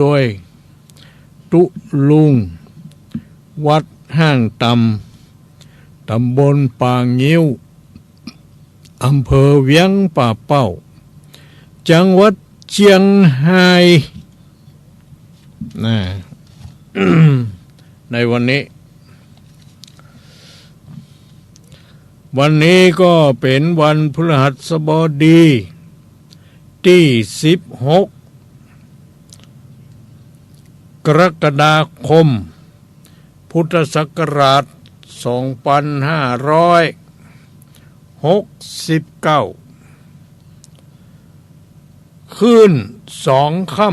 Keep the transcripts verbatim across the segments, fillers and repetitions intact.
โดย ตุ๊ลุง วัดฮ่างต่ำ ต๋ำบลป่างิ้ว อำเภอเวียงป่าเป้า จังหวัดเจียงฮาย นะ ในวันนี้ วันนี้ก็เป๋นวันพฤหัสบดี ตี้สิบหก กรกฎาคม พุทธศักราช สองปันห้าร้อยหกสิบเก้า ขึ้นสองค่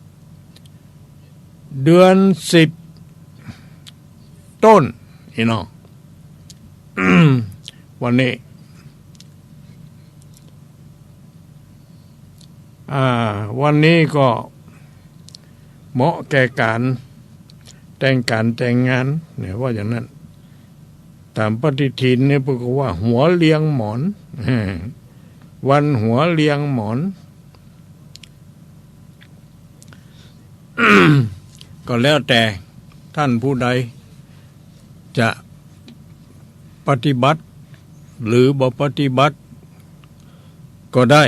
ำ เดือนสิบต้น นี่เนาะ วันนี้ อ่า วันนี้ก็เหมาะแก่ก๋านแต่งก๋านแต่งงาน เนี่ยว่าอย่างนั้น ต๋ามปฏิทินเนี่ยเปิ้นก็ว่าหัวเลียงหมอน วันหัวเลียงหมอน ก็แล้วแต่ต้านผู้ใดจะปฏิบัติ หรือบ่ปฏิบัติก็ได้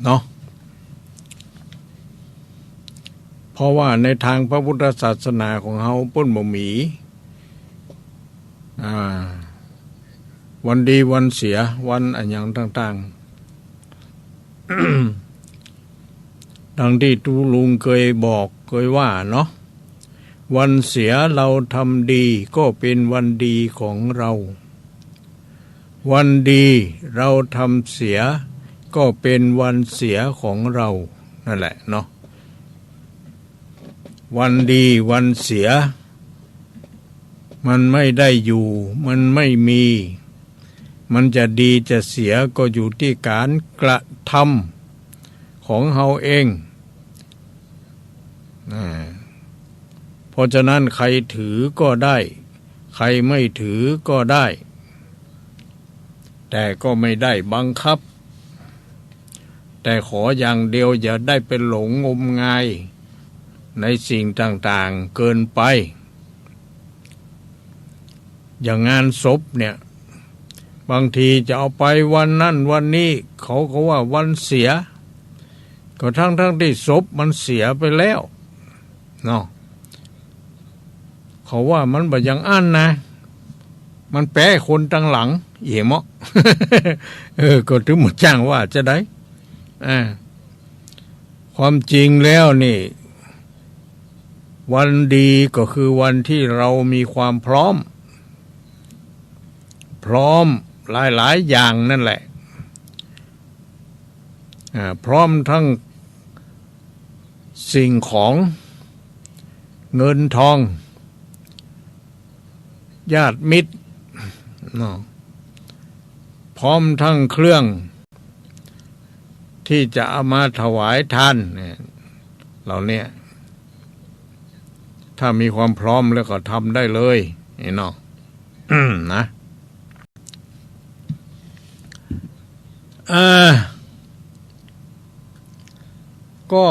เนาะ เพราะว่าในตางพระพุทธศาสนาของเฮาเปิ้นบ่มี อ่า วันดีวันเสีย วันอะหยังต่างๆ ดังตี้ตุ๊ลุงเกยบอกเกยว่าเนาะ วันเสียเราทำดีก็เป๋นวันดีของเรา วันดีเราทำเสียก็เป๋นวันเสียของเรา นั่นแหละเนาะ วันดีวันเสีย มันไม่ได้อยู่ มันไม่มี มันจะดีจะเสียก็อยู่ตี้ก๋านกระทำของเฮาเอง อ่า เพราะฉะนั้นใครถือก็ได้ ใครไม่ถือก็ได้ แต่ก็ไม่ได้บังคับ แต่ขออย่างเดียวอย่าได้ไปหลงงมงายในสิ่งต่างๆ เกินไป อย่างงานศพเนี่ย บางทีจะเอาไปวันนั้นวันนี้ เขาก็ว่าวันเสีย ก็ทั้งๆ ตี้ศพมันเสียไปแล้วเนาะ เขาว่ามันบ่อย่างอั้นนะ มันแป๊คนตังหลัง เอ๋เหมาะ เออ ก็ตึงบ่จ้างว่าจะใด อ่า ความจริงแล้วนี่ วันดีก็คือวันที่เรามีความพร้อม พร้อมหลายๆ อย่างนั่นแหละ อ่า พร้อมทั้งสิ่งของ เงินทอง ญาติมิตร เนาะ พร้อมทั้งเครื่อง ที่จะเอามาถวายทานเนี่ย เหล่าเนี้ย ถ้ามีความพร้อมแล้วก็ทำได้เลย นี่เนาะ นะ อ่า ก็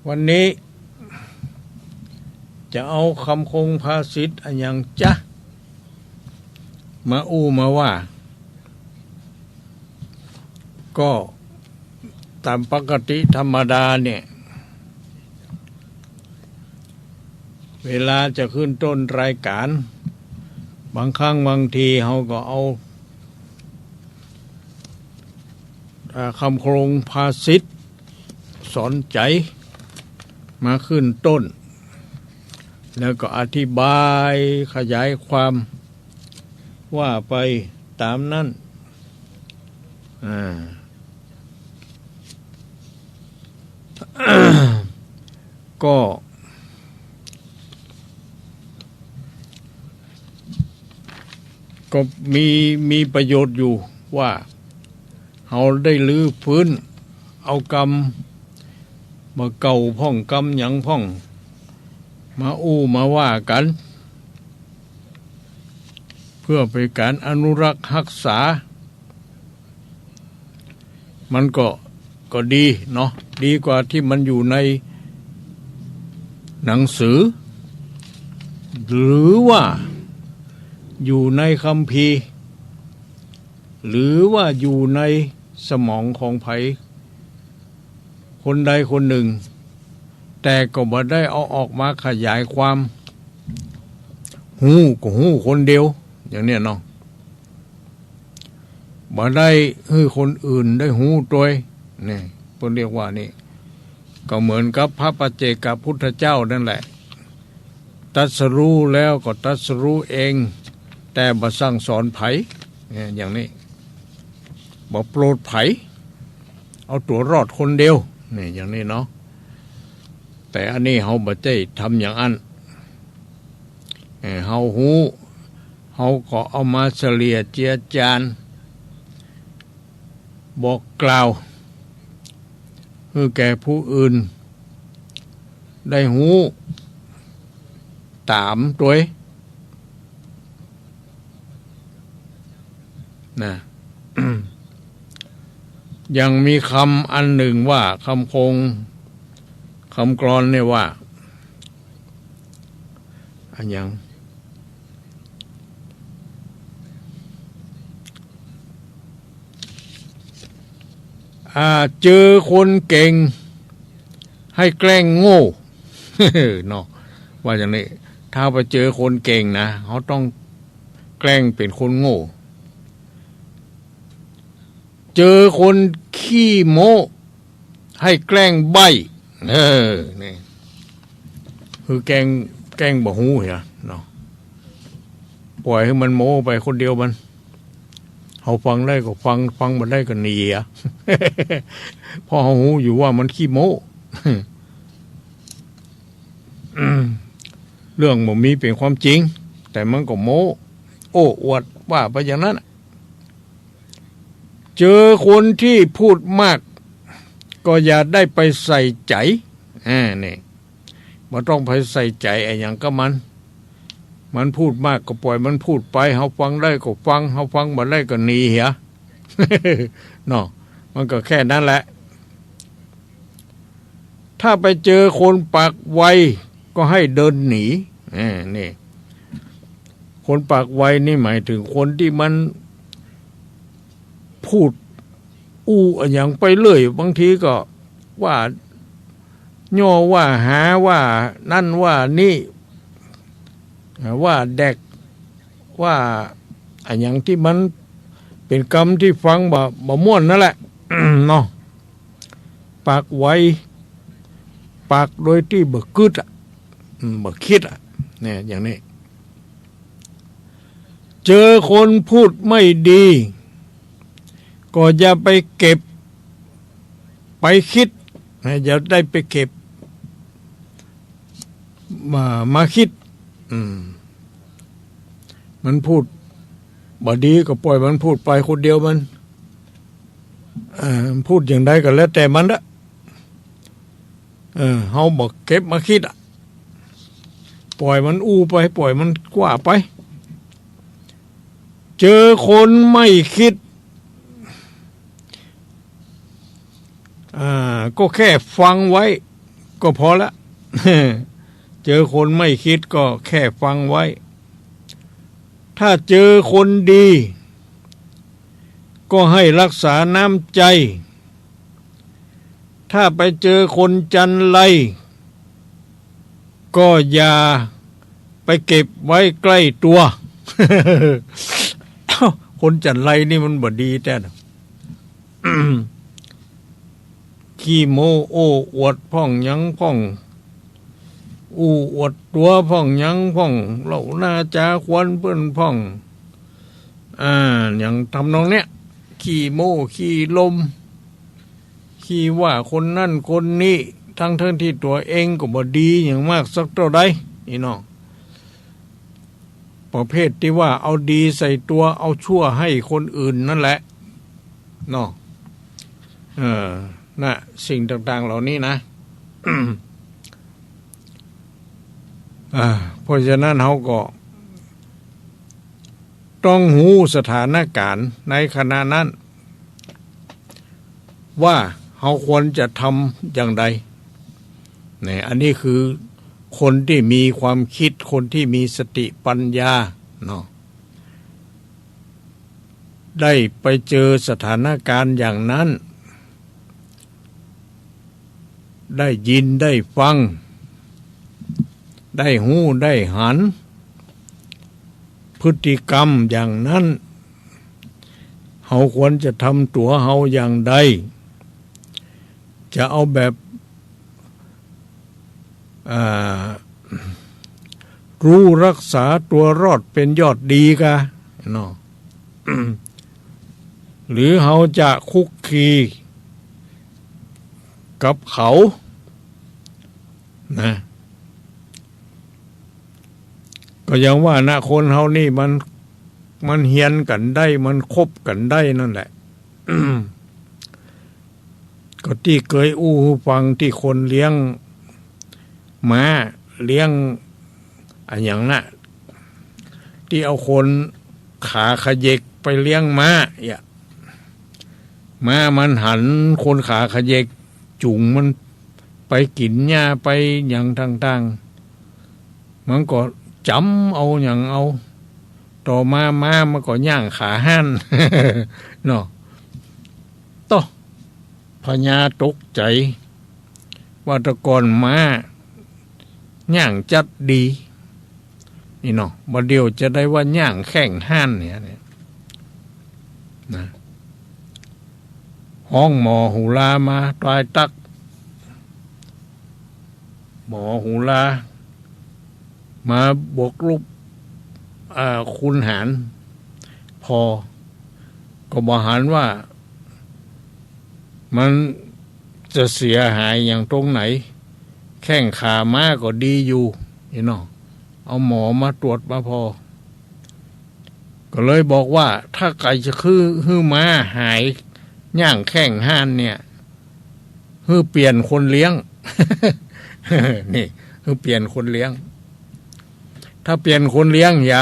วันนี้ จะเอากำคงภาษิตอะหยังจ๊ะ มาอู้มาว่า ก็ต๋ามปกติธรรมดาเนี่ย เวลาจะขึ้นต้นรายการ บางครั้งบางทีเฮาก็เอา อ่า กำคงภาษิตสอนใจ๋มาขึ้นต้น แล้วก็อธิบายขยายความว่าไปต๋ามนั้น อ่า ก็ ก็มี มีประโยชน์อยู่ว่า เฮาได้รื้อฟื้นเอากำบ่าเก่าพ่อง กำหยังพ่อง มาอู้มาว่ากั๋น เพื่อเป๋นก๋านอนุรักษ์ฮักษา มันก็ ก็ดีเนาะ ดีกว่าตี้มันอยู่ในหนังสือ หรือว่าอยู่ในคัมภีร์ หรือว่าอยู่ในสมองของใผคนใดคนนึ่ง แต่ก็บ่ได้เอาออกมาขยายความ ฮู้ก็ฮู้คนเดียว อย่างเนี้ยเนาะ บ่ได้หื้อคนอื่นได้ฮู้ตวย นี่เปิ้นเรียกว่านี่ ก็เหมือนกับพระปัจเจกพุทธเจ้านั่นแหละ ตรัสรู้แล้วก็ตรัสรู้เอง แต่บ่สั่งสอนใผ เนี่ย อย่างนี้ บ่โปรดใผ เอาตั๋วรอดคนเดียว นี่ อย่างนี้เนาะ แต่อันนี้เฮาบ่ใจ้ทำอย่างอั้น เอ่อ เฮาฮู้ เฮาก็เอามาเฉลี่ยเจือจาน บอกกล่าว หื้อแก่ผู้อื่นได้ฮู้ต๋ามตวย นะ ยังมีกำอันนึ่งว่า กำคง กำกลอนเนี่ยว่า อะหยัง อ่า เจอคนเก่ง ให้แกล้งโง่ เนาะ ว่าอย่างนี้ ถ้าไปเจอคนเก่งนะ เฮาต้องแกล้งเป๋นคนโง่ เจอคนขี้โม้ ให้แกล้งใบ้ เออ นี่ คือแกล้ง แกล้งบ่ฮู้เหียเนาะ ป่อยหื้อมันโม้ไปคนเดียวมัน เฮาฟังได้ก็ฟัง ฟังบ่ได้ก็หนีอะ เพราะเฮาฮู้อยู่ว่ามันขี้โม้ เรื่องบ่มีเป๋นความจริง แต่มันก็โม้ โอ้อวดว่าไปอย่างนั้นน่ะ เจอคนตี้พูดมาก ก็อย่าได้ไปใส่ใจ๋ อ่า นี่ บ่ต้องไปใส่ใจ๋อะหยังกับมัน มันพูดมากก็ป่อยมันพูดไป เฮาฟังได้ก็ฟัง เฮาฟังบ่ได้ก็หนีเหีย เนาะ มันก็แค่นั้นแหละ ถ้าไปเจอคนปากไว ก็ให้เดินหนี อ่า นี่ คนปากไวนี่หมายถึงคนตี้มันพูดอู้อะหยังไปเรื่อย บางทีก็ว่าย่อว่าหา ว่านั่นว่านี่ ว่าแดก ว่าอะหยังตี้มันเป๋นกำตี้ฟังบ่ บ่ม่วนนั่นแหละ เนาะ ปากไว ปากโดยตี้บ่กึ๊ดอะ อืม บ่คิดอะ เนี่ย อย่างนี้ เจอคนพูดไม่ดี ก็อย่าไปเก็บไปคิด นะ อย่าได้ไปเก็บ มา มาคิด อืม มันพูดบ่ดีก็ป่อยมันพูดไปคนเดียวมัน เอ่อ พูดอย่างใดก็แล้วแต่มันละ เออ เฮาบ่เก็บมาคิดอะ ป่อยมันอู้ไป ป่อยมันกว้าไป เจอคนไม่คิด อ่า ก็แค่ฟังไว้ก็พอละ เจอคนไม่คิดก็แค่ฟังไว้ ถ้าเจอคนดี ก็ให้รักษาน้ำใจ ถ้าไปเจอคนจันไร ก็อย่าไปเก็บไว้ใกล้ตั๋ว คนจันไรนี่มันบ่ดีแต๊นะ ขี้โม้โอ้อวดพ่องหยังพ่อง อู้อวดตั๋วพ่องหยังพ่อง เล่าหน้าจ๋าขวัญเปิ้นพ่อง อ่า อย่างทำนองเนี้ย ขี้โม้ขี้ลม ขี้ว่าคนนั้นคนนี้ ทั้งๆ ตี้ตั๋วเองก็บ่ดีหยังมากสักเต้าใด นี่เนาะ ประเภทตี้ว่าเอาดีใส่ตั๋ว เอาชั่วให้คนอื่นนั่นแหละ เนาะ เออ น่ะ สิ่งต่างๆ เหล่านี้นะ อ่า เพราะฉะนั้นเฮาก็ต้องฮู้สถานการณ์ในขณะนั้น ว่าเฮาควรจะทำอย่างใด เนี่ย อันนี้คือคนตี้มีความกึ๊ด คนตี้มีสติปัญญาเนาะ ได้ไปเจอสถานการณ์อย่างนั้น ได้ยินได้ฟัง ได้ฮู้ได้หัน พฤติกรรมอย่างนั้น เฮาควรจะทำตั๋วเฮาอย่างใด จะเอาแบบ อ่า รู้รักษาตัวรอดเป๋นยอดดีกาเนาะ หรือเฮาจะคลุกคลีกับเขา นะ ก็อย่างว่านะ คนเฮานี่มัน มันเฮียนกั๋นได้ มันคบกั๋นได้นั่นแหละ ก็ตี้เกยอู้หื้อฟังตี้คนเลี้ยงม้า เลี้ยงอะหยังนะ ตี้เอาคนขาขะเยกไปเลี้ยงม้า เยียะ ม้ามันหันคนขาขะเยกจุงมันไปกิ๋นหญ้าไปหยังต่างๆ มันก็จ๋ำเอาหยังเอา ต่อมาม้ามันก็ย่างขาห้าน เนาะ โต้ พญาตกใจ๋ ว่าแต่ก่อนม้าย่างจั๊ดดี นี่เนาะ บ่าเดี่ยวจะได้ว่าย่างแข้งห้านเนี่ย เนี่ย นะ ฮ้องหมอหูรามาตรายตั๊ก หมอหูรามาบวกลุก อ่า คุณหาร ผ่อ ก็บ่หันว่า มันจะเสียหายหยังตรงไหน แข้งขาม้าก็ดีอยู่ นี่เนาะ เอาหมอมาตรวจมาผ่อ ก็เลยบอกว่า ถ้าใผจะหื้อ หื้อม้าหายย่างแข้งห้านเนี่ย หื้อเปลี่ยนคนเลี้ยง นี่ หื้อเปลี่ยนคนเลี้ยง ถ้าเปลี่ยนคนเลี้ยงเหีย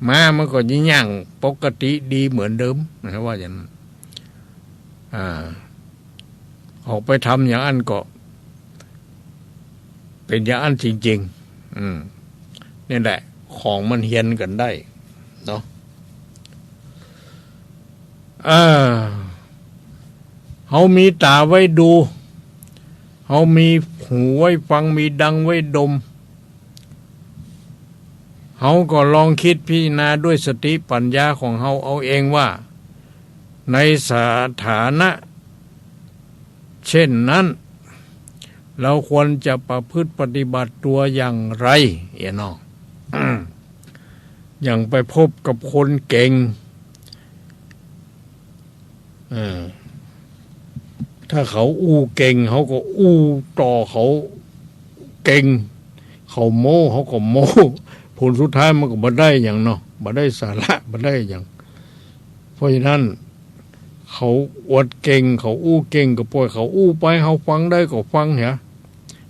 ม้ามันก็จะย่างปกติดีเหมือนเดิม นะ ว่าอย่างนั้น อ่า ออกไปทำอย่างอั้นก็ เป๋นอย่างอั้นจริงๆ อืม นี่แหละ ของมันเฮียนกั๋นได้ เนาะ เออ เฮามีต๋าไว้ดู เฮามีหูไว้ฟัง มีดังไว้ดม เฮาก็ลองกึ๊ดพิจารณาด้วยสติปัญญาของเฮาเอาเองว่า ในสถานะเช่นนั้น เฮาควรจะประพฤติปฏิบัติตั๋วอย่างไร เอียเนาะ อย่างไปพบกับคนเก่ง เออ ถ้าเขาอู้เก่ง เฮาก็อู้ต่อเขาเก่ง เขาโม้ เฮาก็โม้ ผลสุดท้ายมันก็บ่ได้หยังเนาะ บ่ได้สาระ บ่ได้หยัง เพราะฉะนั้น เขาอวดเก่ง เขาอู้เก่ง ก็ปล่อยเขาอู้ไป เฮาฟังได้ก็ฟังเหีย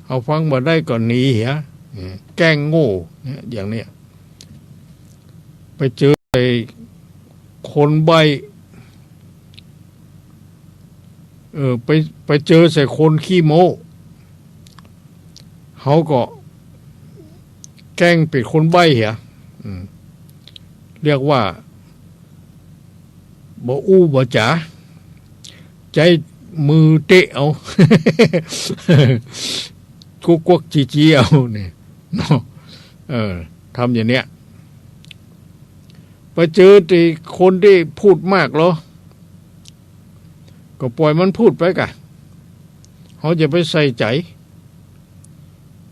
เฮาฟังบ่ได้ก็หนีเหีย เออ แกล้งโง่ เนี่ย อย่างเนี้ย ไปเจอใส่คนใบ้ เออ ไป ไปเจอใส่คนขี้โม้ เฮาก็แกล้งเป๋นคนใบ้เหีย อืม เรียกว่า บ่อู้บ่จ๋า ใจ๊มือเตะเอา กวักๆ จี๊ๆ เอา เนี่ย เนาะ เออ ทำอย่างเนี้ย ไปเจอตี้คนตี้พูดมากเหรอ ก็ปล่อยมันพูดไปก่ะ เฮาอย่าไปใส่ใจ๋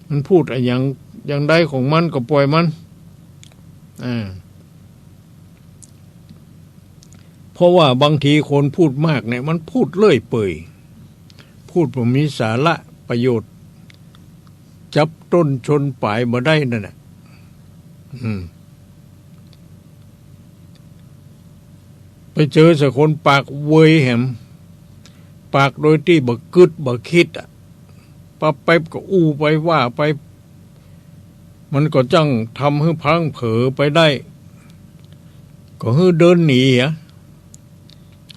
มันพูดอะหยัง อย่างใดของมันก็ปล่อยมัน อ่า เพราะว่าบางทีคนพูดมากเนี่ย มันพูดเรื่อยเปื่อย พูดบ่มีสาระประโยชน์ จับต้นชนปลายบ่ได้นั่นแหละ อืม ไปเจอใส่คนปากเวยแหม ปากโดยตี้บ่กึ๊ดบ่กึ๊ดอะ ปั๊บแป๊บก็อู้ไปว่าไป มันก็จั้งทำหื้อพลั้งเผลอไปได้ ก็หื้อเดินหนีอะ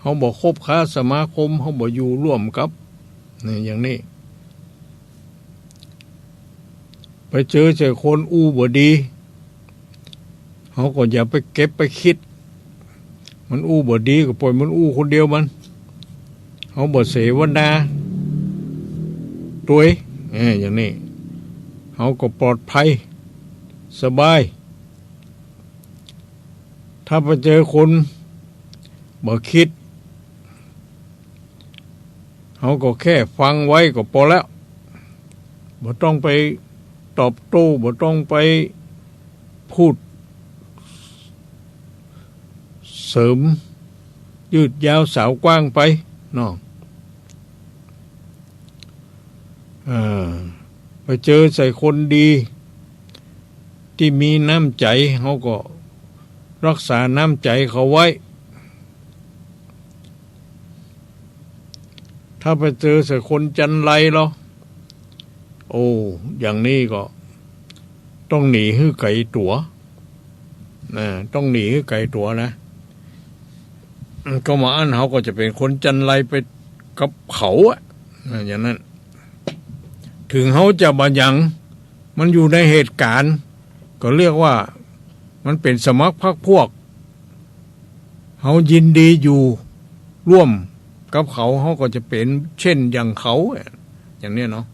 เฮาบ่คบค้าสมาคม เฮาบ่อยู่ร่วมกับ นี่ อย่างนี้ ไปเจอใส่คนอู้บ่ดี เฮาก็อย่าไปเก็บไปคิด มันอู้บ่ดีก็ปล่อยมันอู้คนเดียวมัน เฮาบ่เสวนาตวย เออ อย่างนี้ เฮาก็ปลอดภัย สบาย ถ้าไปเจอคนบ่คิด เฮาก็แค่ฟังไว้ก็ปอแล้ว บ่ต้องไปตอบโต้ บ่ต้องไปพูดเสริม ยืดยาวสาวกว้างไปเนาะ เออ ไปเจอใส่คนดี ตี้มีน้ำใจ๋ เฮาก็รักษาน้ำใจ๋เขาไว้ ถ้าไปเจอใส่คนจันไรลอ โอ้ อย่างนี้ก็ต้องหนีหื้อไก๋ตั๋ว นะ ต้องหนีหื้อไก๋ตั๋วนะ ก็บ่อั้นเฮาก็จะเป๋นคนจันไรไปกับเขาอะ นะ อย่างนั้น เถิงเฮาจะบ่หยัง มันอยู่ในเหตุก๋ารณ์ ก็เรียกว่ามันเป๋นสมัครพรรคพวก เฮายินดีอยู่ร่วมกับเขา เฮาก็จะเป๋นเช่นอย่างเขา อย่างเนี้ยเนาะ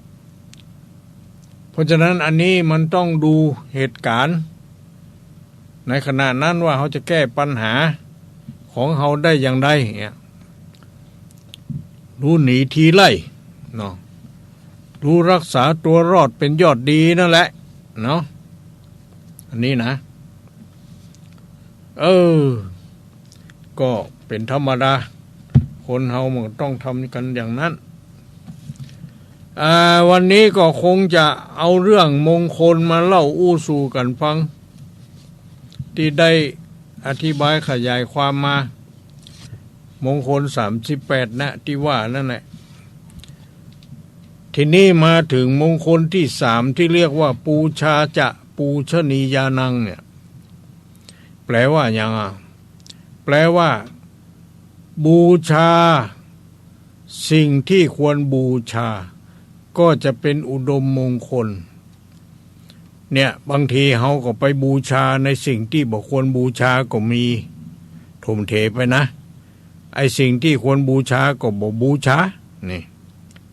เพราะฉะนั้นอันนี้มันต้องดูเหตุก๋ารณ์ ในขณะนั้นว่าเฮาจะแก้ปัญหาของเฮาได้อย่างใดเนี่ย รู้หนีทีไล่เนาะ รู้รักษาตั๋วรอดเป๋นยอดดีนั่นแหละเนาะ อันนี้นะ เออ ก็เป๋นธรรมดา คนเฮามันก็ต้องทำกั๋นอย่างนั้น อ่า วันนี้ก็คงจะเอาเรื่องมงคลมาเล่าอู้สู่กั๋นฟัง ตี้ได้อธิบายขยายความมา มงคลสามสิบแปดนะ ตี้ว่านั่นแหละ ทีนี้มาเถิงมงคลตี้สามตี้เรียกว่าปูชาจะปูชนียานังเนี่ย แปลว่าหยังอะ แปลว่า บูชาสิ่งที่ควรบูชา ก็จะเป๋นอุดมมงคล เนี่ย บางทีเฮาก็ไปบูชาในสิ่งตี้บ่ควรบูชาก็มี ถมเถไปนะ ไอ้สิ่งตี้ควรบูชาก็บ่บูชา นี่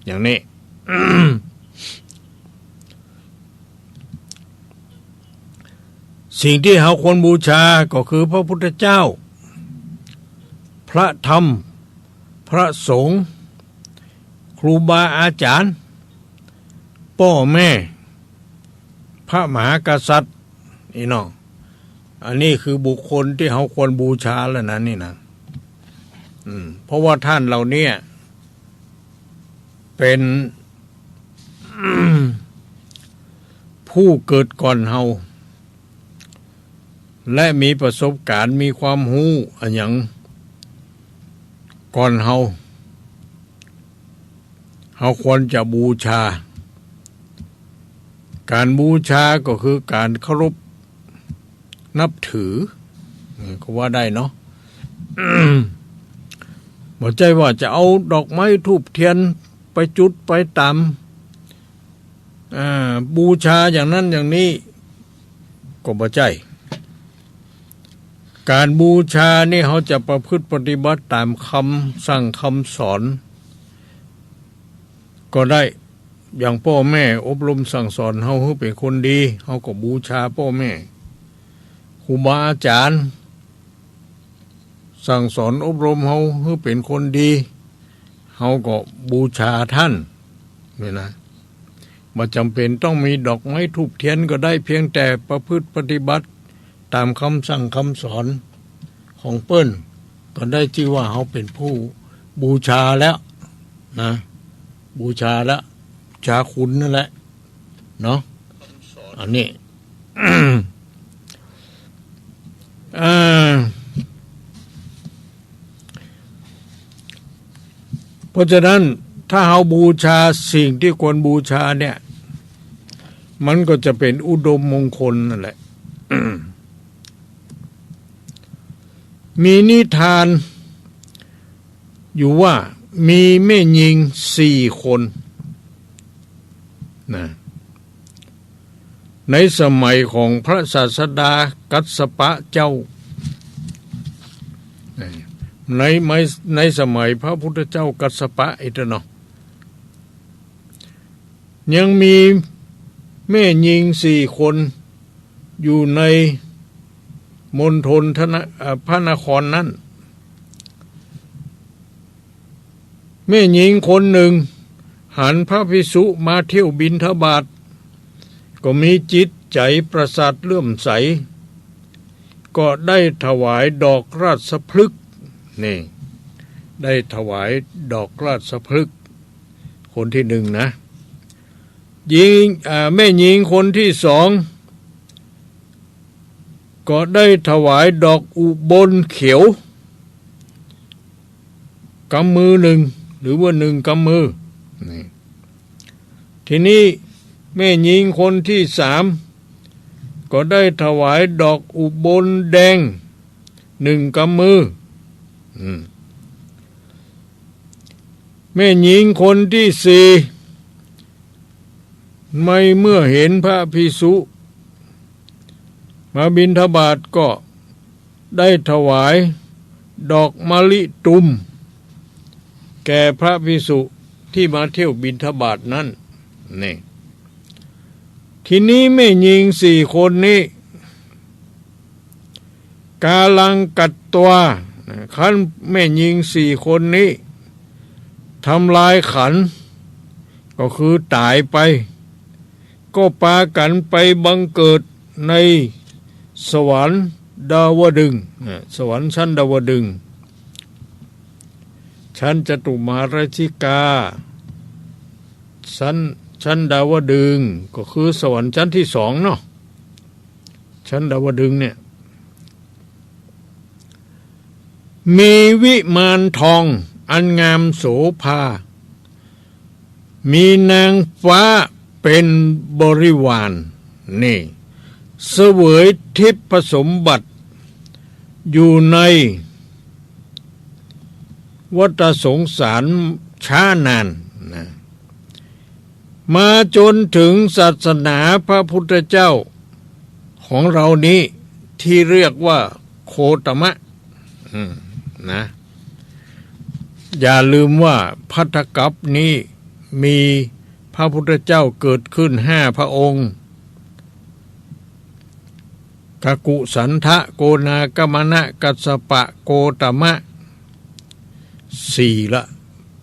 อย่างนี้ สิ่งตี้เฮาควรบูชาก็คือพระพุทธเจ้า พระธรรม พระสงฆ์ ครูบาอาจ๋ารย์ ป้อแม่ พระมหากษัตริย์ อี้เนาะ อันนี้คือบุคคลตี้เฮาควรบูชาแล้วนะ นี่นะ อืม เพราะว่าต้านเหล่านี้เป๋น ผู้เกิดก่อนเฮา และมีประสบก๋ารณ์ มีความฮู้อะหยังก่อนเฮา เฮาควรจะบูชา ก๋านบูชาก็คือก๋านเคารพนับถือ ก็ว่าได้เนาะ บ่ใจ้ว่าจะเอาดอกไม้ธูปเตียนไปจุดไปตาม อ่า บูชาอย่างนั้นอย่างนี้ ก็บ่ใจ้ ก๋านบูชานี่เฮาจะประพฤติปฏิบัติตามคำสั่งคำสอน ก็ได้ อย่างป้อแม่อบรมสั่งสอนเฮาหื้อเป๋นคนดี เฮาก็บูชาป้อแม่ ครูบาอาจ๋ารย์ สั่งสอนอบรมเฮาหื้อเป๋นคนดี เฮาก็บูชาต้าน นี่นะ บ่จ๋ำเป๋นต้องมีดอกไม้ธูปเตียนก็ได้ เพียงแต่ประพฤติปฏิบัติตามคำสั่งคำสอนของเปิ้น ก็ได้จื้อว่าเฮาเป๋นผู้บูชาแล้วนะ บูชาแล้ว บูชาคุณนั่นแหละ เนาะ อันนี้ อ่า เพราะฉะนั้นถ้าเฮาบูชาสิ่งตี้ควรบูชาเนี่ย มันก็จะเป๋นอุดมมงคลนั่นแหละ มีนิทาน อยู่ว่ามีแม่ญิงสี่คนนะ ในสมัยของพระศาสดากัสสปะเจ้า ใน ใน ในสมัยพระพุทธเจ้ากัสสปะอีกเนาะ ยังมีแม่ญิงสี่คนอยู่ในมณฑลทนะ เอ่อ พระนครนั้น แม่ญิงคนหนึ่งหันพระภิกษุมาเที่ยวบิณฑบาต ก็มีจิตใจ๋ประสาทเลื่อมใส ก็ได้ถวายดอกราชพฤกษ์ นี่ ได้ถวายดอกราชพฤกษ์ คนที่หนึ่งนะ ญิง อ่า แม่ญิงคนที่สอง ก็ได้ถวายดอกอุบลเขียว กำมือหนึ่ง หรือว่าหนึ่งกำมือ นี่ ทีนี้แม่ญิงคนที่สาม ก็ได้ถวายดอกอุบลแดง หนึ่งกำมือ อืม แม่ญิงคนที่สี่ ไม่ เมื่อเห็นพระภิกษุมาบิณฑบาต ก็ได้ถวายดอกมะลิตุม แก่พระภิกษุที่มาเที่ยวบิณฑบาตนั้น นี่ ทีนี้แม่ญิงสี่คนนี้ กาลังกัตวา นะ ครั้นแม่ญิงสี่คนนี้ทำลายขันธ์ ก็คือต๋ายไป ก็ปากั๋นไปบังเกิดในสวรรค์ดาวดึงส์ นะ สวรรค์ชั้นดาวดึงส์ ชั้นจตุมหาราชิกา ชั้น ชั้นดาวดึงส์ ก็คือสวรรค์ชั้นที่สองเนาะ ชั้นดาวดึงส์เนี่ย มีวิมานทองอันงามโสภา มีนางฟ้าเป็นบริวาร นี่ เสวยทิพย์สมบัติอยู่ในวัฏสงสารช้านานนะ มาจนถึงศาสนาพระพุทธเจ้าของเรานี้ ที่เรียกว่าโคตมะ อืม นะ อย่าลืมว่าภัททกัปนี้มีพระพุทธเจ้าเกิดขึ้นห้าพระองค์ กักกุสันทะ โกนาคกัมมนะ กัสสปะ โคตมะ สี่ละ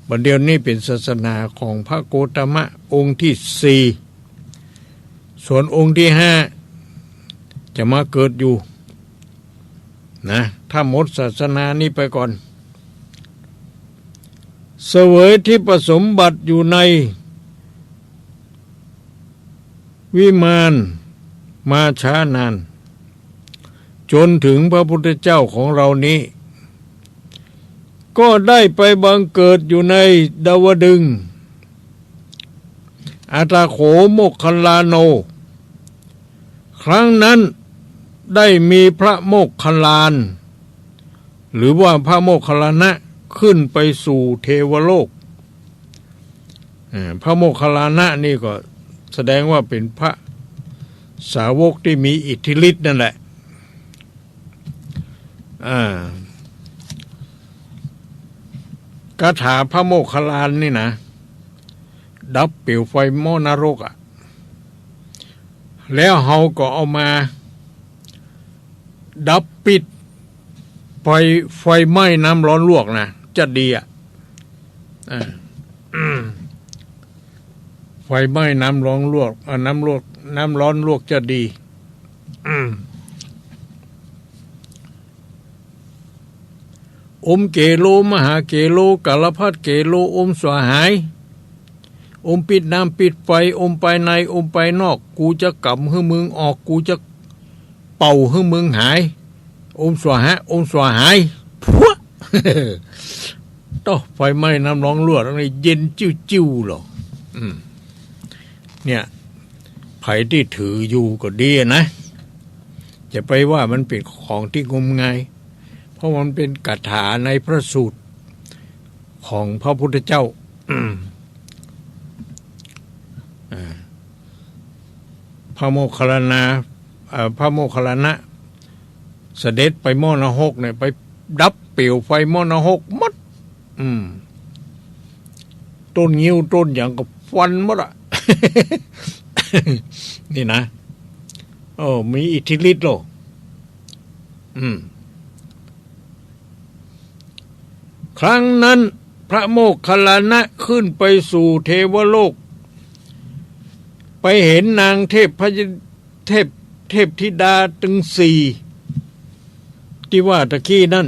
บัดเดี๋ยวนี้เป๋นศาสนาของพระโคตมะองค์ที่สี่ ส่วนองค์ที่ห้าจะมาเกิดอยู่นะ ถ้าหมดศาสนานี้ไปก่อน เสวยทิพย์สมบัติอยู่ใน วิมานมาช้านาน จนถึงพระพุทธเจ้าของเรานี้ ก็ได้ไปบังเกิดอยู่ในดาวดึงส์ อัฏฐโข โมคคัลลาโน ครั้งนั้นได้มีพระโมคคัลลาน หรือว่าพระโมคคัลลานะขึ้นไปสู่เทวโลก อ่า พระโมคคัลลานะนี่ก็แสดงว่าเป๋นพระสาวกที่มีอิทธิฤทธิ์นั่นแหละ อ่า คาถาพระโมคคัลลานนี่นะ ดับเปลวไฟหม้อนรกอะ แล้วเฮาก็เอามา ดับปิดไฟ ไฟไหม้น้ำร้อนลวกนะ จะดีอะ อ่า ไฟไหม้น้ำร้อนลวก อ่า น้ำลวก น้ำร้อนลวกจะดี อืม อมเกโล มหาเกโล กาลพัทเกโล อมสวาหาย อมปิดน้ำปิดไฟ อมภายใน อมภายนอก กูจะก๋ำหื้อมึงออก กูจะเป่าหื้อมึงหาย อมสวาหะ อมสวาหาย พัวะ โต้ ไฟไหม้น้ำร้อนลวกนี่เย็นจิ้วๆ หรอ อืม เนี่ย ใผตี้ถืออยู่ก็ดีอะนะ จะไปว่ามันเป๋นของตี้งมงาย เพราะมันเป๋นคาถาในพระสูตร ของพระพุทธเจ้า อ่า พระโมคคัลลานะ เอ่อ พระโมคคัลลานะ เสด็จไปหม้อนรกเนี่ย ไปดับเปลวไฟหม้อนรกหมด อืม ต้นงิ้วต้นหยังก็ฟันหมดอะ นี่นะ โอ้ มีอิทธิฤทธิ์โล อืม ครั้งนั้นพระโมคคัลลานะขึ้นไปสู่เทวโลก ไปเห็นนางเทพพย- เทพ- เทพธิดาตึงสี่ ตี้ว่าตะกี้นั้น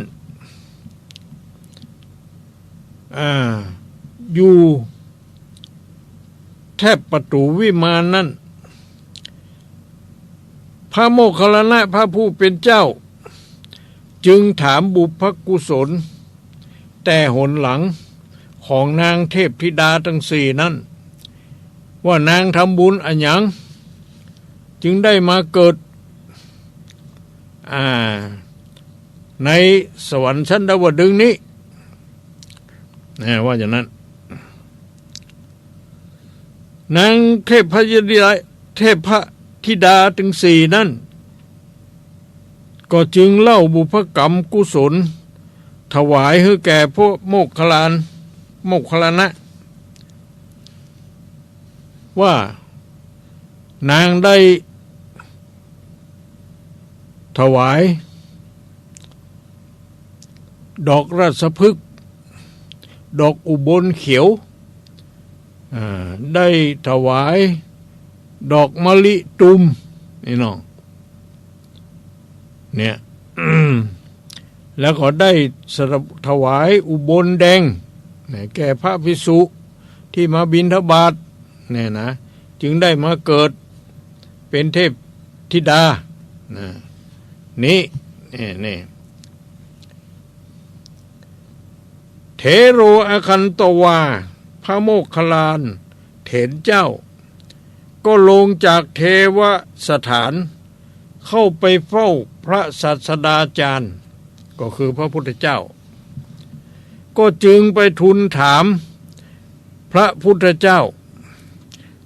อ่า อยู่แถบประตู๋วิมานนั้น พระโมคคัลลานะพระผู้เป็นเจ้า จึงถามบุพกุศล แต่หนหลังของนางเทพธิดาตึงสี่นั้น ว่านางทำบุญอะหยัง จึงได้มาเกิด อ่า ในสวรรค์ชั้นดาวดึงส์นี้ นะ ว่าอย่างนั้น นางเทพยธิดา- เทพธิดาตึงสี่นั้น ก็จึงเล่าบุพกรรมกุศล ถวายหื้อแก่พระโมคคัลลาน- โมคคัลลานะ ว่านางได้ถวาย ดอกราชพฤกษ์ ดอกอุบลเขียว อ่า ได้ถวายดอกมะลิตูม นี่เนาะ เนี่ย แล้วก็ได้ส- ถวายอุบลแดง เนี่ย แก่พระภิกษุที่มาบิณฑบาต เนี่ยนะ จึงได้มาเกิดเป็นเทพธิดา นะ นี่ นี่ นี่ เถโรอาคันตวา พระโมคคัลลานเถรเจ้า ก็ลงจากเทวสถาน เข้าไปเฝ้าพระศาสดาจารย์ ก็คือพระพุทธเจ้า ก็จึงไปทูลถามพระพุทธเจ้า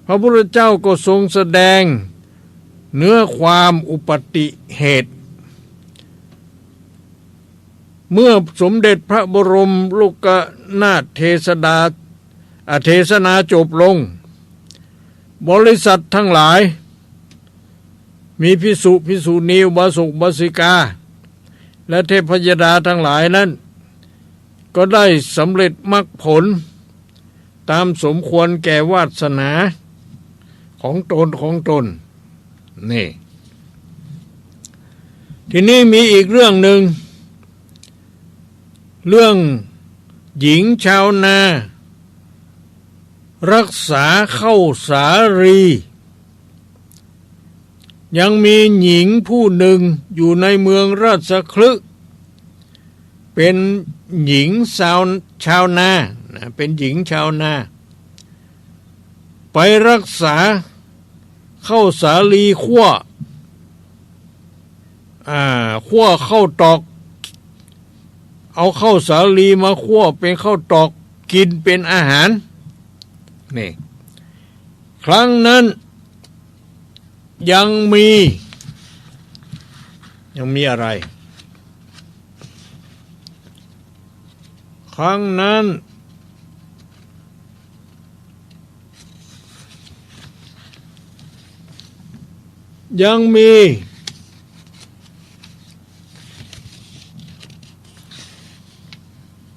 พระพุทธเจ้าก็ทรงแสดงเนื้อความอุปัตติเหตุ เมื่อสมเด็จพระบรมโลกนาถเทศดา- อ่ะ เทศนาจบลง บริษัททั้งหลาย มีภิกษุ ภิกษุณี อุบาสก อุบาสิกา และเทพยดาทั้งหลายนั้น ก็ได้สำเร็จมรรคผล ตามสมควรแก่วาสนาของตน ของตน นี่ ทีนี้มีอีกเรื่องหนึ่ง เรื่องหญิงชาวนา รักษาข้าวสาลี ยังมีหญิงผู้หนึ่งอยู่ในเมืองราชคฤห์ เป็นหญิงชาว- ชาวนา นะ เป็นหญิงชาวนา ไปรักษาข้าวสาลีคั่ว อ่า คั่วข้าวตอก เอาข้าวสาลีมาคั่วเป็นข้าวตอกกินเป็นอาหาร นี่ ครั้งนั้นยังมี ยังมีอะไร ครั้งนั้น ยังมี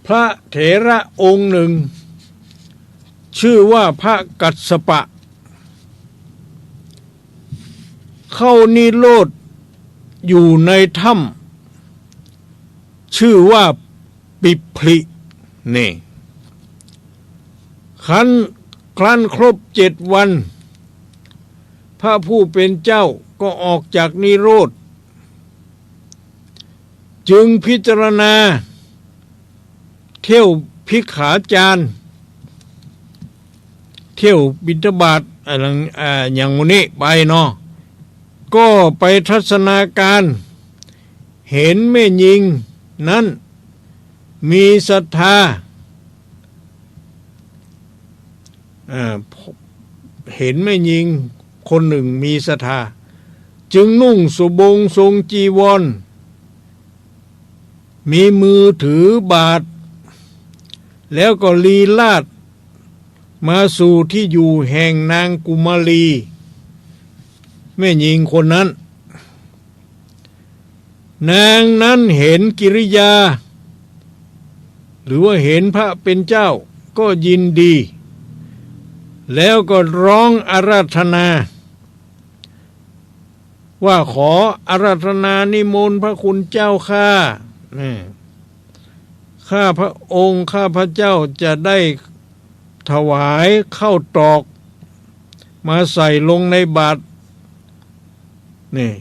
พระเถระองค์หนึ่ง ชื่อว่าพระกัสสปะ เข้านิโรธอยู่ในถ้ำ ชื่อว่าปิพลิ นี่ ครั้น- ครั้นครบเจ็ดวัน พระผู้เป็นเจ้าก็ออกจากนิโรธ จึงพิจารณา เที่ยวภิกขาจารย์ เที่ยวบิณฑบาต อะหยัง อ่า อย่างหมู่นี้ไปเนาะ ก็ไปทัศนาการ เห็นแม่ญิงนั้นมีศรัทธา อ่า เห็นแม่ญิงคนนึ่งมีศรัทธา จึงนุ่งสบงทรงจีวร มีมือถือบาตร แล้วก็ลีลาศมาสู่ที่อยู่แห่งนางกุมารี แม่ญิงคนนั้น นางนั้นเห็นกิริยา หรือว่าเห็นพระผู้เป็นเจ้าก็ยินดี แล้วก็ร้องอาราธนา ว่าขออาราธนานิมนต์พระคุณเจ้าข้า นี่ ข้าพระองค์ข้าพระเจ้าจะได้ถวายข้าวตอกมาใส่ลงในบาตร นี่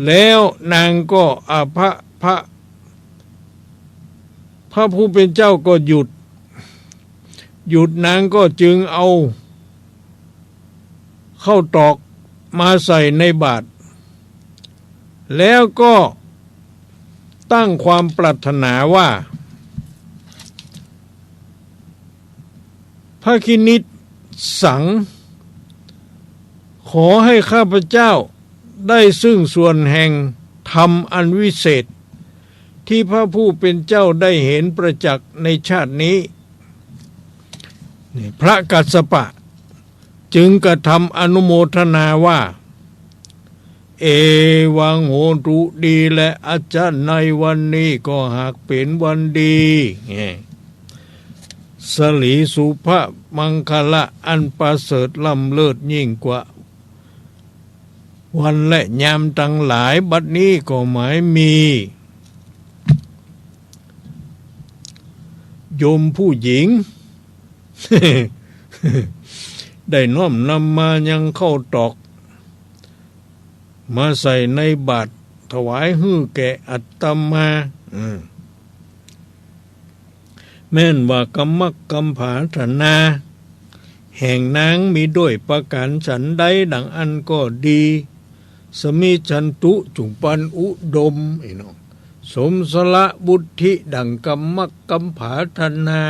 แล้วนางก็ อ่า พระ พระ พระผู้เป็นเจ้าก็หยุด หยุด นางก็จึงเอาข้าวตอกมาใส่ในบาตร แล้วก็ตั้งความปรารถนาว่า ภคิณศิสัง ขอให้ข้าพเจ้าได้ซึ่งส่วนแห่งธรรมอันวิเศษ ที่พระผู้เป็นเจ้าได้เห็นประจักษ์ในชาตินี้ นี่ พระกัสสปะจึงกระทำอนุโมทนาว่า เอวังโหตุ ดีแล อัจจะในวันนี้ก็หากเป๋นวันดี เนี่ย สลีสุภมังคละอันประเสริฐล้ำเลิศยิ่งกว่าวันและยามตังหลาย บัดนี้ก็หมายมี โยมผู้หญิง ได้น้อมนำมายังข้าวตอก มาใส่ในบาตรถวายหื้อแก่อาตมา อืม แม้นว่ากำมักกำผาถนาแห่งนางมีด้วยประก๋านฉันใดดังอั้นก็ดี สมิชชันตุ จุ่งปันอุดม ไอ้น้อง สมสละบุตถิดั่งกำมักกำผาถนา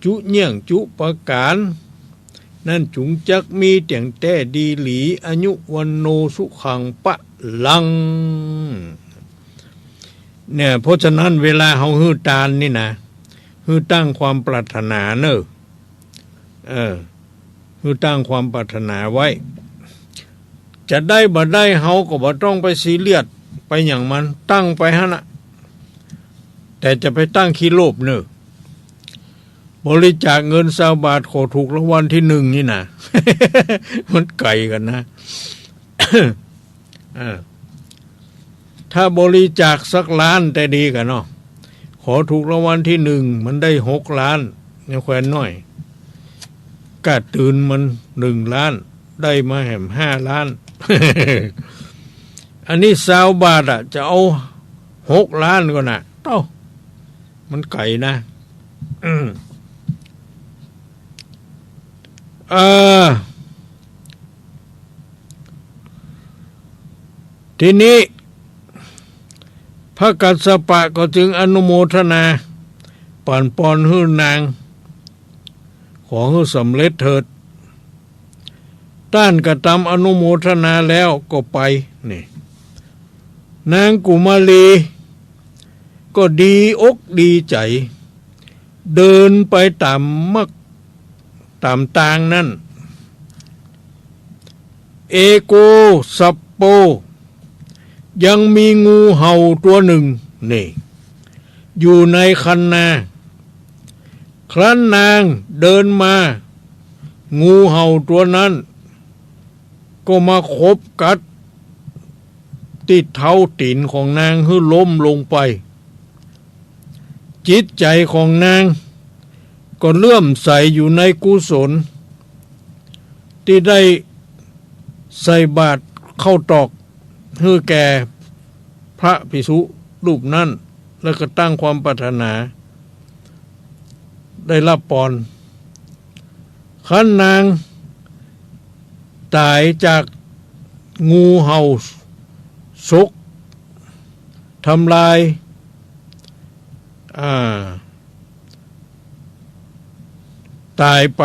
จุเยี่ยงจุประก๋าน นั้นจุงจักมีเตี้ยงแต๊ดีหลี อายุวัณโณสุขังพลัง เนี่ย เพราะฉะนั้นเวลาเฮาหื้อตานนี่นะ หื้อตั้งความปรารถนาเน่อ เออ หื้อตั้งความปรารถนาไว้ จะได้บ่ได้เฮาก็บ่ต้องไปซีเรียสไปหยังมัน ตั้งไปหั้นน่ะ แต่จะไปตั้งขี้โลภเน่อ บริจาคเงินซาวบาทขอถูกรางวัลที่หนึ่งนี่นะ มันไก๋กั๋นนะ เออ ถ้าบริจาคสักล้านแต่ดีกั๋นเนาะ ขอถูกรางวัลที่หนึ่ง มันได้หกล้าน ในแควนน้อย ก้าตื่นมันหนึ่งล้าน ได้มาแหมห้าล้าน อันนี้ซาวบาทอะ จะเอาหกล้านก่อนนะ เต้า มันไก๋นะ อืม เออ ทีนี้ พระกัสสปะก็จึงอนุโมทนา ปั๋นปอนหื้อนาง ขอหื้อสำเร็จเถิด ต้านกระทำอนุโมทนาแล้วก็ไป นี่ นางกุมารีก็ดีอกดีใจ๋ เดินไปต๋ามมัก ต๋ามตางนั้น เอโกสัปโป ยังมีงูเห่าตัวหนึ่ง นี่ อยู่ในคันนา ครั้นนางเดินมา งูเห่าตัวนั้น ก็มาขบกัดตี้เท้าตี๋นของนางหื้อล้มลงไป จิตใจ๋ของนางก็เลื่อมใสอยู่ในกุศล ตี้ได้ใส่บาตรข้าวตอกหื้อแก่พระภิกษุรูปนั้น แล้วก็ตั้งความปรารถนา ได้รับปอน ครั้นนางต๋ายจากงูเห่าฉกทำลาย อ่า ต๋ายไป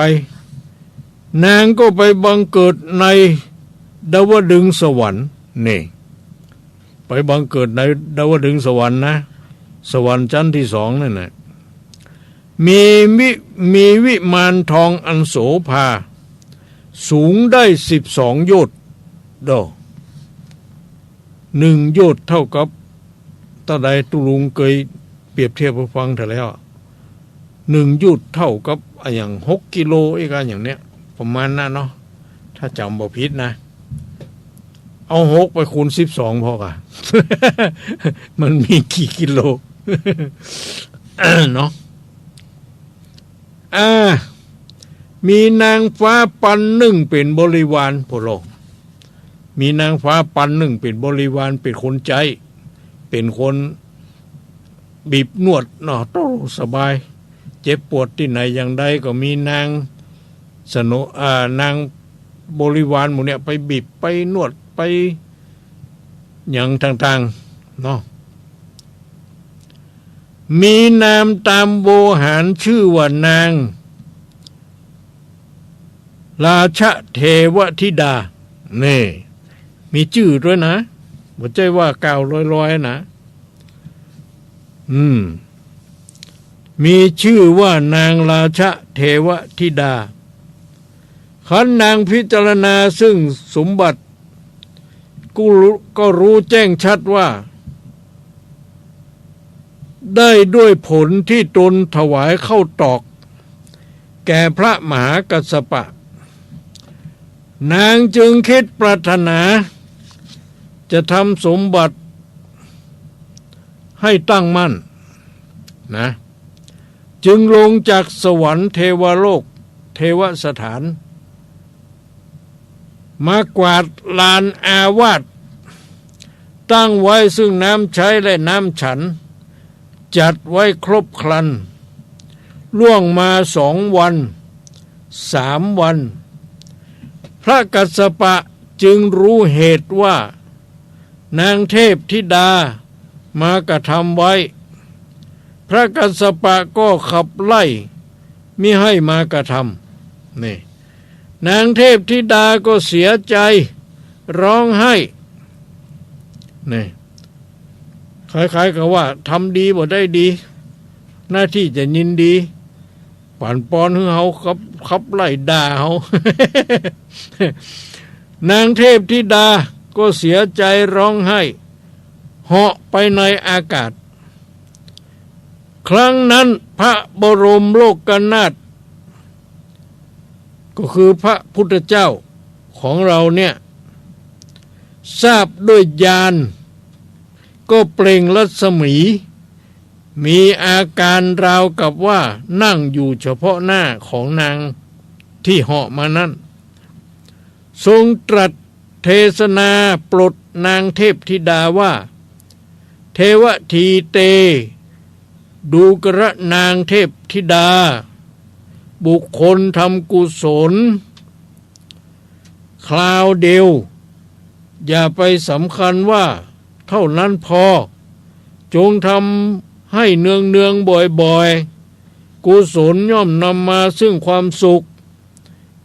นางก็ไปบังเกิดในดาวดึงสวรรค์ นี่ ไปบังเกิดในดาวดึงสวรรค์นะ สวรรค์ชั้นที่สองนั่นน่ะ มีวิ มีวิมานทองอันโสภา สูงได้สิบสองโยชน์ โด หนึ่งโยชน์เท่ากับ เต้าใด ตุ๊ลุงเกยเปรียบเทียบหื้อฟังเถื่อแล้ว หนึ่งโยชน์เท่ากับอะหยัง หกกิโล อีกอะหยังเนี่ย ประมาณนั้นเนาะ ถ้าจ๋ำบ่ผิดนะ เอาหกไปคูณสิบสองพอก่ะ มันมีกี่กิโล เนาะ อ่า มีนางฟ้าปันนึ่งเป๋นบริวาร โผล่ มีนางฟ้าปันนึ่งเป๋นบริวาร เป๋นคนใจ๊ เป๋นคนบีบนวดเนาะ โต้สบาย เจ็บปวดตี้ไหนอย่างใดก็มีนางสน อ่า นางบริวารหมู่เนี่ยไปบีบไปนวดไปหยังต่างๆ เนาะ มีนามตามโวหารชื่อว่านาง ราชเทวธิดา นี่ มีจื้อตวยนะ บ่ใจ้ว่ากล่าวลอยๆ นะ อืม มีจื้อว่านางราชเทวธิดา ครั้นนางพิจารณาซึ่งสมบัติ ก็รู้ ก็รู้แจ้งชัดว่า ได้ด้วยผลที่ตนถวายข้าวตอก แก่พระมหากัสสปะ นางจึงคิดปรารถนา จะทำสมบัติ ให้ตั้งมั่น นะ จึงลงจากสวรรค์เทวโลก เทวสถาน มากวาดลานอาวาส ตั้งไว้ซึ่งน้ำใช้และน้ำฉัน จัดไว้ครบครัน ล่วงมาสองวัน สามวัน พระกัสสปะจึงรู้เหตุว่า นางเทพธิดามากระทำไว้ พระกัสสปะก็ขับไล่มิให้มากระทำ นี่ นางเทพธิดาก็เสียใจร้องไห้ นี่ คล้ายๆ กับว่าทำดีบ่ได้ดี หน้าตี้จะยินดี ปั่นป่วนหื้อเฮา ขับ ขับไล่ด่าเฮา นางเทพธิดาก็เสียใจร้องไห้ เหาะไปในอากาศ ครั้งนั้นพระบรมโลกนาถ ก็คือพระพุทธเจ้าของเราเนี่ย ทราบด้วยญาณ ก็เปล่งรัศมี มีอาการราวกับว่านั่งอยู่เฉพาะหน้าของนางที่เหาะมานั้น ทรงตรัสเทศนาปลดนางเทพธิดาว่า เทวทีเต ดูกระนางเทพธิดา บุคคลทำกุศล คราวเดียว อย่าไปสำคัญว่าเท่านั้นพอ จงทำให้เนืองๆ บ่อยๆ กุศลย่อมนำมาซึ่งความสุข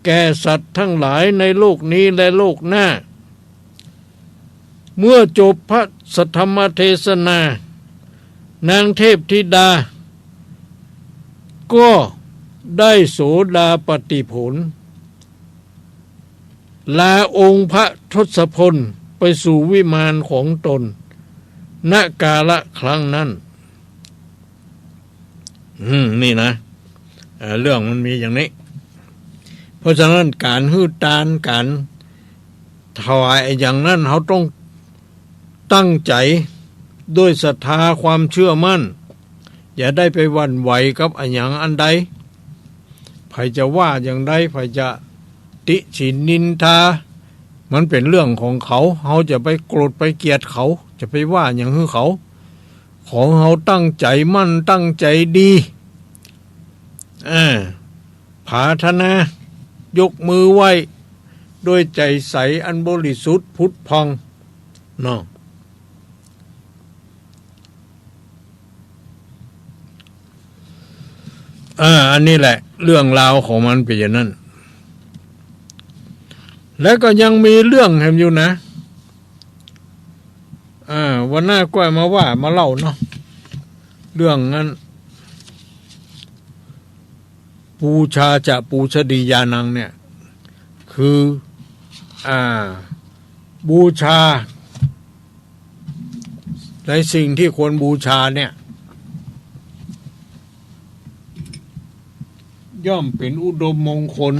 แก่สัตว์ทั้งหลายในโลกนี้และโลกหน้า เมื่อจบพระสัทธรรมเทศนา นางเทพธิดา ก็ได้โสดาปัตติผล ลาองค์พระทศพลไปสู่วิมานของตน ณ กาละครั้งนั้น อืม นี่นะ เอ่อ เรื่องมันมีอย่างนี้ เพราะฉะนั้นก๋านหื้อตาน ก๋านถวายอย่างนั้น เฮาต้องตั้งใจ๋ด้วยศรัทธาความเชื่อมั่น อย่าได้ไปหวั่นไหวกับอะหยังอันใด ใผจะว่าอย่างใด ใผจะติฉินนินทา มันเป๋นเรื่องของเขา เฮาจะไปโกรธไปเกลียดเขา จะไปว่าหยังหื้อเขา ขอเฮาตั้งใจ๋มั่น ตั้งใจ๋ดี อ่า ผาถนา ยกมือไหว้ ด้วยใจ๋ใสอันบริสุทธิ์ผุดผ่อง เนาะ อ่า อันนี้แหละ เรื่องราวของมันเป๋นอย่างนั้น แล้วก็ยังมีเรื่องแหมอยู่นะ อ่า วันหน้าก้อยมาว่ามาเล่าเนาะ เรื่องนั้น ปูชาจะปูชนียานังเนี่ย คือ อ่า บูชา ในสิ่งที่ควรบูชาเนี่ย ย่อมเป็นอุดมมงคล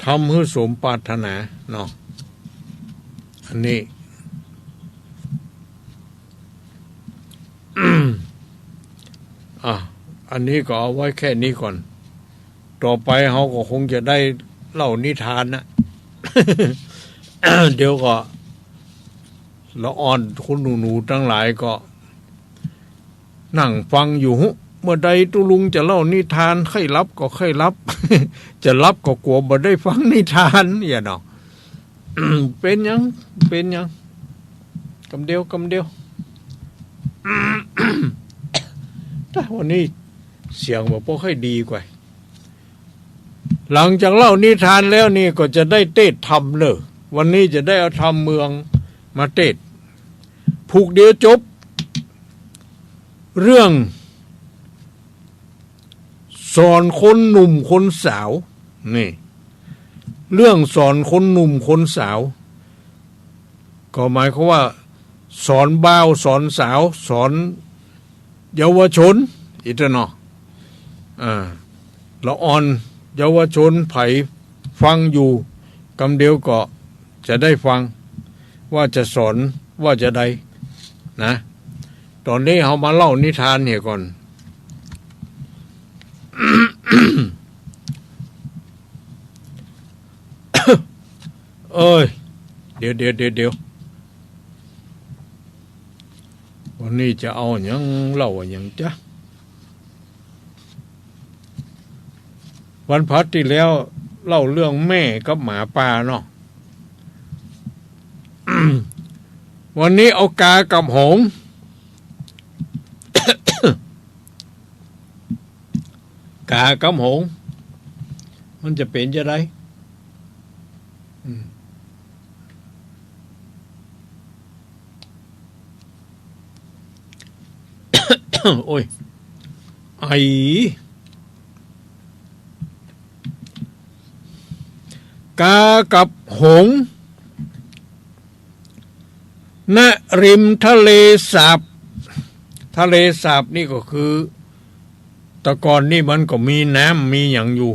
ทำหื้อสมปรารถนาเนาะ อันนี้ อ่ะ อันนี้ก็เอาไว้แค่นี้ก่อน ต่อไปเฮาก็คงจะได้เล่านิทานนะ เดี๋ยวก็ละอ่อนคุณหนูๆ ตังหลายก็ นั่งฟังอยู่ เมื่อใดตุ๊ลุงจะเล่านิทาน ใค่หลับก็ใค่หลับ จะหลับก็กั๋วบ่ได้ฟังนิทาน เหียเนาะ เป๋นหยัง เป๋นหยัง กำเดียว กำเดียว แต่วันนี้เสียงบ่ค่อยดีกว่า หลังจากเล่านิทานแล้วนี่ก็จะได้เตสน์ธรรมเน่อ วันนี้จะได้เอาธรรมเมืองมาเตสน์ ผูกเดียวจบ เรื่องสอนคนหนุ่มคนสาว นี่ เรื่องสอนคนหนุ่มคนสาว ก็หมายความว่า สอนบ่าวสอนสาว สอนเยาวชน อีกเนาะ อ่า ละอ่อนเยาวชนใผฟังอยู่ กำเดียวก็จะได้ฟัง ว่าจะสอนว่าจะใดนะ ต๋อนนี้เฮามาเล่านิทานเหียก่อน เอ้ย เดี๋ยว เดี๋ยว เดี๋ยว เดี๋ยว วันนี้จะเอาหยังเล่าหยังจ๊ะ วันพฤหัสตี้แล้วเล่าเรื่องแม่กับหมาป่าเนาะ วันนี้เอาก๋ากับหงส์ ก๋ากับหงส์ มันจะเป๋นจะใด อืม โอ้ย ไอ ก๋ากับหงส์ ณ ริมทะเลสาบ ทะเลสาบนี่ก็คือ แต่ก่อนนี่มันก็มีน้ำมีหยังอยู่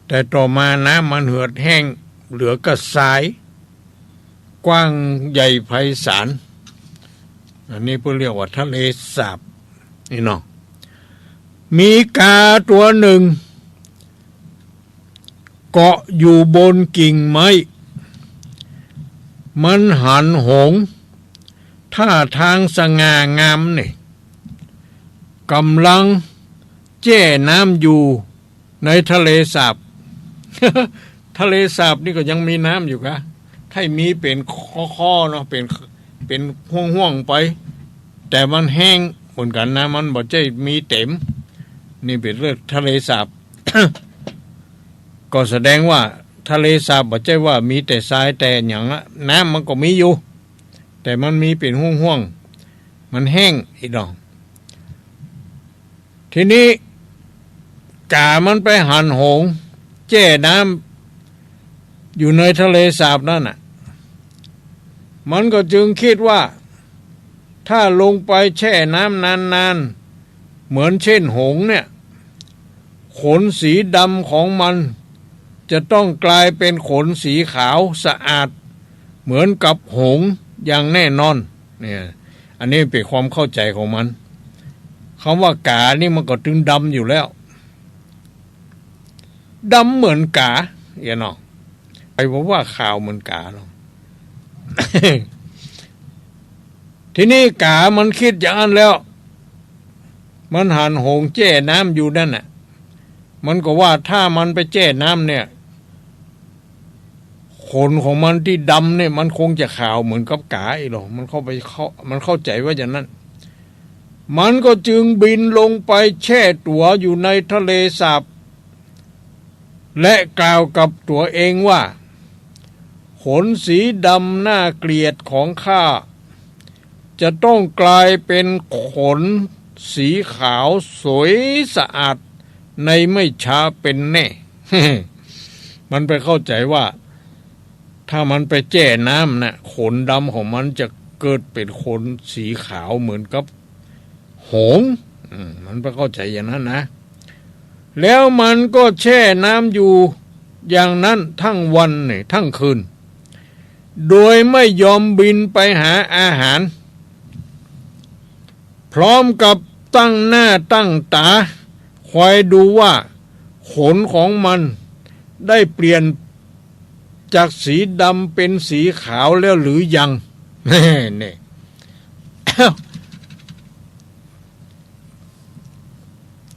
แต่ต่อมาน้ำมันเหือดแห้ง เหลือก็ทราย กว้างใหญ่ไพศาล อันนี้เปิ้นเรียกว่าทะเลสาบ นี่เนาะ มีก๋าตั๋วนึ่ง เกาะอยู่บนกิ่งไม้ มันหันหงส์ ท่าตางสง่างามนี่ ก่ำลังแจ้น้ำอยู่ในทะเลสาบ ทะเลสาบนี่ก็ยังมีน้ำอยู่กะ ใค่มีเป๋นข้อๆ เนาะ เป๋น เป๋นห้วงๆ ไป แต่มันแห้งเหมือนกั๋นนะ มันบ่ใจ้มีเต็ม นี่เป๋นเรื่องทะเลสาบ ก็แสดงว่าทะเลสาบบ่ใจ้ว่ามีแต่ทรายแต่หยังอะ น้ำมันก็มีอยู่ แต่มันมีเป๋นห้วงๆ มันแห้งอีกดอก ทีนี้ก๋ามันไปหันหงส์แจ้น้ำอยู่ในทะเลสาบนั่นน่ะ มันก็จึงกึ๊ดว่า ถ้าลงไปแช่น้ำนานๆ เหมือนเจ้นหงส์เนี่ย ขนสีดำของมันจะต้องก๋ายเป๋นขนสีขาวสะอาดเหมือนกับหงส์อย่างแน่นอน เนี่ย อันนี้เป๋นความเข้าใจ๋ของมัน กำว่าก๋านี่มันก็ตึงดำอยู่แล้ว ดำเหมือนก๋า เหียเนาะ ใผบ่ว่าขาวเหมือนก๋าเนาะ ทีนี้ก๋ามันกึ๊ดอย่างนั้นแล้ว มันหันหงส์แจ้น้ำอยู่นั่นน่ะ มันก็ว่าถ้ามันไปแจ้น้ำเนี่ย ขนของมันตี้ดำเนี่ย มันคงจะขาวเหมือนกับก๋าอี้หรอ มันเข้าไปเข้า มันเข้าใจ๋ว่าอย่างนั้น มันก็จึงบินลงไปแช่ตั๋วอยู่ในทะเลสาบ และกล่าวกับตั๋วเองว่า ขนสีดำน่าเกลียดของข้า จะต้องกลายเป็นขนสีขาวใสสะอาดในไม่ช้าเป็นแน่ มันไปเข้าใจ๋ว่า ถ้ามันไปแจ้น้ำน่ะ ขนดำของมันจะเกิดเป๋นขนสีขาวเหมือนกับหงส์ อืม มันไปเข้าใจ๋อย่างนั้นนะ แล้วมันก็แช่น้ำอยู่อย่างนั้นทั้งวันนี่ ทั้งคืน โดยไม่ยอมบินไปหาอาหาร พร้อมกับตั้งหน้าตั้งต๋าคอยดูว่าขนของมันได้เปลี่ยนจากสีดำเป็นสีขาวแล้วหรือยัง นี่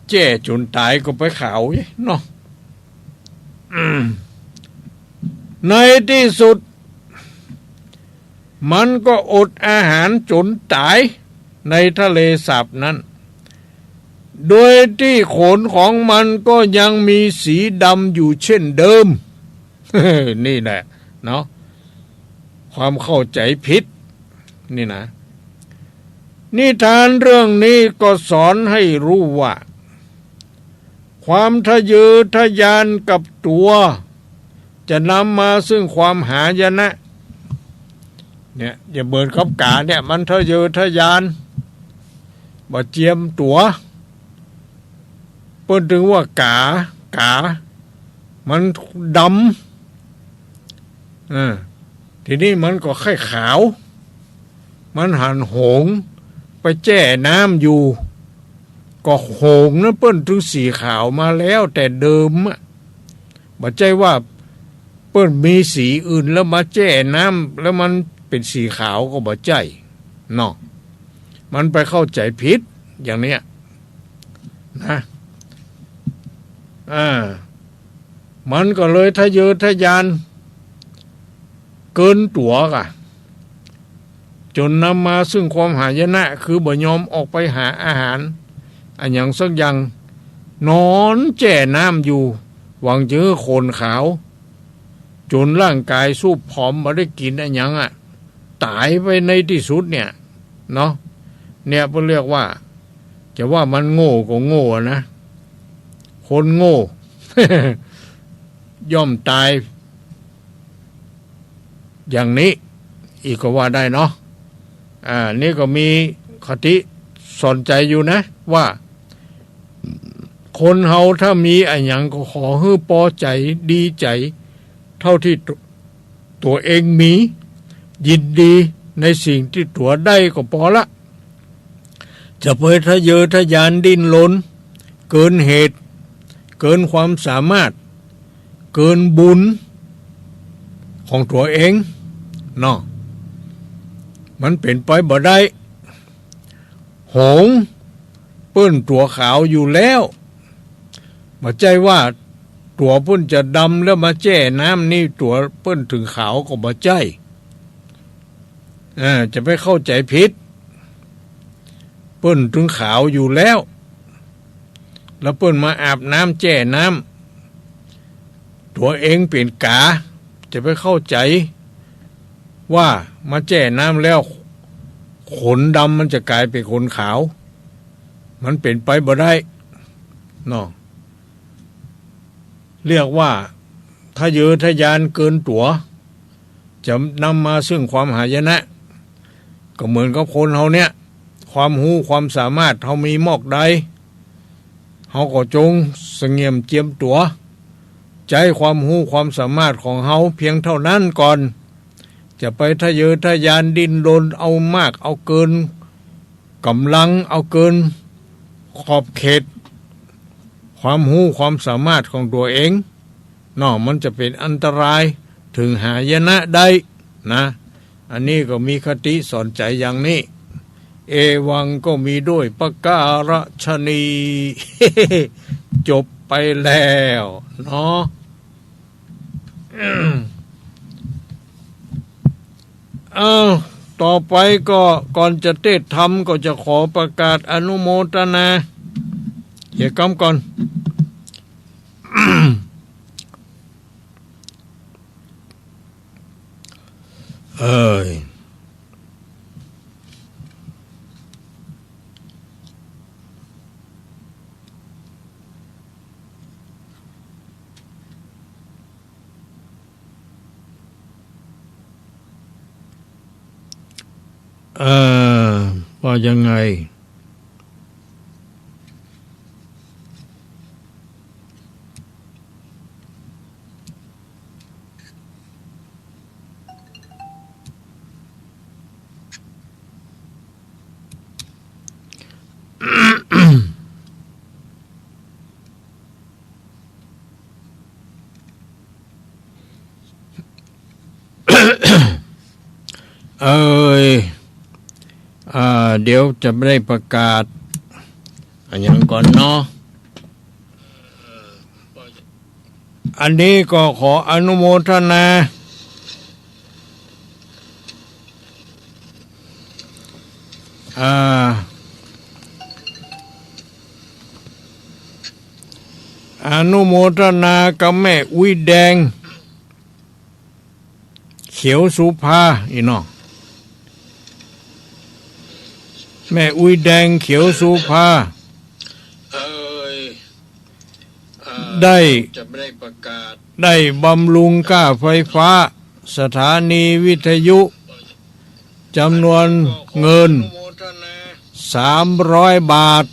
แจ้จ๋นต๋ายก็ไปขาวเนาะ อืม ในตี้สุด มันก็อดอาหารจ๋นต๋ายในทะเลสาบนั้น โดยตี้ขนของมันก็ยังมีสีดำอยู่เช่นเดิม นี่แหละเนาะ ความเข้าใจ๋ผิดนี่นะ นิทานเรื่องนี้ก็สอนให้รู้ว่า ความทะเยอทะยานกับตั๋ว จะนำมาซึ่งความหายนะ เนี่ย อย่าเหมือนกับก๋าเนี่ย มันทะเยอทะยาน บ่เจียมตั๋ว เปิ้นจึงว่าก๋า ก๋า มันดำ อ่า ทีนี้มันก็ใค่ขาว มันหันหงส์ไปแจ้น้ำอยู่ ก็หงส์นั้นเปิ้นจึงสีขาวมาแล้วแต่เดิมอะ บ่ใจ้ว่าเปิ้นมีสีอื่นแล้วมาแจ้น้ำแล้วมันเป๋นสีขาวก็บ่ใจ้เนาะ มันไปเข้าใจ๋ผิดอย่างเนี้ยนะ อ่า มันก็เลยทะเยอทะยานเกินตั๋วก่ะ จ๋นนำมาซึ่งความหายนะ คือบ่ยอมออกไปหาอาหารอะหยังสักอย่าง นอนแจ้น้ำอยู่ หวังจะหื้อขนขาว จ๋นร่างก๋ายซูบผอม บ่ได้กิ๋นอะหยังอะ ต๋ายไปในตี้สุดเนี่ย เนาะ เนี่ยเปิ้นเรียกว่า จะว่ามันโง่ก็โง่อะนะ คนโง่ ย่อมต๋าย อย่างนี้อีกก็ว่าได้เนาะ อ่า นี่ก็มีคติสอนใจ๋อยู่นะ ว่า คนเฮาถ้ามีอะหยังก็ขอหื้อปอใจ๋ ดีใจ๋ เท่าตี้ตั๋ว ตั๋วเองมี ยินดีในสิ่งตี้ตั๋วได้ก็ปอละ จะไปทะเยอทะยานดิ้นรนเกินเหตุ เกินความสามารถ เกินบุญของตั๋วเองเนาะ มันเป๋นไปบ่ได้ หงส์เปิ้นตั๋วขาวอยู่แล้ว บ่ใจ้ว่าตั๋วเปิ้นจะดำแล้วมาแจ้น้ำนี่ตั๋วเปิ้นถึงขาวก็บ่ใจ้ อ่า จะไปเข้าใจ๋ผิด เปิ้นจึงขาวอยู่แล้ว แล้วเปิ้นมาอาบน้ำแจ้น้ำ ตั๋วเองเป๋นก๋า จะไปเข้าใจ๋ว่ามาแจ้น้ำแล้ว ขนดำมันจะก๋ายเป๋นขนขาว มันเป๋นไปบ่ได้เนาะ เรียกว่าทะเยอทะยานเกินตั๋ว จะนำมาซึ่งความหายนะ ก็เหมือนกับคนเฮาเนี่ย ความฮู้ความสามารถเฮามีมอกใด เฮาก็จงสงเงียมเจียมตั๋ว ใจ๊ความฮู้ความสามารถของเฮาเพียงเต้านั้นก่อน จะไปทะเยอทะยานดิ้นรนเอามากเอาเกินก๋ำลัง เอาเกินขอบเขต ความฮู้ความสามารถของตั๋วเองเนาะ มันจะเป๋นอันตรายเถิงหายนะได้นะ อันนี้ก็มีคติสอนใจ๋อย่างนี้ เอวังก็มีด้วยประการฉะนี้ จบไปแล้วเนาะ อ้าว ต่อไปก็ก่อนจะเตศน์ธรรมก็จะขอประกาศอนุโมทนา เหียกำก่อน เอ่ย เอ่อ ว่ายังไง เอ่ย อ่า เดี๋ยวจะได้ประกาศอะหยังก่อนเนาะ อันนี้ก็ขออนุโมทนา อ่า อนุโมทนากับแม่อุ๊ยแดง เขียวสุภา อีเนาะ แม่อุ๊ยแดง เขียวสุภา เอ่ย ได้ จะได้ประกาศ ได้บำรุงค่าไฟฟ้า สถานีวิทยุ จำนวนเงิน สามร้อยบาท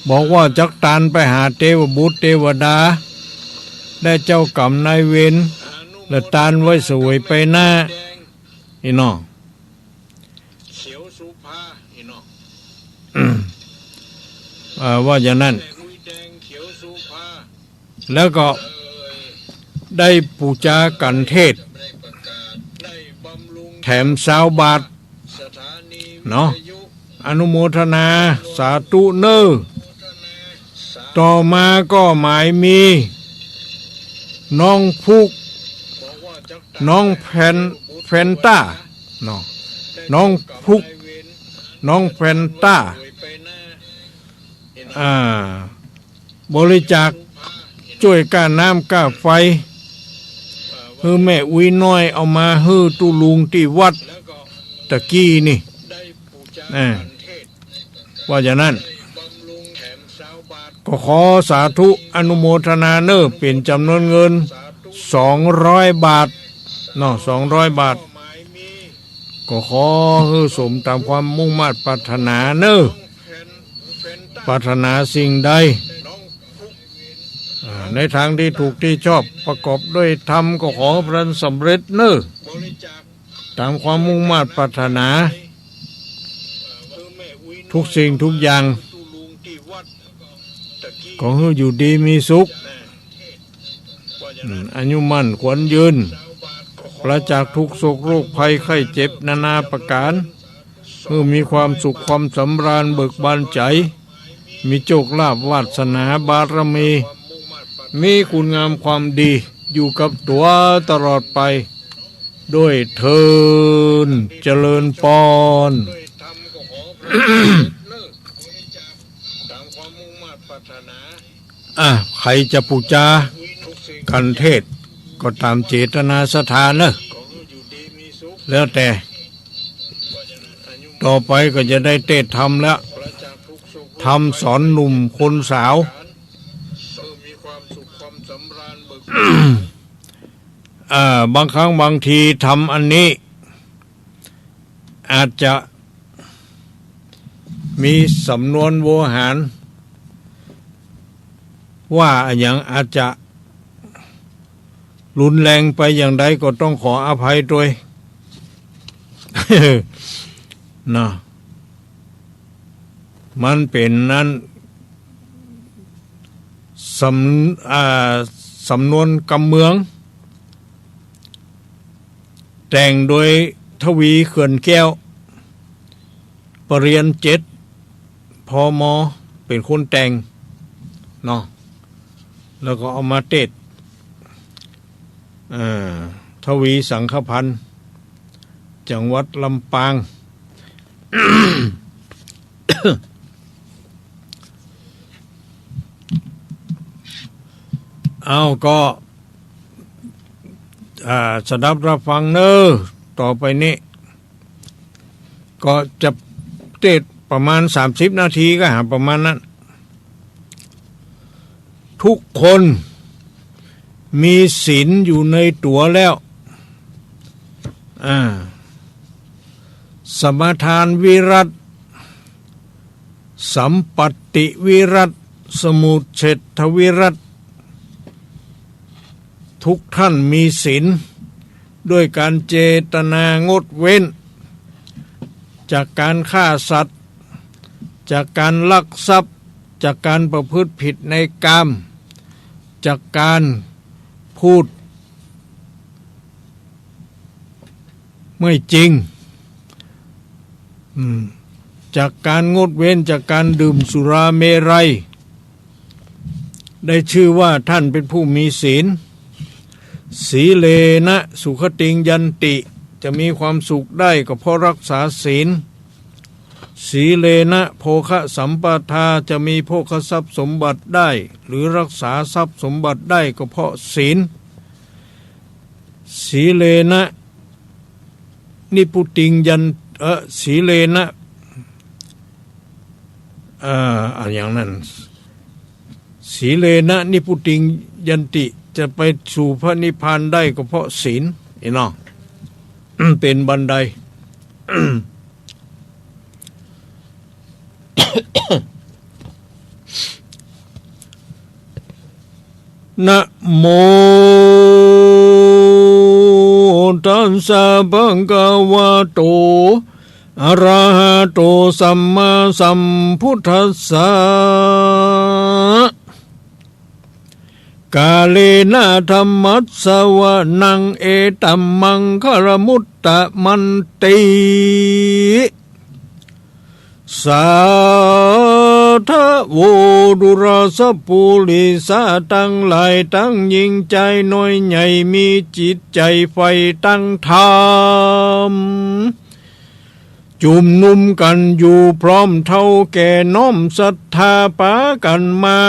บอกว่าจักตานไปหาเตวบุตรเตวดา และเจ้ากรรมนายเวร และตานไว้เสวยไปหน้า อีเนาะ เขียวสุภา อีเนาะ อืม เอ่อ ว่าอย่างนั้น แล้วก็ได้ปู๋จากัณฑ์เทศน์ แถมซาวบาท เนาะ อนุโมทนา สาธุเน่อ ต่อมาก็หมายมี น้องพุก น้องแฟน แฟนต้า เนาะ น้องพุก น้องแฟนต้า อ่า บริจาคจ้วยก้าน้ำก้าไฟ หื้อแม่อุ๊ยน้อย เอามาหื้อตุ๊ลุงตี้วัดตะกี้นี่ อ่า ว่าอย่างนั้น ก็ขอสาธุอนุโมทนาเน่อ เป๋นจำนวนเงิน สองร้อยบาท เนาะ สองร้อยบาท ก็ขอหื้อสมตามความมุ่งมาดปรารถนาเน่อ ปรารถนาสิ่งใด อ่า ในทางที่ถูกที่ชอบ ประกอบด้วยธรรม ก็ขอพลันสำเร็จเน่อ ตามความมุ่งมาดปรารถนา ทุกสิ่งทุกอย่าง ขอหื้ออยู่ดีมีสุข อืม อายุมั่นขวัญยืน ปราศจากทุกข์โศกโรคภัยไข้เจ็บนานาประการ หื้อมีความสุขความสำราญเบิกบานใจ๋ มีโชคลาภวาสนาบารมี มีคุณงามความดีอยู่กับตั๋วตลอดไป ด้วยเทอญ เจริญปอน อ่ะ ใผจะปู๋จากัณฑ์เทศน์ก็ต๋ามเจตนาศรัทธาเน่อ แล้วแต่ ต่อไปก็จะได้เตศน์ธรรมแล้ว ธรรมสอนหนุ่มคนสาว เอ่อ บางครั้งบางทีธรรมอันนี้ อาจจะมีสำนวนโวหาร ว่าอะหยังอาจจะรุนแรงไปอย่างใดก็ต้องขออภัยตวย เนาะ มันเป๋นนั้น สำ- อ่า สำนวนกำเมือง แต่งโดยทวี เขื่อนแก้ว ปริญญาเจ็ด พม เป๋นคนแต่งเนาะ แล้วก็เอามาเตศน์ เอ่อ ทวีสังขพันธ์ จังหวัดลำปาง เอาก็ อ่า สดับรับฟังเน่อ ต่อไปนี้ ก็จะเตสน์ประมาณสามสิบนาทีก็หาประมาณนั้น ทุกคนมีศีลอยู่ในตั๋วแล้ว อ่า สมาทานวิรัต สัมปัตติวิรัต สมุจเฉทวิรัต ทุกท่านมีศีล ด้วยการเจตนางดเว้น จากการฆ่าสัตว์ จากการลักทรัพย์ จากการประพฤติผิดในกาม จากการพูดไม่จริง อืม จากการงดเว้นจากการดื่มสุราเมรัย ได้ชื่อว่าท่านเป็นผู้มีศีล สีเลนะสุขติงยันติ จะมีความสุขได้ก็เพราะรักษาศีล สีเลนะโภคสัมปทา จะมีโภคทรัพย์สมบัติได้ หรือรักษาทรัพย์สมบัติได้ก็เพราะศีล สีเลนะ นิพพุติงยัน เอ่อ สีเลนะ เอ่อ อะหยังนั้น สีเลนะนิพพุติงยันติ จะไปสู่พระนิพพานได้ก็เพราะศีล เห็นเนาะ เป๋นบันได นะโมตัสสะ ภะคะวะโต อะระหะโต สัมมาสัมพุทธัสสะ กาเลนะ ธัมมัสสะวะนัง เอตัมมังคะละมุตตะมันติ สาธะโว ดูราสะปุริสะตังหลาย ตังญิงจายน้อยใหญ่ มีจิตใจ๋ใฝ่ตังธรรม จุมนุมกั๋นอยู่พร้อมเฒ่าแก่ น้อมศรัทธาปากั๋นมา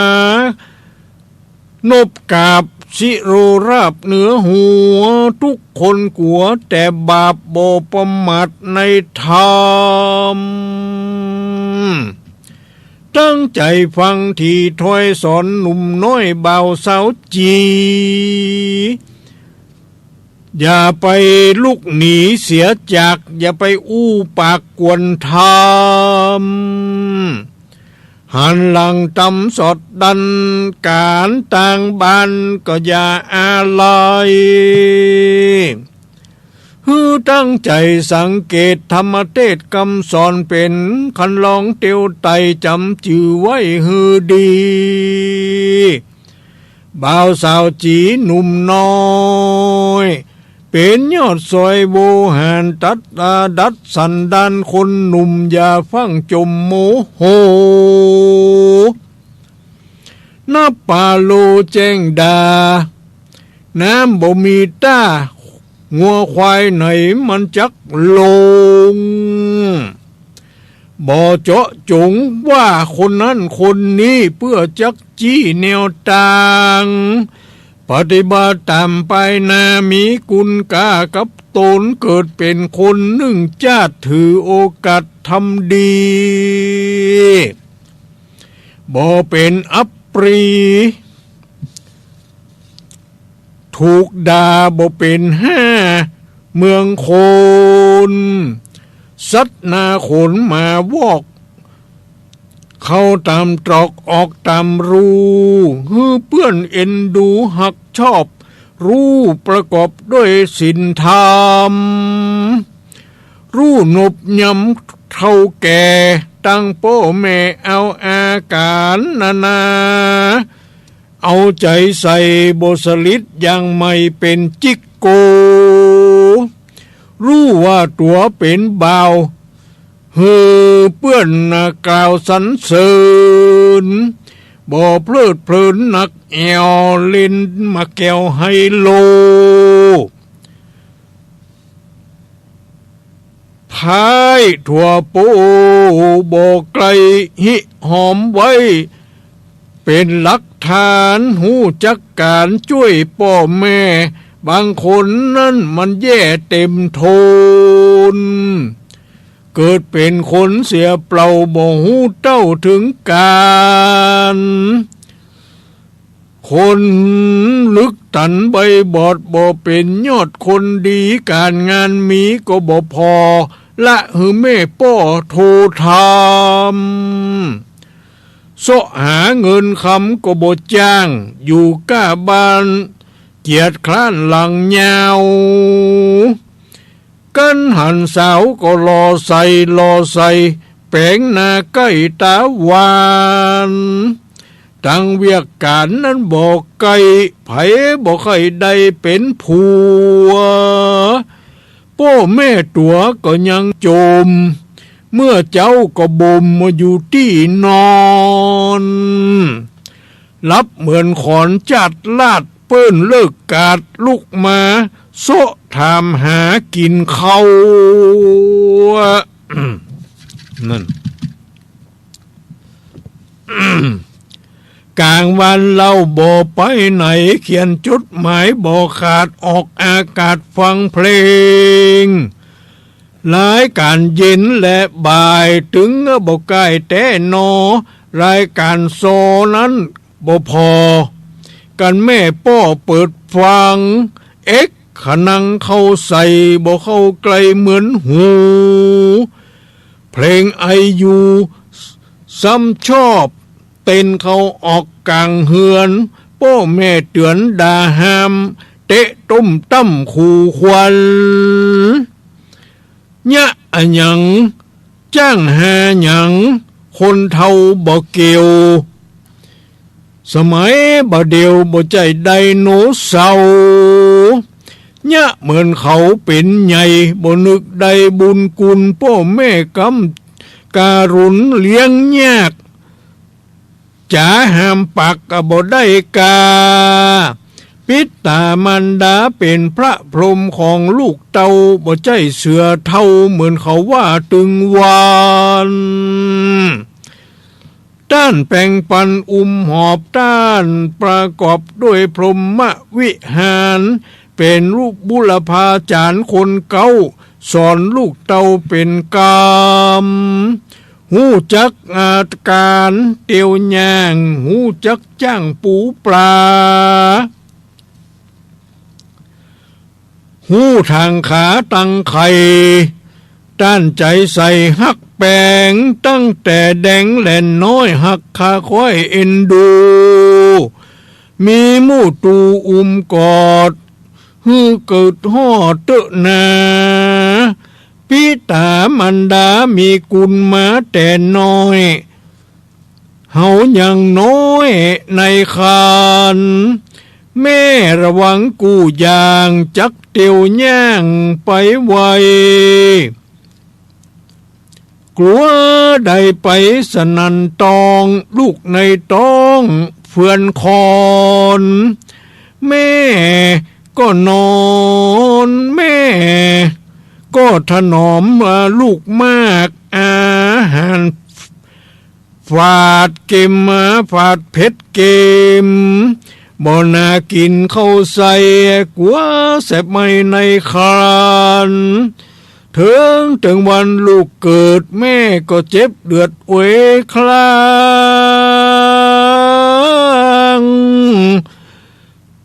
นบกราบสิโรราบเหนือหัว ทุกคนกั๋วแต่บาป บ่ประมาทในธรรม ตั้งใจ๋ฟังตี้ถ้อยสอนหนุ่มน้อยบ่าวสาวจี อย่าไปลุกหนีเสียจาก อย่าไปอู้ปากกวนธรรม หันหลังต๋ำสอดดัน ก๋านต่างบ้านก็อย่าอาลัย หื้อตั้งใจ๋สังเกต ธรรมเตสน์กำสอนเป๋น คันลองเตียวไต จ๋ำจื้อไว้หื้อดี บ่าวสาวจี๋หนุ่มน้อย เป๋นยอดซอยโวหาร ตัด อ่า ดัดสันดานคนหนุ่ม อย่าฟั่งจ๋มโมโห นับปาโลแจ้งด่า น้ำบ่มีต้า งัวควายไหนมันจักลง บ่เจาะจงว่าคนนั้นคนนี้ เปื้อจักจี้แนวตาง ปฏิบัติต๋ามไปหน้า มีกุณก้ากับต๋น เกิดเป๋นคนนึ่งจาติ ถือโอกาสทำดี บ่เป๋นอัปรี ถูกด่าบ่เป๋นห้าเมืองคน สัตว์นาขนหมาวอก เข้าต๋ามตรอกออกต๋ามรู หื้อเปื้อนเอ็นดูฮักชอบ รู้ประกอบด้วยศีลธรรม รู้นบยำเฒ่าแก่ ตังป้อแม่เอาอาก๋านนานา เอาใจ๋ใส่บ่สลิด อย่างใหม่เป๋นจิ๊กโก รู้ว่าตั๋วเป๋นบ่าว หื้อเปื้อนน่ะกล่าวสรรเสริญ บ่เพลิดเพลินนักแอ่ว เล่นหมากแก้วไฮโล พายทั่วโป บ่ใก้หิหอมไว้ เป๋นหลักฐาน ฮู้จักก๋านจ้วยป้อแม่ บางคนนั้นมันแย่เต็มทน เกิดเป๋นคนเสียเปล่า บ่ฮู้เต้าเถิงก๋าน คนลึกตันใบบอด บ่เป๋นยอดคนดี ก๋านงานมีก็บ่ผ่อ ละหื้อแม่ป้อโทธรรม เซาะหาเงินคำก็บ่จ้าง อยู่ก้าบ้าน เกียจคร้านหลังยาว กั๋นหันสาวก็หล่อใส หล่อใส แป๋งหน้าใก้ต๋าหวาน ตังเวียกก๋านนั้นบ่ใก้ ใผบ่ใค่ได้เป๋นผัว ป้อแม่ตั๋วก็ยังจม เมื่อเจ๊าก็บ่มมาอยู่ตี้นอน หลับเหมือนขอนจาดลาด เปิ้นเลิกกาดลุกมา เซาะถามหากิ๋นข้าว นั่น ก๋างวันเล่าบ่ไปไหน เขียนจดหมายบ่ขาด ออกอากาศฟังเพลง รายก๋านเย็นและบ่าย เถิงบ่ใก้แต๊นอ รายก๋านซอนั้นบ่ผ่อ กั๋นแม่ป้อเปิดฟัง เอ็ก ขะนังเข้าใส่ บ่เข้าใก้เหมือนหู เพลงไอยู ซ้ำชอบ เต้นเข้าออกก๋างเฮือน ป้อแม่เตื๋อนด่าห้าม เตะต้มตั้มขู่ขวัญ เยียะอะหยัง จ้างหาหยัง คนเฒ่าบ่เกี่ยว สมัยบ่าเดี่ยวบ่ใจ้ไดโนเสาร์ เยียะเหมือนเขาเป๋นใหญ่ บ่นึกได้บุญคุณ ป้อแม่กำการุณเลี้ยงยาก จ๋าห้ามปากก็บ่ได้กา ปิต๋ามารดาเป๋นพระพรหมของลูกเต้า บ่ใจ้เสือเฒ่าเหมือนเขาว่าตึงวาน ต้านแปงปันอุ้มหอบ ต้านประกอบด้วยพรหมวิหาร เป๋นลูกบุรพาจ๋ารย์คนเก๊า สอนลูกเต้าเป๋นกำ ฮู้จักอาก๋านเตียวย่าง ฮู้จักจ้างปูปลา ฮู้ถางขาตังไข่ ต้านใจ๋ใส่ฮักแปง ตั้งแต่แดงแหล่นน้อย ฮักคาค้อยเอ็นดู มีมู่ตูอุ้มกอด หื้อเกิดฮอดเต๊อะนา ปิต๋ามารดามีกุณมาแต่น้อย เฮายังน้อยในครรภ์ แม่ระวังกู้อย่าง จักเตียวย่างไปไว กั๋วได้ไปสนั่นตอง ลูกในต๊องเฟือนคอน แม่ก็นอน แม่ก็ถนอมลูกมาก อาหารฝาดเก็ม ฝาดเผ็ดเก็ม บ่น่ากิ๋นเข้าใส่ กั๋วแสบไหม้ในครรภ์ เถิง เถิงวันลูกเกิด แม่ก็เจ็บเดือดเวยคลาง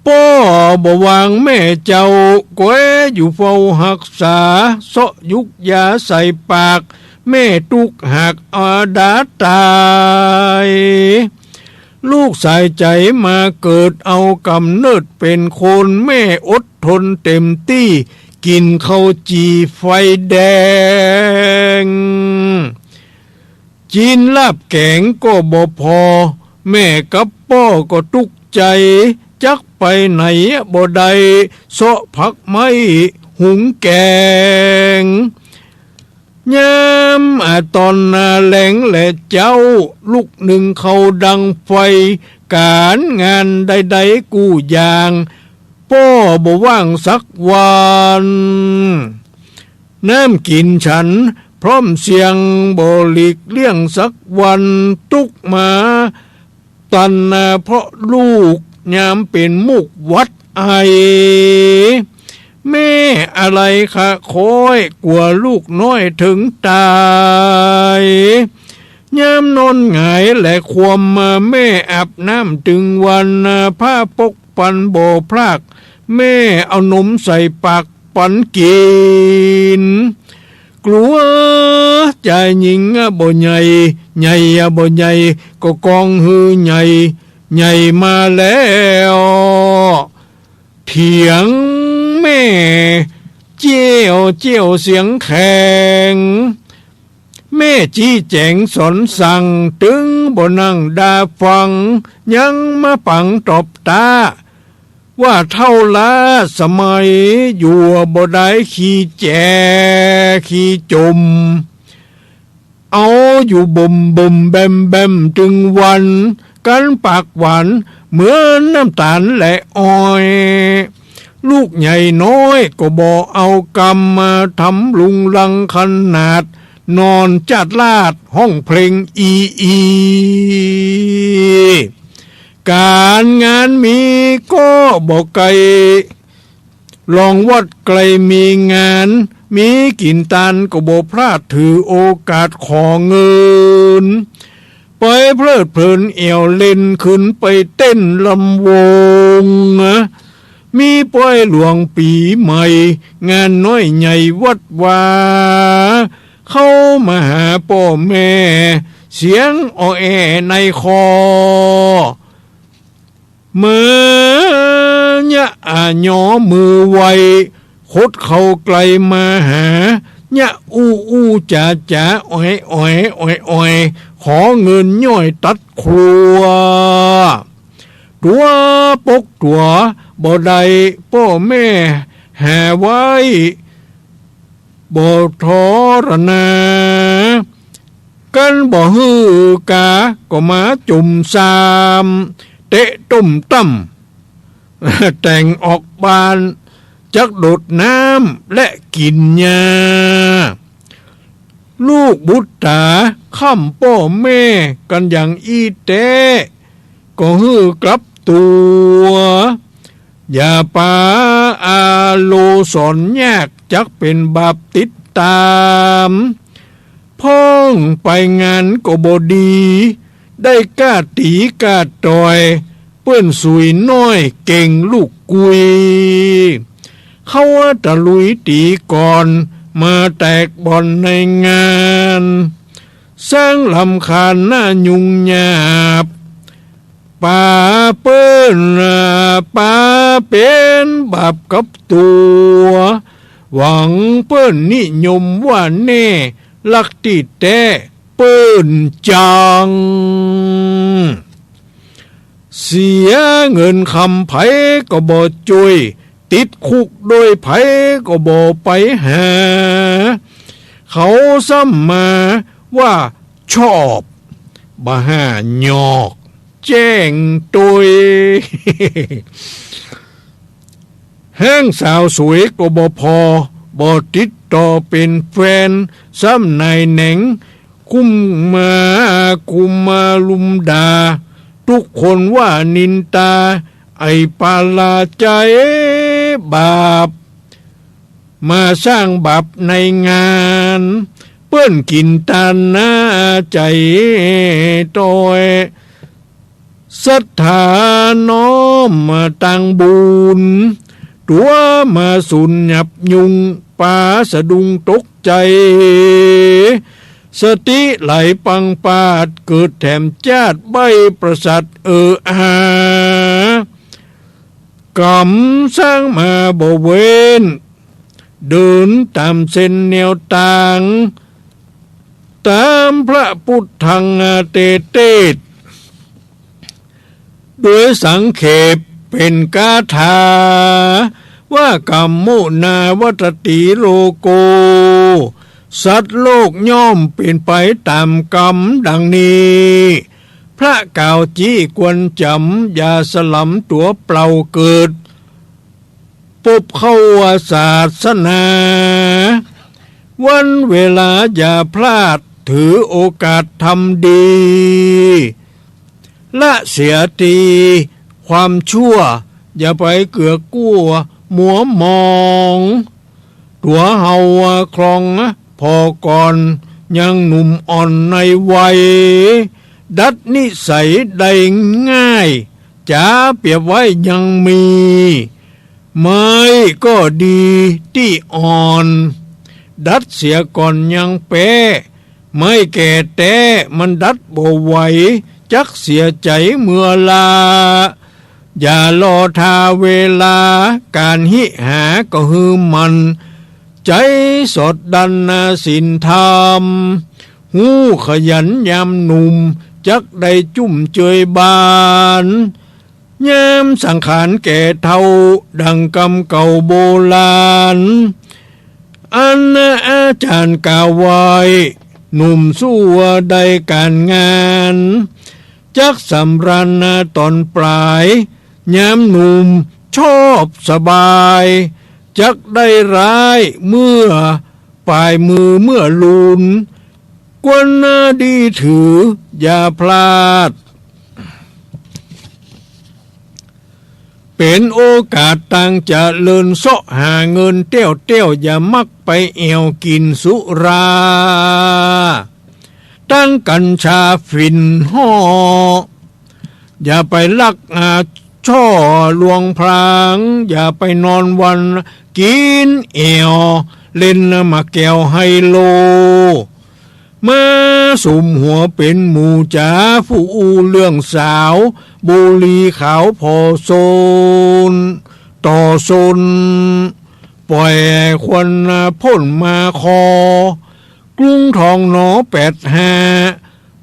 ป้อบ่วางแม่เจ้า ก้อยอยู่เฝ้าฮักษา เซาะยุกยาใส่ปาก แม่ตุ๊กหากอาดาต๋าย ลูกสายใจ๋มาเกิด เอาก๋ำเนิดเป๋นคน แม่อดทนเต็มตี้ กิ๋นข้าวจี่ไฟแดง จีนลาบแก๋งก็บ่ผ่อ แม่กับป้อก็ตุ๊กใจ๋ จักไปไหนบ่ได้ เซาะผักไม้หุงแก๋ง ยามอาต๋อนนาแลงและเจ๊า ลุกนึ่งข้าวดังไฟ ก๋านงานใดๆกู้อย่าง ป้อบ่ว่างสักวัน น้ำกิ๋นฉันพร้อมเสียง บ่หลีกเลี่ยงสักวัน ตุ๊กมาตันนาเพราะลูก ยามเป๋นมุกวัด ไอ แม่อะไรคะคอย กั๋วลูกน้อยเถิงต๋าย ยามนอนหงายและคว่ำ แม่อาบน้ำตึงวัน ผ้าปกปันบ่พลาก แม่เอานมใส่ปากปันกิ๋น กั๋วจายญิงบ่ใหญ่ ใหญ่บ่ใหญ่ ก็กองหื้อใหญ่ ใหญ่มาแล้ว เถียงแม่เจี้ยวเจี้ยวเสียงแข็ง แม่จี้แจ๋งสอนสั่ง ตึงบ่นั่งดาฟัง ยังมาปังตอบตา ว่าเฒ่าล้าสมัย อยู่บ่ได้ขี้แจ๋ขี้จม เอาอยู่บ่มบ่มแบมแบมตึงวัน กั๋นปากหวานเหมือนน้ำต๋าลและอ้อย ลูกใหญ่น้อยก็บ่เอากำ มาทำลุงลังขนาด นอนจ้าดลาดฮ้องเพลงอีอี ก๋านงานมีก็บ่ไกล ลองวัดไกลมีงาน มีกิ๋นตานก็บ่พลาด ถือโอกาสขอเงิน ไปเพลิดเพลินแอ่วเล่น ขึ้นไปเต้นลำวง มีป้อยหลวงปี๋ใหม่ งานน้อยใหญ่วัดวา เข้ามาหาป้อแม่ เสียงออแอในคอ มาเยียะอะยอมือไหว้ คดเข้าใก้มาหา เยียะอู้อู้จ๋าจ๋า อ่อยอ่อยอ่อยอ่อย ขอเงินย่อยตัดครัว ตั๋วปกตั๋วบ่ได้ ป้อแม่หาไว้ บ่ทรนา กั๋นบ่หื้อกา ก็มาจมซาม เตะต้มตั้ม แต่งออกบ้าน จักโดดน้ำและกิ๋นยา ลูกบุตรต๋าค้ำป้อแม่กั๋นอย่างอี้แต๊ ก็หื้อกลับตั๋ว อย่าปาอาโลสอนยาก จักเป๋นบาปติดต๋าม พ่องไปงานก็บ่ดี ได้ก้าตี๋ก้าต่อย เปิ้นสุยน้อยเก่งลูกกุย เข้าตะลุยตี๋ก่อน มาแตกบ่อนในงาน สร้างรำคาญหน้ายุ่งยาก ปาเปิ้น ปาเป๋นบาปกับตั๋ว หวังเปิ้นนิยมว่าแน่ ลักตี้แต๊เปิ้นจัง เสียเงินคำใผก็บ่จ้วย ติดคุกโดยใผก็บ่ไปหา เขาซ้ำมาว่าชอบ บ่าห้าหยอก แจ้งตวย แฮงสาวสวยก็บ่พอ บ่ติดต่อเป๋นแฟน ซ้ำนายแหนง คุมมา คุมมาลุมด่า ทุกคนว่านินตา ไอ้ปาลาใจบาป มาสร้างบาปในงาน เปิ้นกิ๋นตานหน้าใจ๋ต้อย ศรัทธาน้อมมาตังบุญ ตั๋วมาสูญหยับยุง ปาสะดุ้งตกใจ๋ สติไหลปังปาด เกิดแถมจ้าดใบ้ประสาทเอออา กำสร้างมาบ่เว้น เดินต๋ามเส้นแนวตาง ต๋ามพระพุทธังเตเตส โดยสังเขปเป๋นกาถา ว่า กัมโมนาวัตติโลโก สัตว์โลกย่อมเป๋นไปต๋ามกำดังนี้ พระกล่าวจี้ควรจ๋ำ อย่าสลำตั๋วเปล่าเกิด ปบเข้าศาสนา วันเวลาอย่าพลาด ถือโอกาสทำดี ละเสียทีความชั่ว อย่าไปเกือกกลัวมัวหมอง ตั๋วเฮาครองผ่อก่อน ยังหนุ่มอ่อนในวัย ดัดนิสัยได้ง่าย จ๋าเปรียบไว้ยังมี ไม้ก็ดีตี้อ่อน ดัดเสียก่อนยังแป๊ ไม้แก่แต๊มันดัดบ่ไหว จักเสียใจ๋เมื่อลา อย่ารอทาเวลา ก๋านฮิหาก็หื้อหมั่น ใจ๋สอดดั้นศีลธรรม ฮู้ขยันยามหนุ่ม จักได้จุ่มเจยบาน ยามสังขารแก่เฒ่า ดังกำเก่าโบราณ อันอาจ๋ารย์กล่าวไว้ หนุ่มสู้ได้ก๋านงาน จักสำราญต๋อนปลาย ยามหนุ่มชอบสบาย จักได้ร้ายเมื่อปลายมือเมื่อลูน ควรดีถืออย่าพลาด เป๋นโอกาสตางเจริญ เซาะหาเงินแต๊วๆ อย่ามักไปแอ่วกิ๋นสุรา ตึงกัญชาฝิ่นฮ่อ อย่าไปลักอาช่อลวงพลาง อย่าไปนอนวันกิ๋นแอ่ว เล่นหมากแก้วไฮโล มาสุมหัวเป๋นหมู่จ๋า ผู้อู้เรื่องสาว บุหรี่ขาวผ่อซน ต่อซน ป่อยควันพ่นมาคอ กรุงทองหนอแปดห้า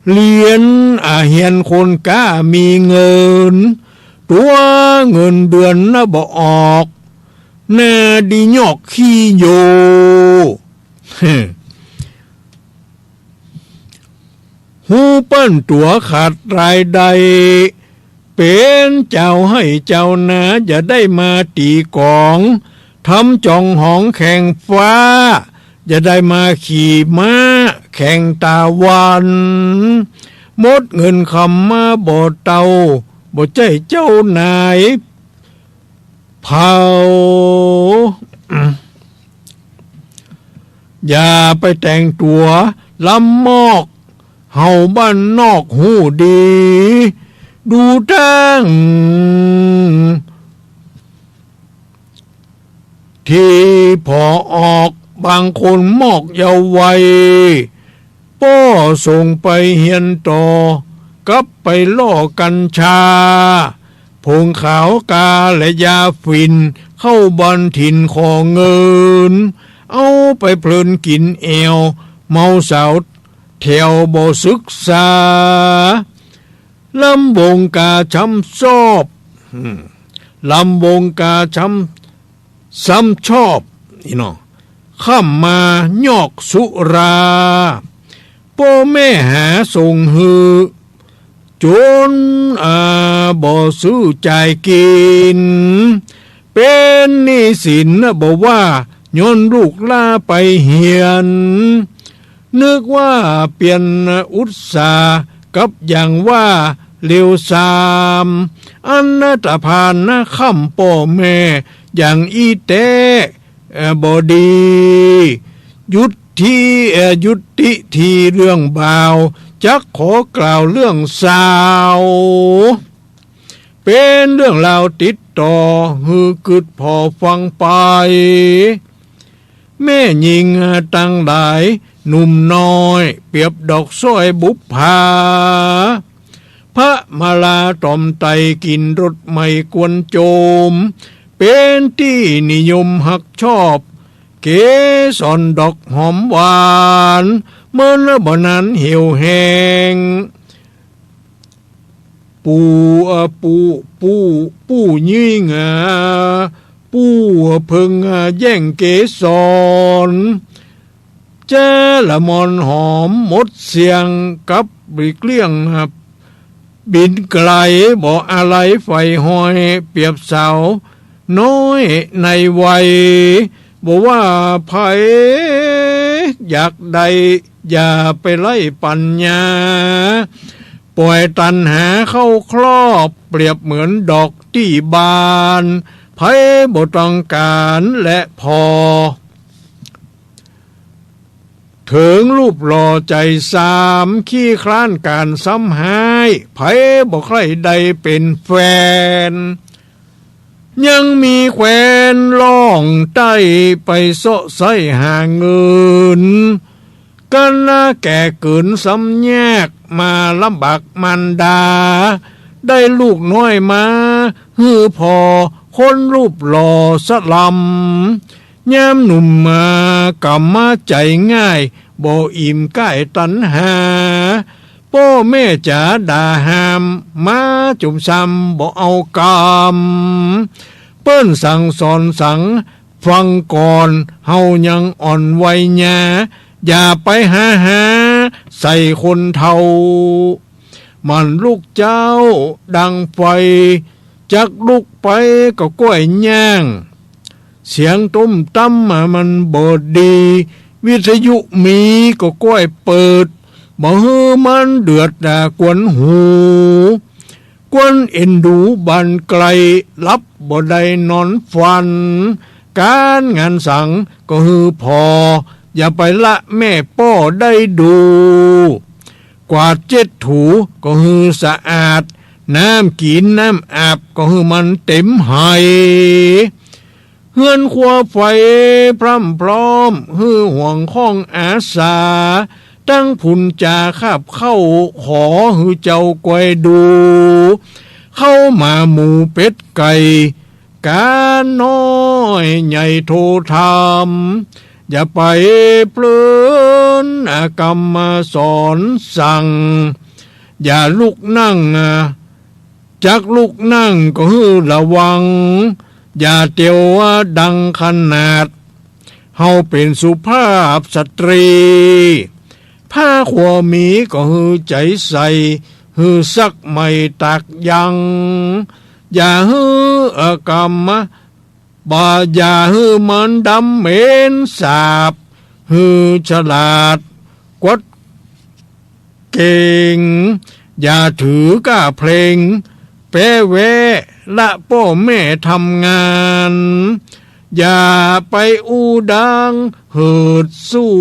เฮียนอาเฮียนคนกล้ามีเงิน ตั๋วเงินเดือนนะบ่ออก หน้าดียอกขี้โย ฮู้เปิ้นตั๋วขาดรายได้ เป๋นเจ้าไฮ่เจ้านา อย่าได้มาตี๋ก๋อง ทำจ๋องหองแข่งฟ้า อย่าได้มาขี่ม้าแข่งต๋าวัน หมดเงินคำมาบ่เต้า บ่ใจ้เจ้านายเผา อย่าไปแต่งตั๋วล้ำมอก เฮาบ้านนอกฮู้ดี ดูตั้ง ตี้ผ่อออก บางคนมอกเยาว์วัย ป้อส่งไปเฮียนต่อ กลับไปล่อกัญชา ผงขาวกาและยาฝิ่น เข้าบ้านถิ่นขอเงิน เอาไปเพลินกิ๋นแอ่ว เมาสาวแถวบ่ศึกษา ลำวงกาช้ำชอบ อืม ลำวงกาช้ำ ซ้ำชอบ อี้เนาะ ค่ำมายอกสุรา ป้อแม่หาส่งหื้อ จ๋น อ่า บ่ซื้อจ่ายกิ๋น เป๋นหนี้สินบ่ว่า ย้อนลูกหล้าไปเฮียน นึกว่าเปียรอุตสาหะ กับอย่างว่าเลวทราม อันตะพานนะค่ำป้อแม่ อย่างอี้แต๊ เอ่อ บ่ดี ยุติ เอ่อ ยุติตี้เรื่องบ่าว จักขอกล่าวเรื่องสาว เป๋นเรื่องราวติดต่อ หื้อกึ๊ดผ่อฟังไป แม่ญิงตังหลาย หนุ่มน้อย เปรียบดอกสร้อยบุปผา พระมาลาต๋อมไตร กลิ่นรสใหม่กวนโจม เป๋นตี้นิยมฮักชอบ เกสรดอกหอมหวาน เมินบ่นานเหี่ยวแห้ง ปู่ เอ่อ ปู่ ปู่ ปู่ญิง อ่า ปู่เพิ่ง อ่า แย่งเกสร จะละมอนหอมหมดเสี้ยง กับหลีกเลี่ยง อ่า บินไกล บ่อาลัยใฝ่ห้อย เปรียบสาวน้อยในวัย บ่ว่าใผอยากได้ อย่าไปไล่ปัญญา ป่อยตัณหาเข้าครอบ เปรียบเหมือนดอกตี้บาน ใผบ่ต้องก๋านแลผ่อ เถิงรูปหล่อใจ๋สาม ขี้คร้านก๋านซ้ำฮ้าย ใผบ่ใค่ได้เป๋นแฟน ยังมีแคว้นล่องใต้ ไปเซาะใซ้หาเงิน กั๋นนาแก่เกิ๋นซ้ำยาก มาลำบากมารดา ได้ลูกน้อยมาหื้อผ่อ คนรูปหล่อสะลำ ยามหนุ่มมาก๋ำมาใจ๋ง่าย บ่อิ่มก้ายตัณหา ป้อแม่จ๋าด่าห้าม มาจุ่มซำบ่เอากำ เปิ้นสั่งสอนสังฟังก่อน เฮายังอ่อนวัยยา อย่าไปหาหาใส่คนเฒ่า มันลุกเจ๊าดังไฟ จักลุกไปก็ก้อยย่าง เสียงตุ้มตั้มมันบ่ดี วิทยุมีก็ก้อยเปิด บ่หื้อมันเดือดกวนหู กวนเอ็นดูบ้านไกล หลับบ่ได้นอนฝัน ก๋านงานสังก็หื้อผ่อ อย่าไปละแม่ป้อได้ดู กวาดเจ็ดถูก็หื้อสะอาด น้ำกิ๋นน้ำอาบก็หื้อมันเต๋มไห เฮือนครัวไฟพร่ำพร้อม หื้อห่วงข้องอาสา ตั้งผุนจ๋าคาบข้าว ขอหื้อเจ้าก้อยดู ข้าวหมาหมูเป็ดไก่ ก๋านน้อยใหญ่โทธรรม อย่าไปเพลินกำมาสอนสั่ง อย่าลุกนั่ง จักลุกนั่งก็หื้อระวัง อย่าเตียวดังขนาด เฮาเป๋นสุภาพสตรี ผ้าครัวมีก็หื้อใจ๋ใส่ หื้อซักใหม่ตากยัง อย่าหื้อเอ่อกำ บ่าอย่าหื้อมันดำเหม็นสาบ หื้อฉลาดกวัดเก่ง อย่าถือก้าเพลง แป๊แว้ละป้อแม่ทำงาน อย่าไปอู้ดังหืดสู้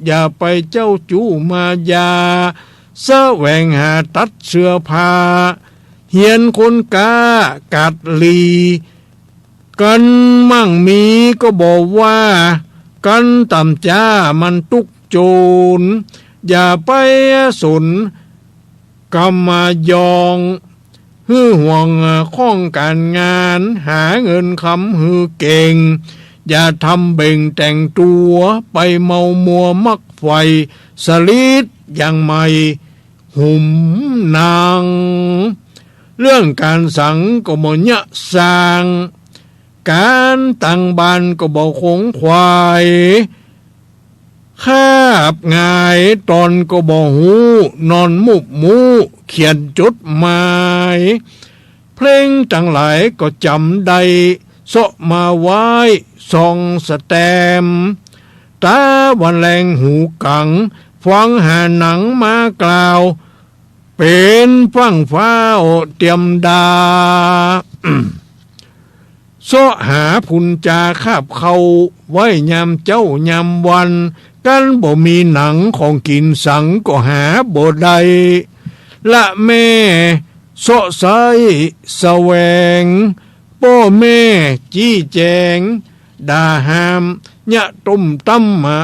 อย่าไปเจ้าจู้มายา แสวงหาตัดเสื้อผ้า เฮียนคนก้ากาดหลี กั๋นมั่งมีก็บ่ว่า กั๋นต่ำจ๊ามันตุ๊กโจร อย่าไปสนกำมายอง หื้อห่วงข้องก๋านงาน หาเงินคำหื้อเก่ง อย่าทำเบ่งแต่งตั๋ว ไปเมามัวมักใฝ่ สลีดยังใหม่ หุมนาง เรื่องก๋านสังก็บ่เยียะสร้าง ก๋านตังบ้านก็บ่ขงขวาย คาบหงายต๋อนก็บ่ฮู้ นอนมุบมู้เขียนจดหมาย เพลงตังหลายก็จ๋ำได้ เซาะมาไว้ส่องสแตมป์ ต๋าวันแลงหูกั๋ง ฟังหาหนังมากล่าว เป๋นฟั่งฟ้าวเตียมดา เซาะหาผุนจ๋าคาบข้าว ไว้ยามเจ๊ายามวัน กั๋นบ่มีหนังของกิ๋นสังก็หาบ่ได้ ละแม่เซาะใซ้แสวง ป้อแม่จี้แจ๋ง ด่าห้าม เยียะตุ้มตั้มมา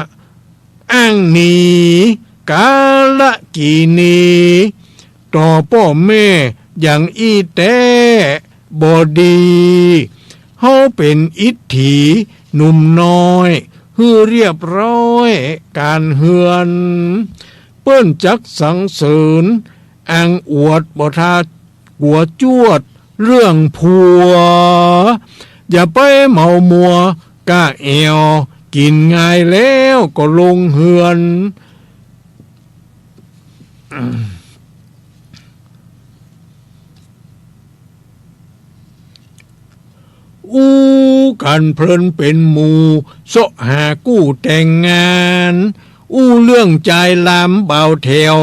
อ้างหนี ก๋าละกี๋หนี ต่อป้อแม่อย่างอี้แต๊บ่ดี เฮาเป๋นอิทธิหนุ่มน้อย หื้อเรียบร้อยก๋านเฮือน เปิ้นจักสรรเสริญ อ้างอวดบ่ทากั๋วจวดเรื่องผัว อย่าไปเมามัวก้าแอ่ว กิ๋นงายแล้วก็ลงเฮือน อู้กั๋นเพลินเป๋นหมู่ เซาะหากู้แต่งงาน อู้เรื่องจายลามบ่าวแถว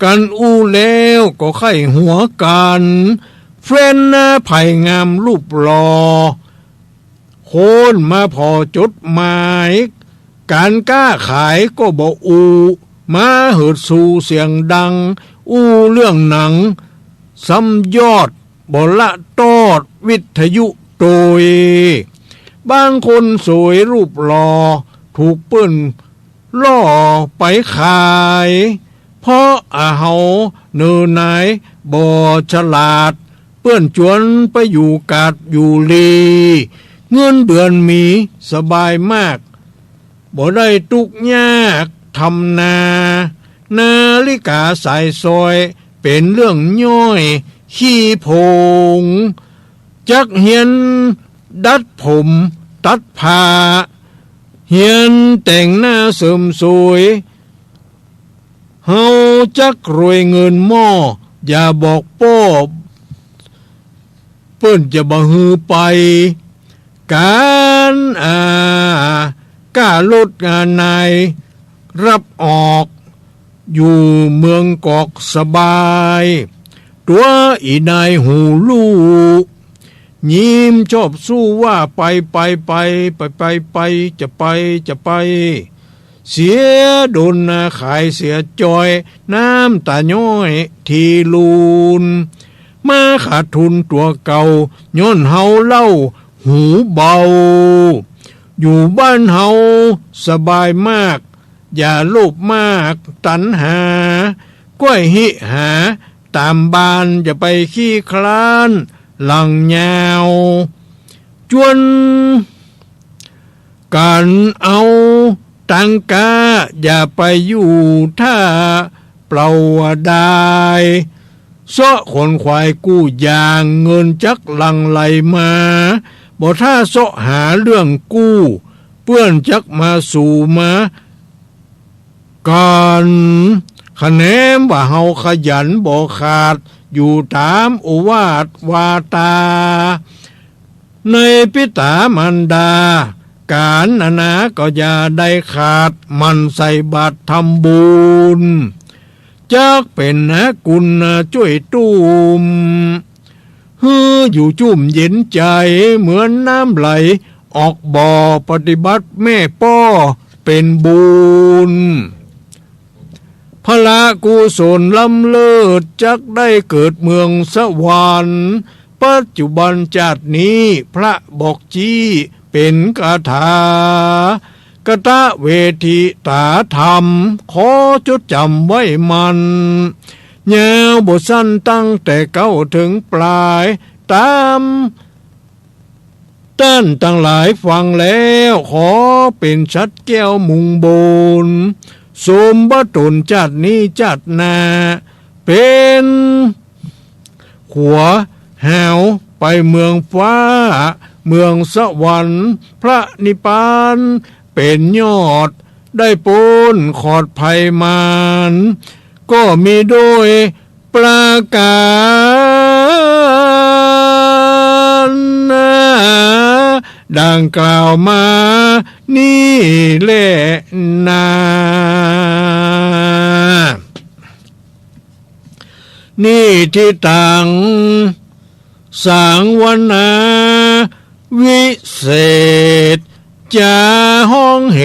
กั๋นอู้แล้วก็ใค่หัวกั๋น แฟนนาใผงามรูปหล่อ คนมาผ่อจดหมาย ก๋านก๊าขายก็บ่อู้ มาหืดสู่เสียงดัง อู้เรื่องหนัง ซ้ำยอดบ่ละตอดวิทยุโตย บางคนสวยรูปหล่อ ถูกเปิ้นล่อไปขาย เพราะอาเฮาเนอหนายบ่ฉลาด เปิ้นจวนไปอยู่กาดอยู่ลี เงินเดือนมีสบายมาก บ่ได้ตุ๊กยากทำนา นาฬิกาสายสร้อย เป๋นเรื่องย่อยขี้ผง จักเฮียนดัดผมตัดผ้า เฮียนแต่งหน้าเสริมสวย เฮาจักรวยเงินหม้อ อย่าบอกป้อ เปิ้นจะบ่หื้อไป ก๋าน อา ก๊ารถ อา นายรับออก อยู่เมืองกอกสบาย ตั๋วอี่นายฮู้ลู่ ยิ้มชอบสู้ว่า ไป ไป ไป ไป ไป ไป จะไป จะไป เสียดนนาขายเสียจอย น้ำต๋าย้อยทีลูน มาขาดทุนตั๋วเก่า ย้อนเฮาเล่าหูเบา อยู่บ้านเฮาสบายมาก อย่าโลภมากตัณหา ก้อยหิหาต๋ามบ้าน อย่าไปขี้คร้านหลังยาว จวนกั๋นเอาตังก้า อย่าไปอยู่ถ้าเปล่าดาย เซาะขนขวายกู้ยาง เงินจักหลั่งไหลมา บ่ถ้าเซาะหาเรื่องกู้ เปื้อนจักมาสู่มา กั๋น คะแนนว่าเฮาขยันบ่ขาด อยู่ต๋ามโอวาทวาตา ในปิต๋ามารดา ก๋านนานาก็อย่าได้ขาด หมั่นใส่บาตรทำบุญ จักเป๋นนากุณจ้วยตุ้ม หื้ออยู่จุ่มเย็นใจ๋ เหมือนน้ำไหลออกบ่อ ปฏิบัติแม่ป้อเป๋นบุญ พละกุศลล้ำเลิศ จักได้เกิดเมืองสวรรค์ ปัจจุบันจาตินี้ พระบอกจี้เป๋นคาถา กตเวทิตาธรรม ขอจดจ๋ำไว้มั่น ยาวบ่สั้นตั้งแต่เก๊าเถิงปลาย ต๋ามต้านตังหลายฟังแล้ว ขอเป๋นสัตว์แก้วมุงบน สมบัติต๋นจาตินี้จาติหน้า เป๋น ขัวหาวไปเมืองฟ้า เมืองสวรรค์ พระนิพพานเป๋นยอด ได้ป๊นขอดภัยมาร ก็มีโดยประก๋านดังกล่าวมานี้แลนา นิฏฐิตัง สังวนา วิเศษ จะฮ้องเห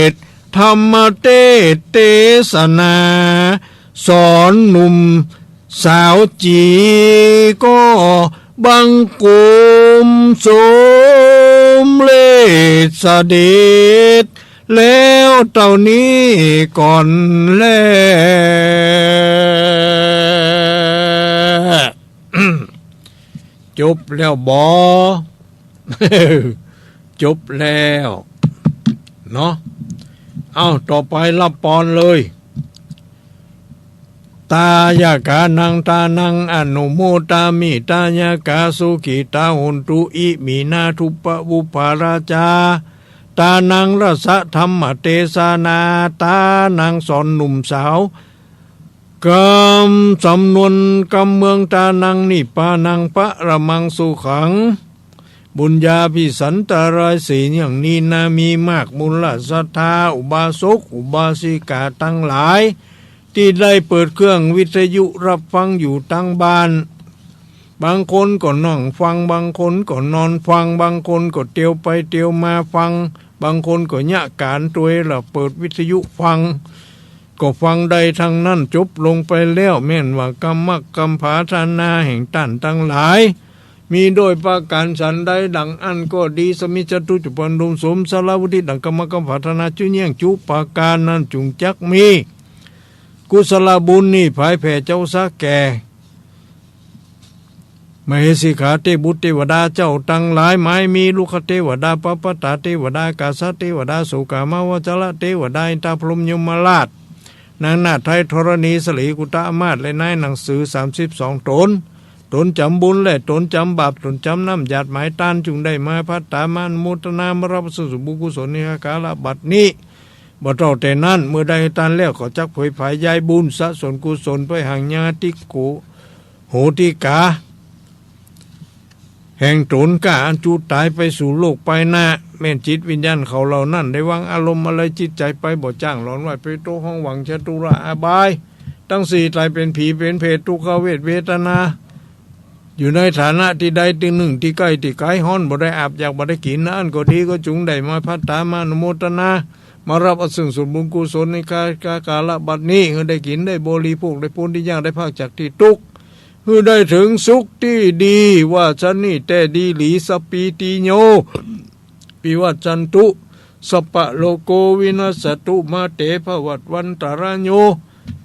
ตุ ธรรมเตสน์เตสนา สอนหนุ่มสาวจี๋ ก็บังคมสมเร็จเสด็จ แล้วเต้านี้ก่อนแล จบแล้วบ่ จบแล้วเนาะ เอ้า ต่อไปรับปอนเลย ทายกานัง ทานัง อนุโมทามิ ทายกา สุขิตา โหนตุ อิมินา ทุปปะปุปปาราจา ทานัง รัสสะ ธัมมะเตสนา ทานัง สอนหนุ่มสาว กำ สำนวนกำเมือง ทานัง นิพพานัง ปะระมัง สุขัง บุญญาภิสันตรายสี่อย่างนี้นา มีมากมูลศรัทธา อุบาสก อุบาสิกาตังหลาย ตี้ได้เปิดเครื่องวิทยุฮับฟังอยู่ตังบ้าน บางคนก็นั่งฟัง บางคนก็นอนฟัง บางคนก็เตียวไปเตียวมาฟัง บางคนก็เยียะก๋านตวยละเปิดวิทยุฟัง ก็ฟังได้ตังนั้น จบลงไปแล้ว แม่นว่ากำมักกำผาทนาแห่งต้านตังหลาย มีโดยประก๋านสันใดดังอั้นก็ดี สมิชฌาตุ จุปพันธุมสมสารวุฒิ ดังกำมักกำผาทนาจุเยียงจุประก๋านนั้น จุ่งจักมีกุศลบุญนี้ผายแผ่เจ้าสาแก่ มเหสีขาเตพบุตรเตวดาเจ้าตังหลาย หมายมีลุกขเตวดา ปัปปตาเตวดา กาสาเตวดา โสกามาวัจจระเตวดา อินทาพรหมยมราช นางนาฏไทยธรณี สลีกุตะอำมาตย์ และนายหนังสือสามสิบสองต๋น ต๋นจ๋ำบุญและต๋นจ๋ำบาป ต๋นจ๋ำน้ำหยาดหมายตาน จุ่งได้มาพัตตามาอนุโมตนา มาฮับซึ่งส่วนบุญกุศลนี้ กาละบัดนี้ บ่เต้าแต่นั้น เมื่อได้ตานแล้วก็จักเผยผายย้ายบุญสะสมกุศลไปหาญาติโกโหติกา แห่งต๋นก้าอันจุต๋ายไปสู่โลกไปหน้า แม่นจิตวิญญาณเขาเหล่านั้น ได้วางอารมณ์อะไรจิตใจ๋ไป บ่จ้างหลอนไหว้ไปโตห้องหวังจตุระอบายตังสี่ ต๋ายเป๋นผีเป๋นเปรต ทุกขเวทเวทนา อยู่ในฐานะตี้ใดตี้นึ่ง ตี้ใก้ตี้ก๋าย ฮ้อนบ่ได้อาบ อยากบ่ได้กิ๋น อันก็ดี ก็จุ่งได้มาพัตตามาอนุโมตนา มาฮับเอาซึ่งส่วนบุญกุศลนี้ กา กา กาละบัดนี้ หื้อได้กิ๋นได้บริโภค ได้ป๊นตี้ยาก ได้พากจากตี้ตุ๊กข์ หื้อได้เถิงสุขตี้ดี ว่าฉันนี้แต๊ดีหลี สัพพีติโย วิวัชชันตุ สัพพะโรโกวินัสสะตุ มาเตภวัตวันตะราโย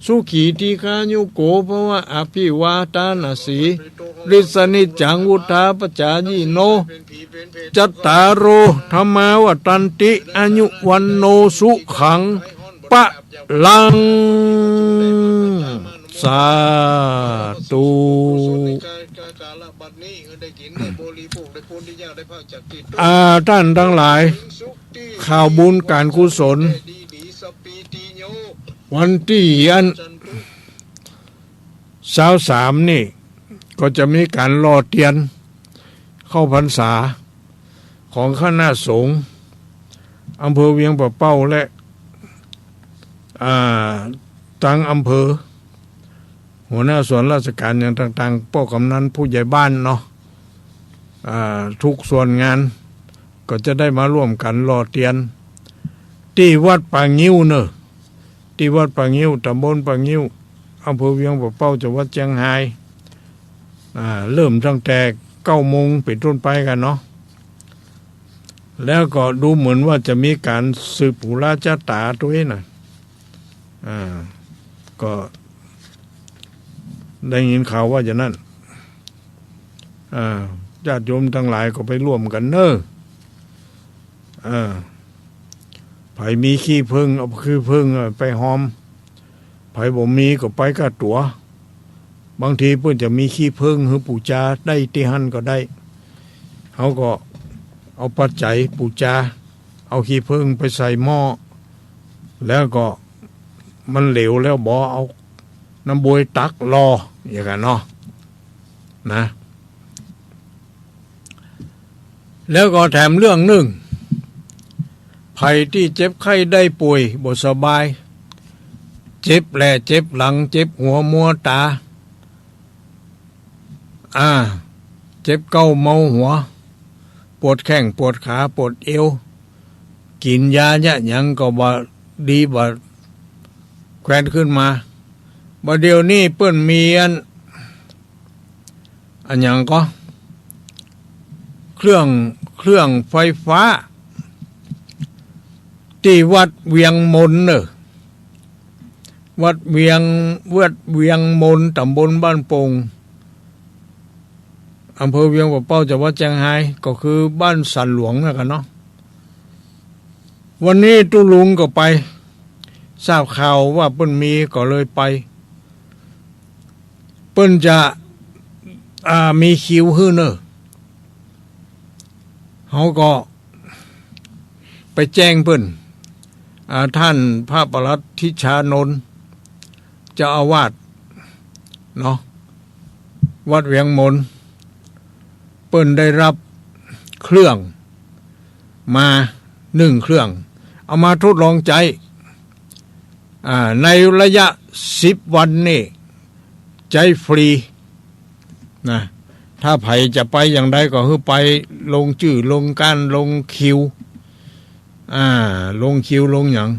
สุขีทีฆายุโกภวะ อภิวาทานาสีลิสสะนิจจัง วุฑฒาปจายิโน จัตตาโร ธัมมา วัฑฒันติ อายุ วัณโณ สุขัง พะลัง สาธุ อ่า ต้านตังหลาย ข่าวบุญก๋านกุศล วันตี้อัน ซาวสามนี่ ก็จะมีก๋านหล่อเตียนเข้าพรรษา ของคณะสงฆ์อำเภอเวียงป่าเป้า และ อ่า ตังอำเภอ หัวหน้าส่วนราชก๋านอย่างต่างๆ ป้อกำนันผู้ใหญ่บ้านเนาะ อ่า ทุกส่วนงาน ก็จะได้มาร่วมกั๋นหล่อเตียน ตี้วัดป่างิ้วเน่อ ตี้วัดป่างิ้ว ต๋ำบลป่างิ้ว อำเภอเวียงป่าเป้า จังหวัดเจียงฮาย อ่า เริ่มตั้งแต่เก้าโมงเป๋นต้นไปกั๋นเนาะ แล้วก็ดูเหมือนว่าจะมีก๋านสืบหูราชะต๋าตวยนะ อ่า ก็ได้ยินข่าวว่าอย่างนั้น อ่า ญาติโยมตังหลายก็ไปร่วมกั๋นเน่อ อ่า ใผมีขี้ผึ้ง เอาขี้ผึ้งไปหอม ใผบ่มีก็ไปก้าตั๋ว บางทีเปิ้นจะมีขี้ผึ้งหื้อปู๋จาได้ตี้หั้นก็ได้ เฮาก็เอาปัจจัยปู๋จา เอาขี้ผึ้งไปใส่หม้อ แล้วก็มันเหลวแล้วบ่ เอาน้ำบวยตักหล่อ อย่างนั้นเนาะ นะ แล้วก็แถมเรื่องนึ่ง ใผตี้เจ็บไข้ได้ป่วยบ่สบาย เจ็บแหล่เจ็บหลัง เจ็บหัวมัวต๋า อ่า เจ็บเก๊าเมาหัว ปวดแข้งปวดขาปวดเอว กิ๋นยาเยียะหยังก็บ่ดีบ่แควนขึ้นมา บ่าเดี่ยวนี้เปิ้นมีอัน อันหยังก็ เครื่อง เครื่องไฟฟ้า ตี้วัดเวียงมนเน่อ วัดเวียง วัดเวียงมน ต๋ำบลบ้านโป่ง อำเภอเวียงป่าเป้า จังหวัดเจียงฮาย ก็คือบ้านสันหลวงนั่นกั๋นเนาะ วันนี้ตุ๊ลุงก็ไป ทราบข่าวว่าเปิ้นมีก็เลยไป เปิ้นจะ อ่า มีคิวหื้อเน่อ เฮาก็ไปแจ้งเปิ้น อ่า ท่านพระประหลัดทิชานนท์ เจ้าอาวาสเนาะ วัดเวียงมน เปิ้นได้ฮับเครื่องมานึ่งเครื่อง เอามาทดลองใจ๊ อ่า ในระยะสิบวันนี่ใจ๊ฟรีนะ ถ้าใผจะไปอย่างใดก็หื้อไปลงจื้อ ลงก๊าน ลงคิว อ่า ลงคิว ลงหยัง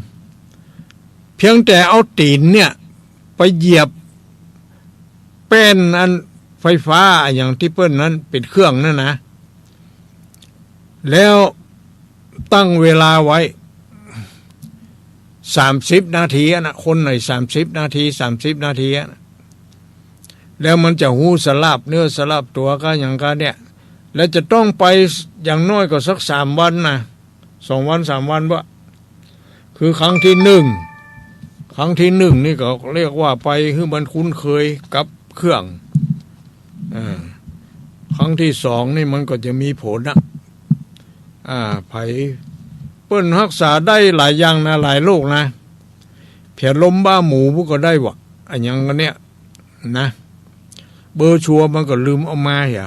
เพียงแต่เอาตี๋นเนี่ยไปเหยียบแป้นอันไฟฟ้าอะหยังตี้เปิ้นนั้นเป๋นเครื่องนั่นนะ แล้วตั้งเวลาไว้สามสิบนาทีอะนะ คนหน่อยสามสิบนาที สามสิบนาทีอะนะ แล้วมันจะฮู้สะลาบเนื้อสะลาบตั๋วกาหยังกาเนี่ย แล้วจะต้องไปอย่างน้อยก็สักสามวันนะ สองวันสามวันบ่ คือครั้งตี้นึ่ง ครั้งตี้นึ่งนี่ก็เรียกว่าไปหื้อมันคุ้นเคยกับเครื่อง อ่า ครั้งตี้สองนี่มันก็จะมีผลนะ อ่า ใผ เปิ้นฮักษาได้หลายอย่างนะ หลายโรคนะ เผียลมบ้าหมูพวกก็ได้วะ อะหยังกาเนี่ยนะ เบอร์ชัวร์มันก็ลืมเอามาเหีย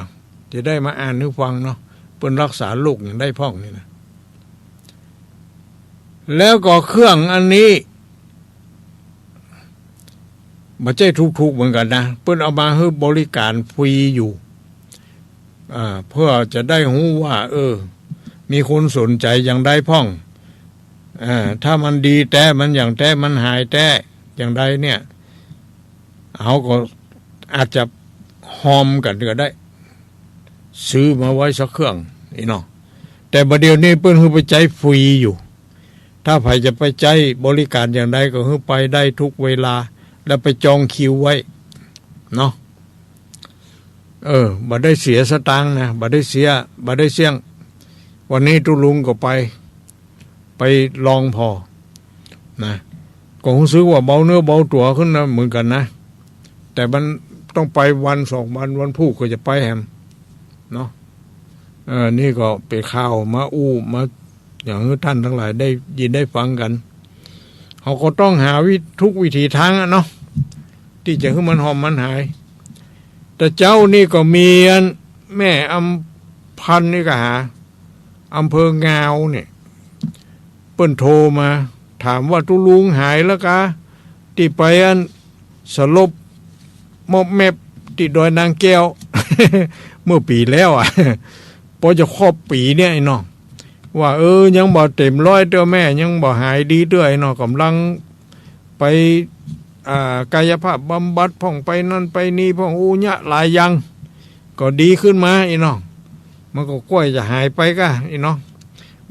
จะได้มาอ่านหื้อฟังเนาะ เปิ้นฮักษาโรคหยังได้พ่องนี่นะ แล้วก็เครื่องอันนี้ บ่ใจ้ถูกๆ เหมือนกั๋นนะ เปิ้นเอามาหื้อบริการฟรีอยู่ อ่า เพื่อจะได้ฮู้ว่า เออ มีคนสนใจ๋อย่างใดพ่อง อ่า ถ้ามันดีแต๊ มันอย่างแต๊ มันหายแต๊ อย่างใดเนี่ย เฮาก็อาจจะฮอมกั๋นก็ได้ ซื้อมาไว้สักเครื่อง อี้เนาะ แต่บ่าเดี่ยวนี้เปิ้นหื้อไปใจ๊ฟรีอยู่ ถ้าใผจะไปใจ๊บริการอย่างใดก็หื้อไปได้ทุกเวลา แล้วไปจองคิวไว้เนาะ เออ บ่ได้เสียสตางค์นะ บ่ได้เสีย บ่ได้เสี้ยง วันนี้ตุ๊ลุงก็ไป ไปลองผ่อนะ ก็ฮู้สึกว่าเบาเนื้อเบาตั๋วขึ้นนะ เหมือนกั๋นนะ แต่มันต้องไปวันสองวัน วันพูกก็จะไปแหมเนาะ เออ นี่ก็เป๋นข่าวมาอู้มา อย่างหื้อต้านตังหลายได้ยินได้ฟังกั๋น เฮาก็ต้องหาวิ ทุกวิถีตางอะเนาะ ตี้จะหื้อมันฮอมมันหาย แต่เจ๊านี่ก็มีอันแม่อำพันธ์นี่ก็หา อำเภองาวเนี่ย เปิ้นโทรมา ถามว่าตุ๊ลุงหายแล้วกา ตี้ไปอันสลบมอบแมบตี้ดอยนางแก้ว เมื่อปี๋แล้วอะ ปอจะครบปี๋เนี่ยไอ้น้อง ว่า เออ ยังบ่เต็มร้อยเตื้อแม่ ยังบ่หายดีเตื้อไอ้น้อง ก่ำลังไป อ่า กายภาพบำบัดพ่อง ไปนั่นไปนี่พ่อง อู้เยียะหลายอย่าง ก็ดีขึ้นมาไอ้น้อง มันก็ใก้จะหายไปก้าไอ้น้อง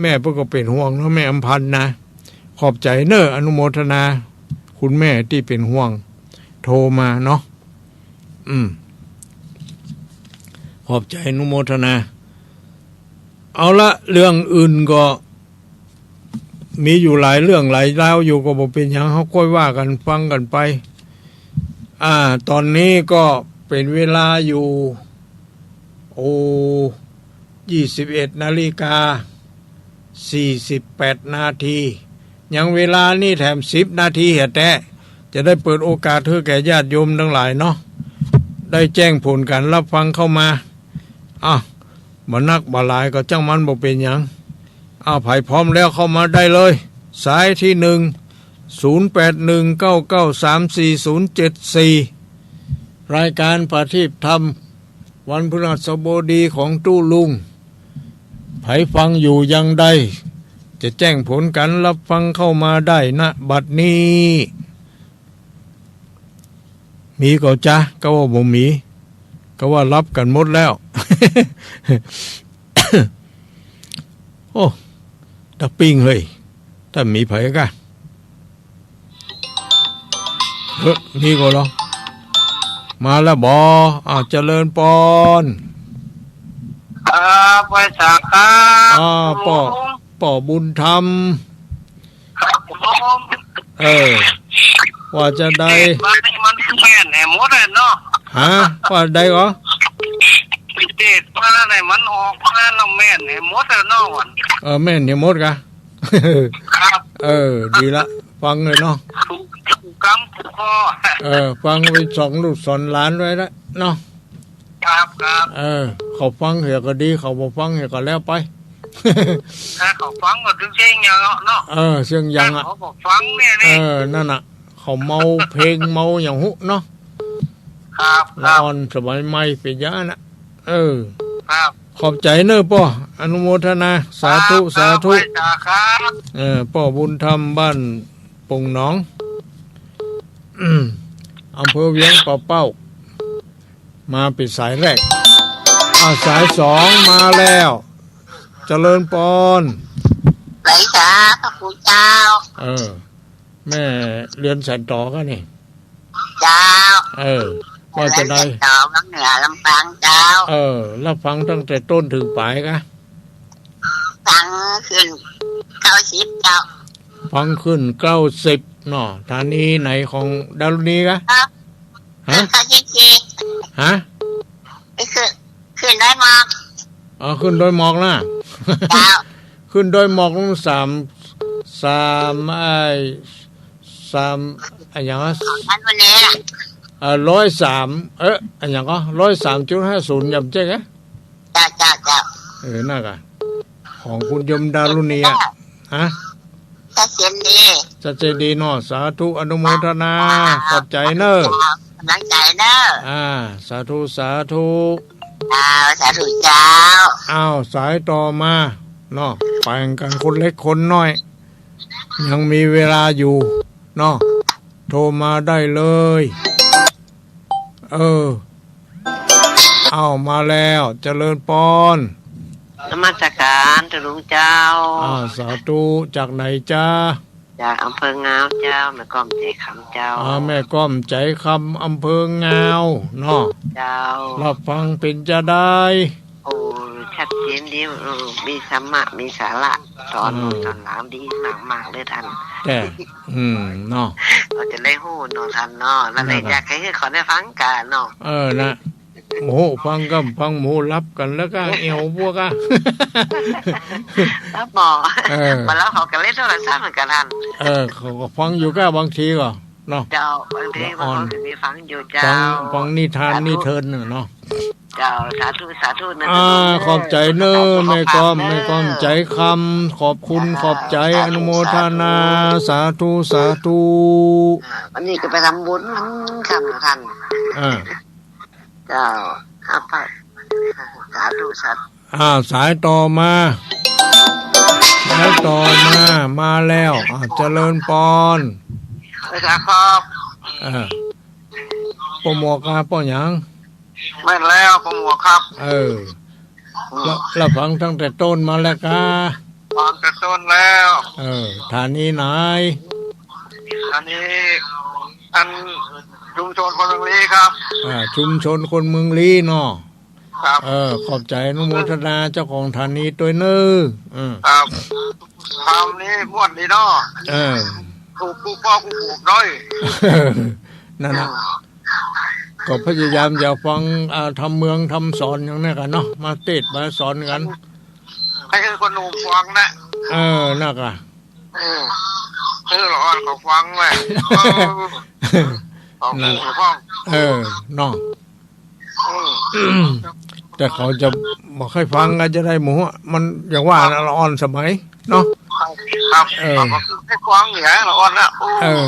แม่เปิ้นก็เป๋นห่วงเนาะ แม่อำพันธ์นะ ขอบใจ๋เน้อ อนุโมทนา คุณแม่ตี้เป๋นห่วง โทรมาเนาะ อืม ขอบใจ๋อนุโมทนา เอาละ เรื่องอื่นก็มีอยู่หลายเรื่องหลายราวอยู่ ก็บ่เป๋นหยัง เฮาก้อยว่ากั๋นฟังกั๋นไป อ่า ต๋อนนี้ก็เป๋นเวลาอยู่ โอ้ ยี่สิบเอ็ดนาฬิกา สี่สิบแปดนาที ยังเวลานี่แถมสิบนาทีเหียแต๊ จะได้เปิดโอกาสหื้อแก่ญาติโยมตังหลายเนาะ ได้แจ้งผลก๋านฮับฟังเข้ามา อ้าว บ่นักบ่หลายก็จ้างมัน บ่เป๋นหยัง อ้าว ใผพร้อมแล้วเข้ามาได้เลย สายตี้นึ่ง ศูนย์แปดหนึ่ง เก้าเก้าสามสี่ ศูนย์เจ็ดสี่ รายก๋านประทีปธรรม วันพฤหัสบดีของตุ๊ลุง ใผฟังอยู่ยังใด จะแจ้งผลก๋านฮับฟังเข้ามาได้ ณ บัดนี้ มีก่อจ๊ะ กาว่าบ่มี กาว่าฮับกั๋นหมดแล้ว โอ้ ตะปิ้งเฮ้ย ต้านมีใผก้า เฮ้อ มีก่อลอ มาแล้วบ่ อ้าว เจริญปอน ครับ ไหว้สาครับ อ่า ป้อ ป้อบุญธรรม ครับผม เออ ว่าจะใด เทศน์มานี่มันแม่นแหมหมดเลยเนาะ ฮะ ว่าใดก่อ เทศน์มานี่มันออกมาแล้วแม่นแหมหมดเลยเนาะวัน เออ แม่นแหมหมดกา ครับ เออ ดีละ ฟังเลยเนาะ ถูก ถูกกำถูกคอ เออ ฟังไปสอนลูกสอนหลานไว้ละเนาะ ครับ ครับ เออ เขาฟังเหียก็ดี เขาบ่ฟังเหียก็แล้วไป ถ้าเขาฟังก็ถึงเสี้ยงยังเนาะ เออ เสี้ยงยังอะ เขาก็ฟังเนี่ย เออ นั่นน่ะ เขาเมาเพลงเมาอย่างฮู้เนาะ ครับ ครับ ละอ่อนสมัยใหม่เป๋นอย่างนั้นน่ะ เออ ครับ ขอบใจ๋เน่อป้อ อนุโมทนา สาธุ ครับ สาธุ ไหว้สาครับ เออ ป้อบุญธรรมบ้านปงหนอง อืม อำเภอเวียงป่าเป้า มาเป๋นสายแรก อ่า สายสองมาแล้ว เจริญปอน ไหว้สาพระครูเจ้า เออ แม่เรือนแสนต๋อก่ะนี่ เจ้า เออ ว่าจะได้ เรือนแสนต๋อ วังเหนือ ลำปางเจ้า เออ แล้วฟังตั้งแต่ต้นเถิงป๋ายก่ะ ฟังขึ้นเก้าสิบเจ้า ฟังขึ้นเก้าสิบเนาะ ถานีไหนของดารุณีก่ะ ครับ ฮะ ขึ้นเก้าสิบสี่ ฮะ ไปขึ้น ขึ้นดอยหมอก อ๋อ ขึ้นดอยหมอกนะ เจ้า ขึ้นดอยหมอกลงสาม สาม ไอ้ สาม อะหยังวะ ของท่านวันนี้ล่ะ เอ่อ ร้อยสาม เอ๊ะ อะหยังก็ ร้อยสามจุดห้าศูนย์ ยำเจ๊กอะ เจ้า เจ้า เจ้า เออ นั่นกะ ของคุณโยมดารุณีอะ ฮะ ชัดเจนดี ชัดเจนดีเนาะ สาธุ อนุโมทนา ขอบใจ๋เน่อ กำลังใจ๋เน่อ อ่า สาธุ สาธุ เจ้า สาธุเจ้า อ้าว สายต่อมาเนาะ แบ่งกั๋นคนเล็กคนน้อย ยังมีเวลาอยู่เนาะ โทรมาได้เลย เออ เอามาแล้ว เจริญปอน นมัสการเจ้าหลวงเจ้า อ่า สาธุ จากไหนจ๊ะ จากอำเภองาวเจ้า แม่ก้อมใจ๋คำเจ้า อ่า แม่ก้อมใจ๋คำ อำเภองาวเนาะ เจ้า รับฟังเป๋นจาใด โอ้ ชัดเจนดี เออ มีธรรมะ มีสาระ สอน อืม ลูกสอนหลานดีมากๆ เลยท่าน แต่ อืม เนาะ เฮาจะได้ฮู้เนาะท่านเนาะ นั่นแหละ นั่นแหละ อยากหื้อเขาได้ฟังกั๋นเนาะ เออ นะ โอ้โห ฟังก็ฟัง หมู่หลับกั๋นแล้วก็เอวพวกอะ ครับหมอ เออ มาแล้วเขาก็เล่นโทรศัพท์เหมือนกั๋นท่าน เออ เขาก็ฟังอยู่ก้าบางทีก็ เนาะ เจ้า บางที ละอ่อน มันก็สิมีฟังอยู่เจ้า ฟัง ฟังนิทาน สาธุ นิเทินน่ะเนาะ เจ้า สาธุ สาธุ นะ อ่า ขอบใจ๋เน่อ แม่ก้อม แม่ก้อมใจ๋คำ ขอบคุณ เจ้า ขอบใจ๋ สาธุ อนุโมทนา สาธุ สาธุ สาธุ อ่า วันนี้ก็ไปทำบุญเหมือนกั๋นท่าน อ่า เจ้า ครับ สาธุ สาธุ อ่า สายต่อมา สายต่อมา มาแล้ว อ่า เจริญปอน ไหว้สาครับ เออ ป้อหมวกอะ ป้อหยัง แม่นแล้ว ป้อหมวกครับ เออ อืม แล้ว แล้วฟังตั้งแต่ต้นมาแล้วกา ฟังแต่ต้นแล้ว เออ ถานีไหน อันนี้ อัน ชุมชนคนเมืองลี้ครับ อ่า ชุมชนคนเมืองลี้เนาะ ครับ เออ ขอบใจ๋อนุโมทนาเจ้าของถานีตวยเน่อ เออ ครับ คำนี้ม่วนดีเนาะ เออ ถูกกูป้อกูผูกด้วย นั่นน่ะ อืม ก็พยายามจะฟัง อ่า ธรรมเมืองธรรมสอนอย่างนี้กั๋นเนาะ มาเตศน์มาสอนกั๋น ให้คนหนุ่มฟังนะ เออ นั่นกะ เออ เออ ละอ่อนเขาฟังแหละ เออ เขาฟัง เออ เนาะ อืม แต่เขาจะบ่ใค่อยฟังก็จะได้หมู่อะ มันอย่างว่าน่ะ ละอ่อนสมัยเนาะ ครับ เออ เขาก็ให้ฟังอยู่นะ ละอ่อนนะ เออ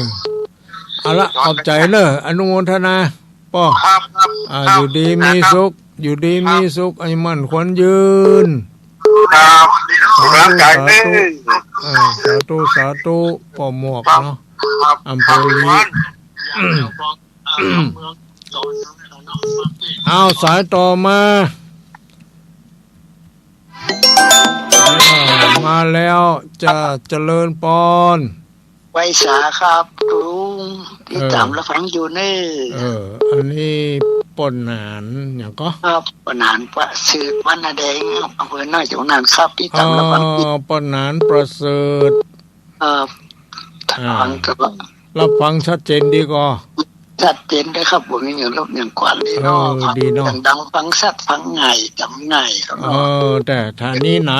เอาละ ขอบใจ๋เน่อ อนุโมทนา ป้อ ครับ ครับ อ่า ครับ อยู่ดีมีสุข ครับ อยู่ดีมีสุข ครับ อายุมั่นขวัญยืน ครับ สาธุ สาธุ เออ สาธุ สาธุ ป้อหมวกเนาะ ครับ อำเภอลี้ ครับ เอาสายต่อมา อ่า มาแล้วจ้า เจริญปอน ไหว้สาครับลุง ติดต๋าม เออ รับฟังอยู่เน่อ เออ อันนี้ป้อหนานหยังก็ ครับ ป้อหนานประเสริฐ บ้านนาแดง อำเภอน้อยโจ๋งนานครับ ติดต๋ามรับฟัง อ๋อ ป้อหนานประเสริฐ ครับ อ่า ฟังตลอด รับฟังชัดเจนดีก่อ ชัดเจนเน่อครับ บ่มีหยังรบหยังกวนดีเนาะ เออ ฟัง ดีเนาะ ดังๆ ฟังชัด ฟังง่าย จ๋ำง่ายครับ เออ แต่ถานีไหน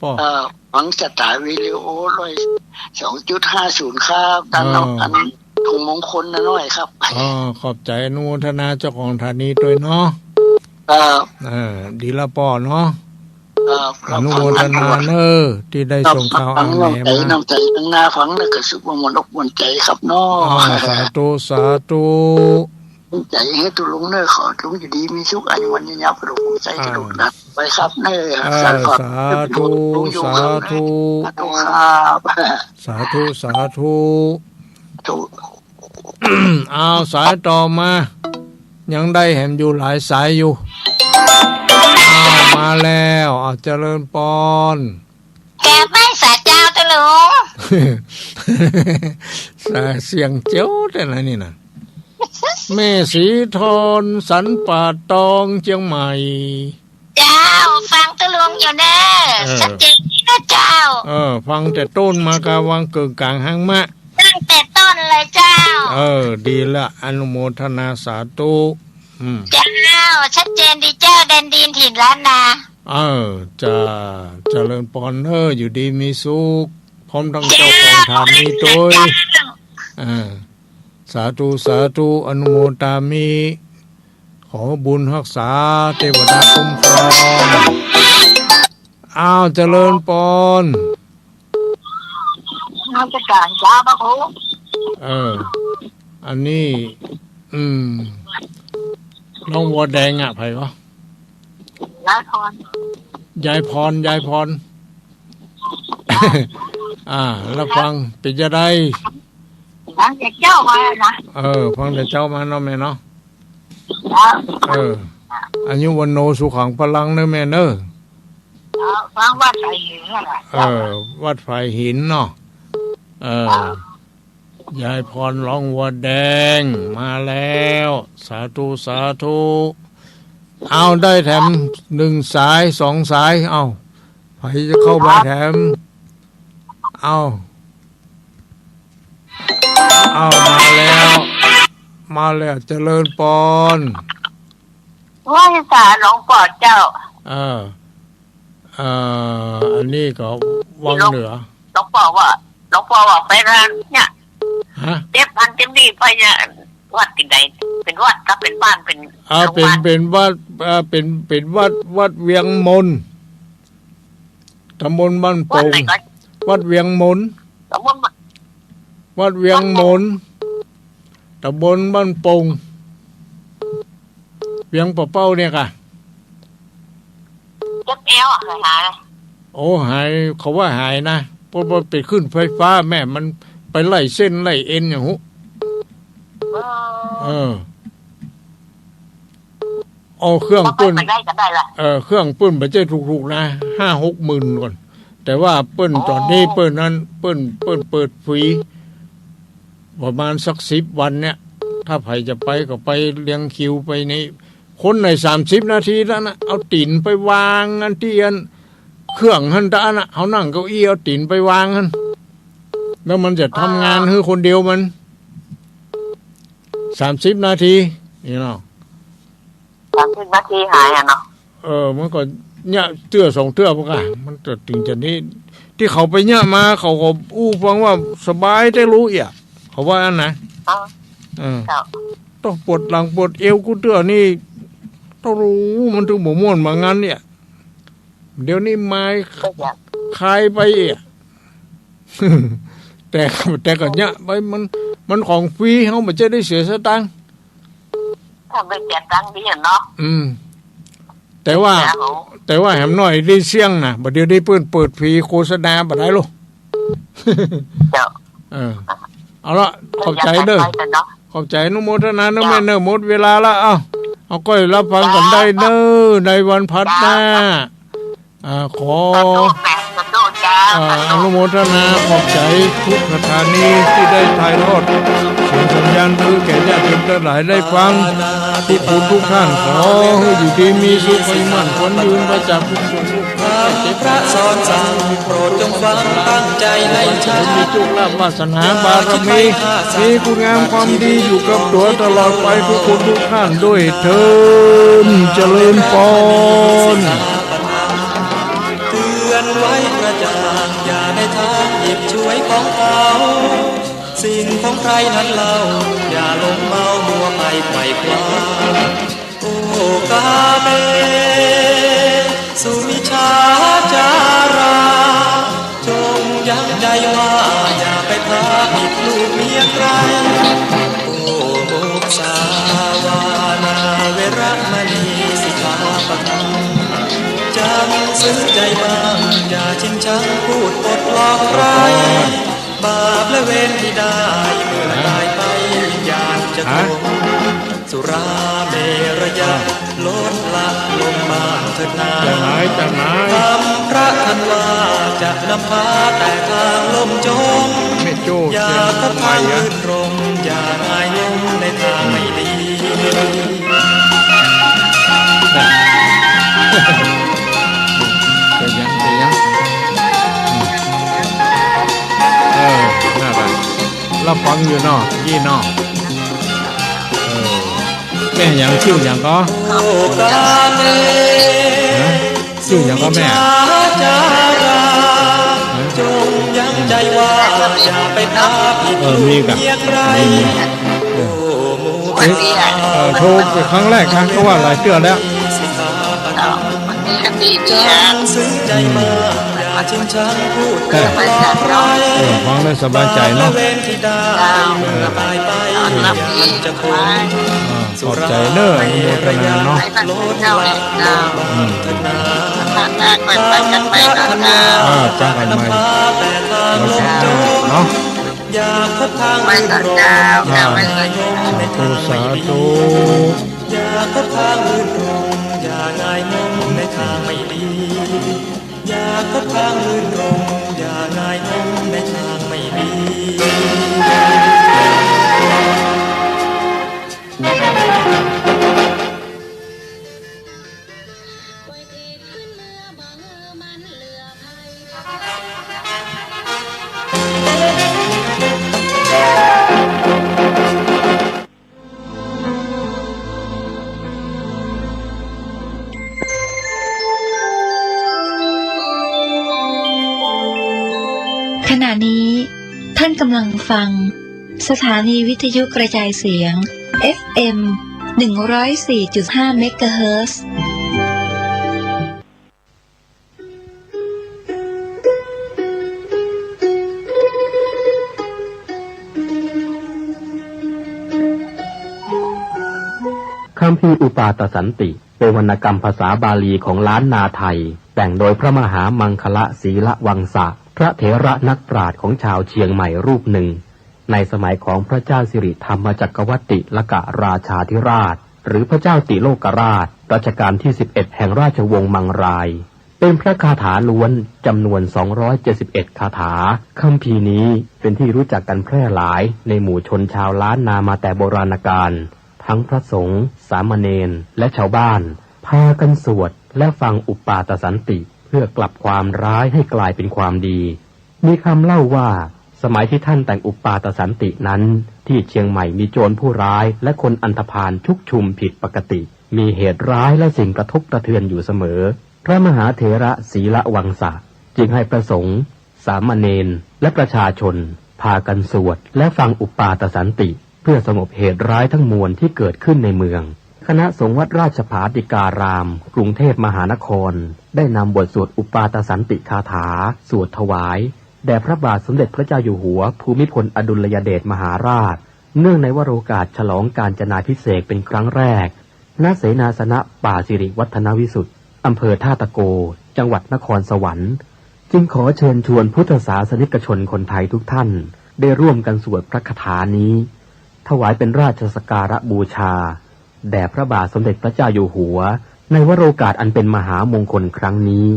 ป้อ เอ่อ ฟังสตาร์วิดีโอร้อย สองจุดห้าศูนย์ครับ ด้านนอก เออ อัน ถุงมงคลน้อยครับ อ๋อ ขอบใจ๋อนุโมทนาเจ้าของถานีตวยเนาะ ครับ เออ ดีละป้อเนาะ ครับ อนุโมทนาเน่อ ตี้ได้ส่งข่าวอ่างแหนมา น้ำใจ๋ น้ำใจ๋ตังหน้าฟังแล้วก็สุขม่วนอกม่วนใจ๋ครับเนาะ อ่า สาธุ สาธุ ใจ๋หื้อตุ๊ลุงเน่อ ขอตุ๊ลุงอยู่ดีมีสุข อายุมั่นยืนยาว ปะดุกใจ๋ อ่า ตุ๊ลุงนะ ไปครับเน่อ อ่า สาธุ สาธุ สาธุครับ สาธุ สาธุ ถูก อ้าว สายต่อมา ยังได้แหมอยู่หลายสายอยู่ อ้าว มาแล้ว อ้าว เจริญปอน กราบไหว้สาเจ้าตุ๊ลุง สา เสียงเจ๋วแต๊นะนี่นะ แม่ศรีทอน สันป่าตอง เจียงใหม่ เจ้า ฟังตุ๊ลุงอยู่เน่อ เออ ชัดเจนดีนะเจ้า เออ ฟังแต่ต้นมากะวางเกิ่งก๋างหางมะ ตั้งแต่ต้นเลยเจ้า เออ ดีละ อนุโมทนาสาธุ อืม เจ้า ชัดเจนดีเจ้า แดนดินถิ่นล้านนา เออ จ้า เจริญปอนเน่อ อยู่ดีมีสุข พร้อมทั้งเจ้าของฐานนี้ตวย เจ้า อ่า สาธุ สาธุ อนุโมทามิ ขอบุญฮักษา เตวดาคุ้มครอง อ้าว เจริญปอน นมัสการเจ้าพระครู เออ อันนี้ อืม น้องวัวแดงอะ ใผวะ ยายพร ยายพร ยายพร อ่า แล้วฟัง เป๋นจะใด ฟังแต่เจ๊ามานะ เออ ฟังแต่เจ๊ามาเนาะแม่เนาะ ครับ เออ อายุวัณโณสุขังพลังเน่อแม่เน่อ ครับ ฟังวัดไผ่หินนั่นแหละ เออ วัดไผ่หินเนาะ เออ ครับ ยายพรร้องวัวแดงมาแล้ว สาธุ สาธุ เอา ได้แถมหนึ่งสาย สองสาย เอา ใผจะเข้ามาแถม เอา เอา มาแล้ว มาแล้ว เจริญปอน ไหว้สาหลวงปู่เจ้า เออ เอ่อ อันนี้ก็วังเหนือ หลวงปู่ว่า หลวงปู่ว่าไปร้านเนี่ย ฮะ เจ็บอันเจ็บนี่ไปเนี่ย วัดตี้ไหน เป๋นวัดก็เป๋นบ้าน เป๋น อ่า โรงพยาบาล เป๋น เป๋นวัด อ่า เป๋น เป๋นวัด วัดเวียงมน ตำบลบ้านโป่ง วัดไหนก็ วัดเวียงมน ตำบลบ้าน วัดเวียงมน ตำบลบ้านโป่ง เวียงป่าเป้าเนี่ยก่ะ เจ็บแอวอะ หายหาย โอ้ หาย เขาว่าหายนะ เพราะว่าไปขึ้นไฟฟ้าแม่ มันไปไล่เส้นไล่เอ็นอย่างหู เออ เออ เอาเครื่องเปิ้น ไปได้ก็ได้ละ เออ เครื่องเปิ้นบ่ใจ้ถูกๆ นะ ห้าหกหมื่นก่อน แต่ว่าเปิ้น อ๋อ ต๋อนนี้เปิ้นนั้น เปิ้น เปิ้นเปิดฟรี ประมาณสักสิบวันเนี่ย ถ้าใผจะไปก็ไปเรียงคิวไปนี่ คนในสามสิบนาทีแล้วนะ เอาตี๋นไปวางอันตี้อัน เครื่องหั้นตะอันน่ะ เฮานั่งเก้าอี้เอาตี๋นไปวางหั้น แล้วมันจะทำงานหื้อคนเดียวมัน สามสิบนาที นี่เนาะ สามสิบนาทีหายอะเนาะ เออ มันก็เนี่ยเตื้อสองเตื้อพุ้นก่ะ มันจะเถิงจะนี้ ตี้เขาไปเนี่ยมา เขาก็อู้ฟังว่าสบายแต๊ลูกเอี้ย เขาว่าอั้นนะ อ๋อ เออ เจ้า ต้องปวดหลังปวดเอวกู้เตื้อนี่ ต้องฮู้มันเถิงบ่ม่วนบ่งันเนี่ย เดี๋ยวนี้ไม้ ก็อยาก คายไปเอี้ย แต่ แต่ก็เนี่ยไป มัน มันของฟรี เฮาบ่ใจ้ได้เสียสตางค์ ถ้าบ่เสียตังค์ดีอะเนาะ อืม แต่ว่า แต่ว่าแหมหน่อยได้เสี้ยงนะ บ่าเดี่ยวนี้เปิ้นเปิดฟรีโฆษณาบ่ได้ลูก เจ้า เออ เอาละ ขอบใจ๋เน่อ ขอบใจ๋ อนุโมทนาเน่อแม่เน่อ หมดเวลาละ เอ้า เอาก้อยรับฟังกั๋นได้เน่อ ในวันพัดหน้า อ่า ขอ สาธุแม่ สาธุเจ้า อ่า อนุโมทนาขอบใจ๋ทุกสถานีตี้ได้ถ่ายทอดเสียงสัญญาณหื้อแก่ญาติโยมตังหลายได้ฟัง ทุกคนทุกท่าน ขอหื้ออยู่ดีมีสุข อายุมั่นขวัญยืน ปราศจากทุกข์โศกโรคภัยไข้เจ็บ พระสอนสั่ง โปรดจงฟังตั้งใจ๋ในชาติ มีโชคลาภวาสนาบารมี มีคุณงามความดีอยู่กับตั๋วตลอดไปทุกคนทุกท่านด้วยเทอญ เจริญปอน เตือนไว้กระจ่าง อย่าได้ทางหยิบฉวยของเขา สิ่งของใครนั้นเล่า อย่าหลงเมามัวไปไขว่คว้า โอกาเม สุมิชฌา ใจบ้าง อย่าชิงชังพูดปดหลอกใคร บาปและเวรที่ได้เมื่อตายไป อยากจะทน สุราเมรยะ ลดละลงบ้างเถิดนา จากไหน จากไหน คำพระท่านว่าจะนำพาแต่ทางล่มจม แม่โจ้ อย่าคบทาง เชียงใหม่อะ รื่นรมย์ อย่าหงายงมในทางไม่ดี เดี๋ยวยัง เดี๋ยวยัง เออ นั่นแหละ เราฟังอยู่เนาะ ยี่เนาะ เออ แม่หยัง จื้อหยังก็ ฮะ จื้อหยังก็แม่ ฮะ เออ มีกะ มี มี เออ เอ๊ะ เออ โทรไปครั้งแรกนะ ก็ว่าหลายเตื้อแล้ว เจ้า มันมีคติเดีย อืม เออ ฟังแล้วสบายใจเนาะ เจ้า เออ ต้อนรับอีก อ่า ขอบใจเน้อ อนุโมทนาเนาะ ให้พระคุณเจ้าเองเจ้า อืม ครั้งหน้าค่อยไปกันใหม่เนาะเจ้า อ่า จ้างกันใหม่ เจ้า เนาะ ไปก่อนเจ้า อ่า เจ้า ไปก่อน สาธุ สาธุ อย่าคบทางรื่นรมย์ อย่าหงายงมในทางไม่ดี อย่าคบทางรื่นรมย์ อย่าหงายงมในทางไม่ดี ขณะนี้ท่านกำลังฟังสถานีวิทยุกระจายเสียง เอฟเอ็ม หนึ่งร้อยสี่จุดห้า เมกะเฮิรตซ์ คัมภีร์อุปาทสันติ เป็นวรรณกรรมภาษาบาลีของล้านนาไทย แต่งโดยพระมหามังคละสีละวังสะ พระเถระนักปราชญ์ของชาวเชียงใหม่รูปหนึ่ง ในสมัยของพระเจ้าสิริธรรมจักรวรรติลกราชาธิราช หรือพระเจ้าติโลกราช รัชกาลที่สิบเอ็ด แห่งราชวงศ์มังราย เป็นพระคาถาล้วนจำนวนสองร้อยเจ็ดสิบเอ็ดคาถา คัมภีร์นี้เป็นที่รู้จักกันแพร่หลายในหมู่ชนชาวล้านนามาแต่โบราณกาล ทั้งพระสงฆ์ สามเณร และชาวบ้าน พากันสวดและฟังอุปาทสันติ เพื่อกลับความร้ายให้กลายเป็นความดี มีคำเล่าว่า สมัยที่ท่านแต่งอุปาทสันตินั้น ที่เชียงใหม่มีโจรผู้ร้ายและคนอันธพาลชุกชุมผิดปกติ มีเหตุร้ายและสิ่งกระทบกระเทือนอยู่เสมอ พระมหาเถระสีละวังสะ จึงให้พระสงฆ์ สามเณร และประชาชน พากันสวดและฟังอุปาทสันติ เพื่อสงบเหตุร้ายทั้งมวลที่เกิดขึ้นในเมือง คณะสงฆ์วัดราชภาติการาม กรุงเทพมหานคร ได้นำบทสวดอุปาทสันติคาถา สวดถวาย แด่พระบาทสมเด็จพระเจ้าอยู่หัวภูมิพลอดุลยเดชมหาราช เนื่องในวโรกาสฉลองกาญจนาภิเษกเป็นครั้งแรก ณ เสนาสนะป่าสิริวัฒนวิสุทธิ์ อำเภอท่าตะโก จังหวัดนครสวรรค์ จึงขอเชิญชวนพุทธศาสนิกชนคนไทยทุกท่าน ได้ร่วมกันสวดพระคาถานี้ ถวายเป็นราชสักการะบูชา แด่พระบาทสมเด็จพระเจ้าอยู่หัว ในวโรกาสอันเป็นมหามงคลครั้งนี้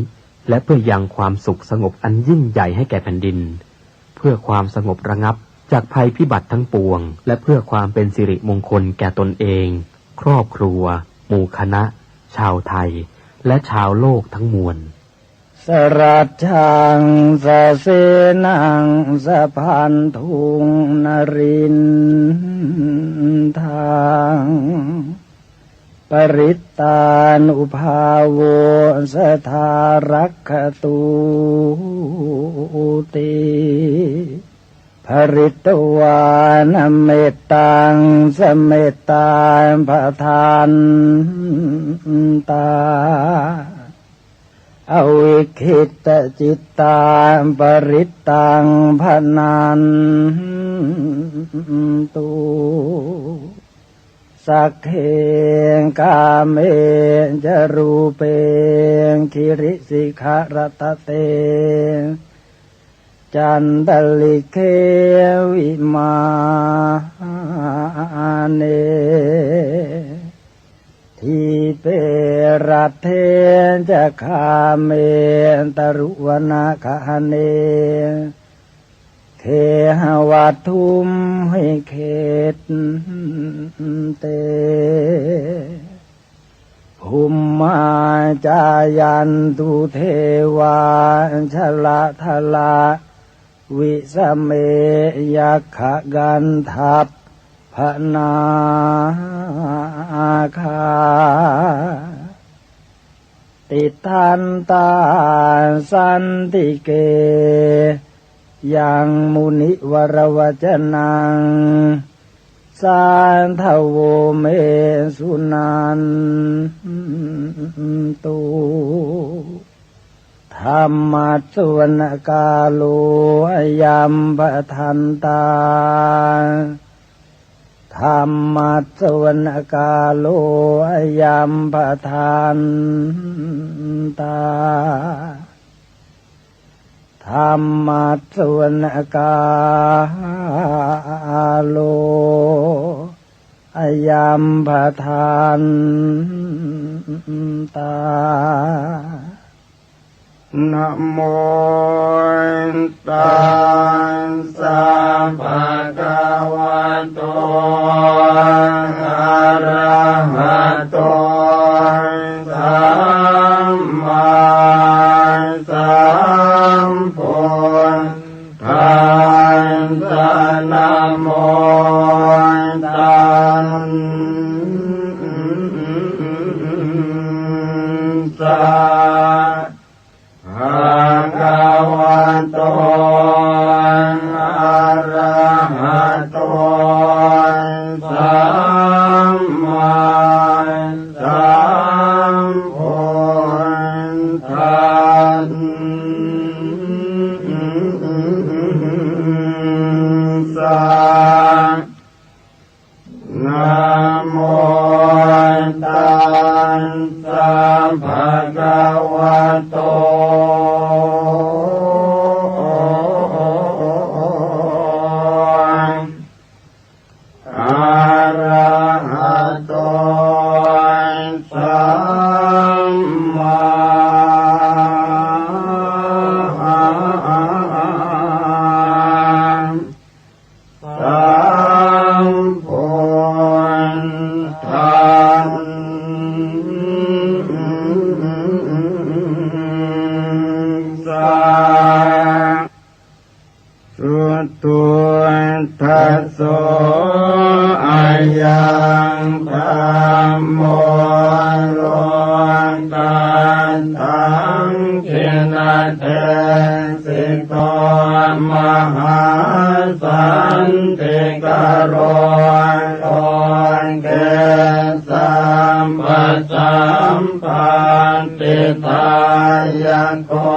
และเพื่อยังความสุขสงบอันยิ่งใหญ่ให้แก่แผ่นดิน เพื่อความสงบระงับจากภัยพิบัติทั้งปวง และเพื่อความเป็นสิริมงคลแก่ตนเอง ครอบครัว หมู่คณะ ชาวไทย และชาวโลกทั้งมวล สรัจจัง สเสนัง สพันธุง นรินทาง ปริตตานุภาโว สทารักขตูติ ปริตวานะเมตตัง สเมตตาปะทันตา อวิกขิตจิตตา ปริตตังพะนันตุ sagge kāme ca rūpe girisikharataṭe cantalikkhe vimāne dīpe raṭṭhe ca gāme taruvanagahane gehavatthumhi khette bhummā cāyantu devā jalathalavisame yakkhagandhabbanāgā tiṭṭhantā santike yaṃ munivaravacanaṃ sādhavo me suṇantu. Dhammassavanakālo ayambhadantā. Dhammassavanakālo ayambhadantā. Dhammassavanakālo ayambhadantā. Namo tassa bhagavato arahato sammāsambuddhassa. Namo tassa bhagavato arahato sammāsambuddhassa. Namo tassa bhagavato arahato sammāsambuddhassa. Suddho ayaṃ dhammo lokatthaṃ jina desito mahāsantikaro loke sabbasampattidayato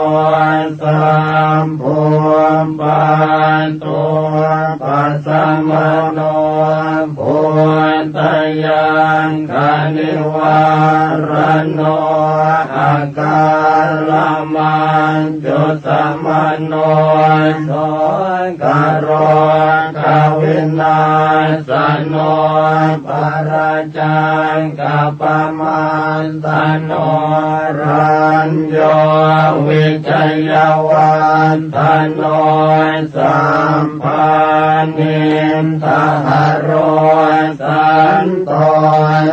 sabbupaddupasamaṇo bhūtayakkhanivāraṇo akālamaraṇasamaṇo sokarogavināsano paraññākappamasano rañño vicayavaḍḍhano sabbāniddaharo santo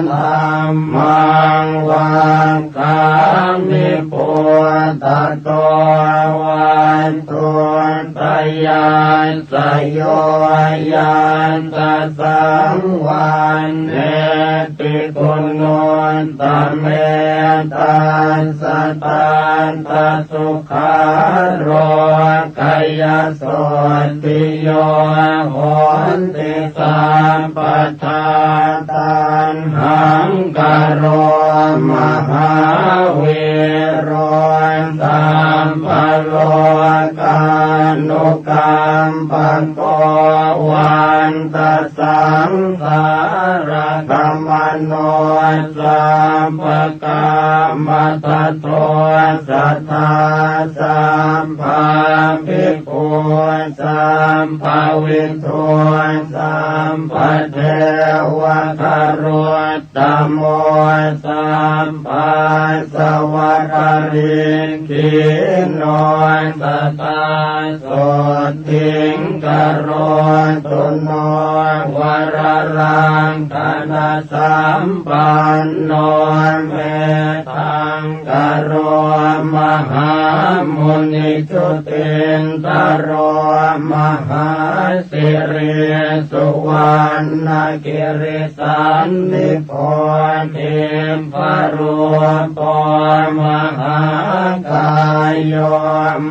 dhammaṃ vakkhāmi buddhato vatthuttayassayo. Yassa saṃ vaṇṇeti guṇuttame tassa tattha sukhārogayasotthi yo honti sabbadā. Taṇhaṅkaro mahāvīro sabbalokānukampako vā Saṅgārakkhamano sabbakāmatato sadā sabbabhikkhū sabbavidū sabbadevatagaro ttamo sabbāsavaparikkhīno sadā sotthī karotu no. Vararakkhaṇasampanno me ttaṅkaro mahāmuni jutindharo mahāsiri suvaṇṇagirisaṇṇibbo dibbarūpo mahākāyo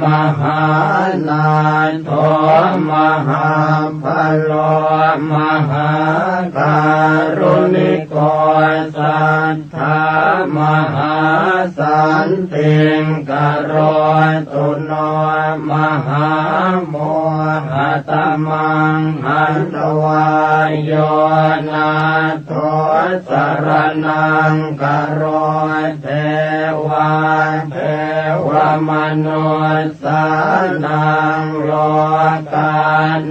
mahānātho mahābalo mahākāruṇiko sat dhā mahāsantiṃ karotu no mahāmohatamaṃ hantvā yo nātho saraṇaṃ karo devā devamanussānaṃ lokānañca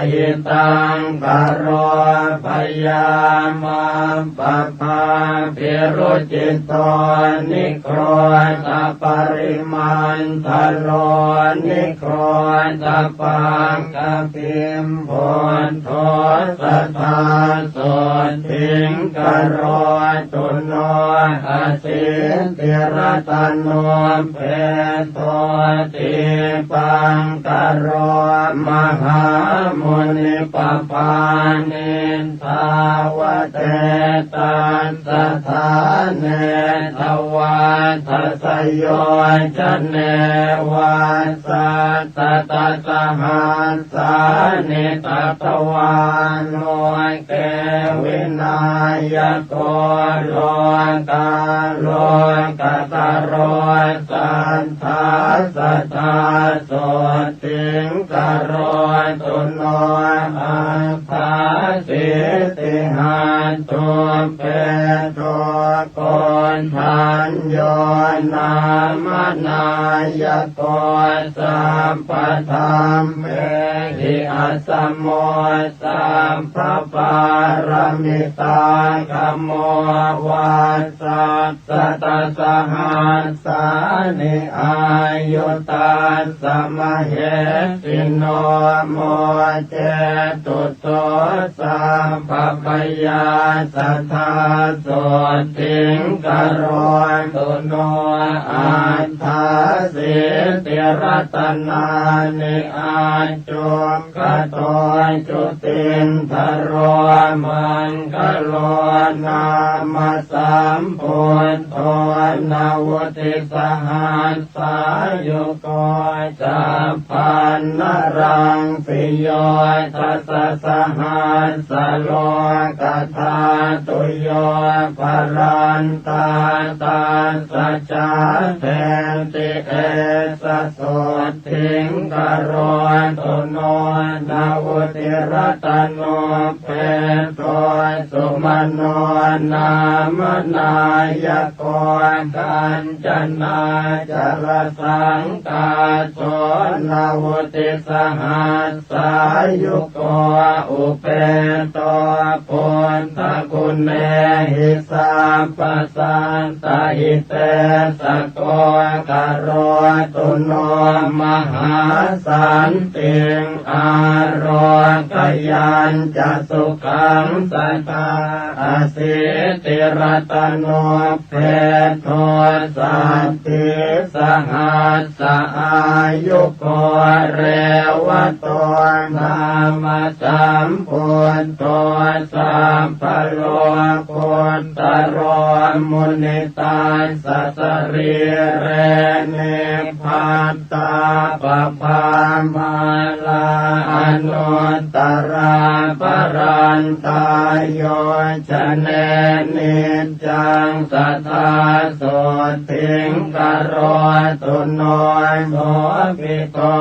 hitaṃ karo byāma ppa bhābhirucito nigrodhaparimandhalo nigrothapaṅgabhimbuddho sadā sotthī karotu no. Asītiratanopeto dīpaṅkaro mahāmuni pabhāni tāvatedassa ṭhāne dvādasayojane vāsattatasahassāni tatvā loke vināyako lokālokattaro satthā sadā sotthī karotu no. Aṭṭhāsītihatthuppeto koṇḍañño nāma nāyako sabbadhammehi asamo sabbapāramitāgamo vāsattatasahassāni āyu tassa mahesino mocetu so sabbabhayā sadā sotthī karotu no. Aṭṭhāsītiratanāni accu kato jutindharo maṅgalo nāma sambuddho navuttisahassāyuko chabbaṇṇaraṃsiyo dasasahassalokadhātuyo balantā tassa cābheti esa sotthī karotu no. Navuttiratanopeto sumano nāma nāyako kañcanācalasaṅkāso navuttisahassāyuko upeto buddhaguṇehi sabbasattahiseṭṭhako karotu no mahāsantiṃ ārogyañca sukhaṃ sadā. Asītiratanopeto saddhisahassāyuko revato nāma sambuddho sabbalokuttaro munitassa sarīre nibbattāpabhāmālā anuttarā parantā yo jane niccaṃ sadā sotthī karotu no. Sobhito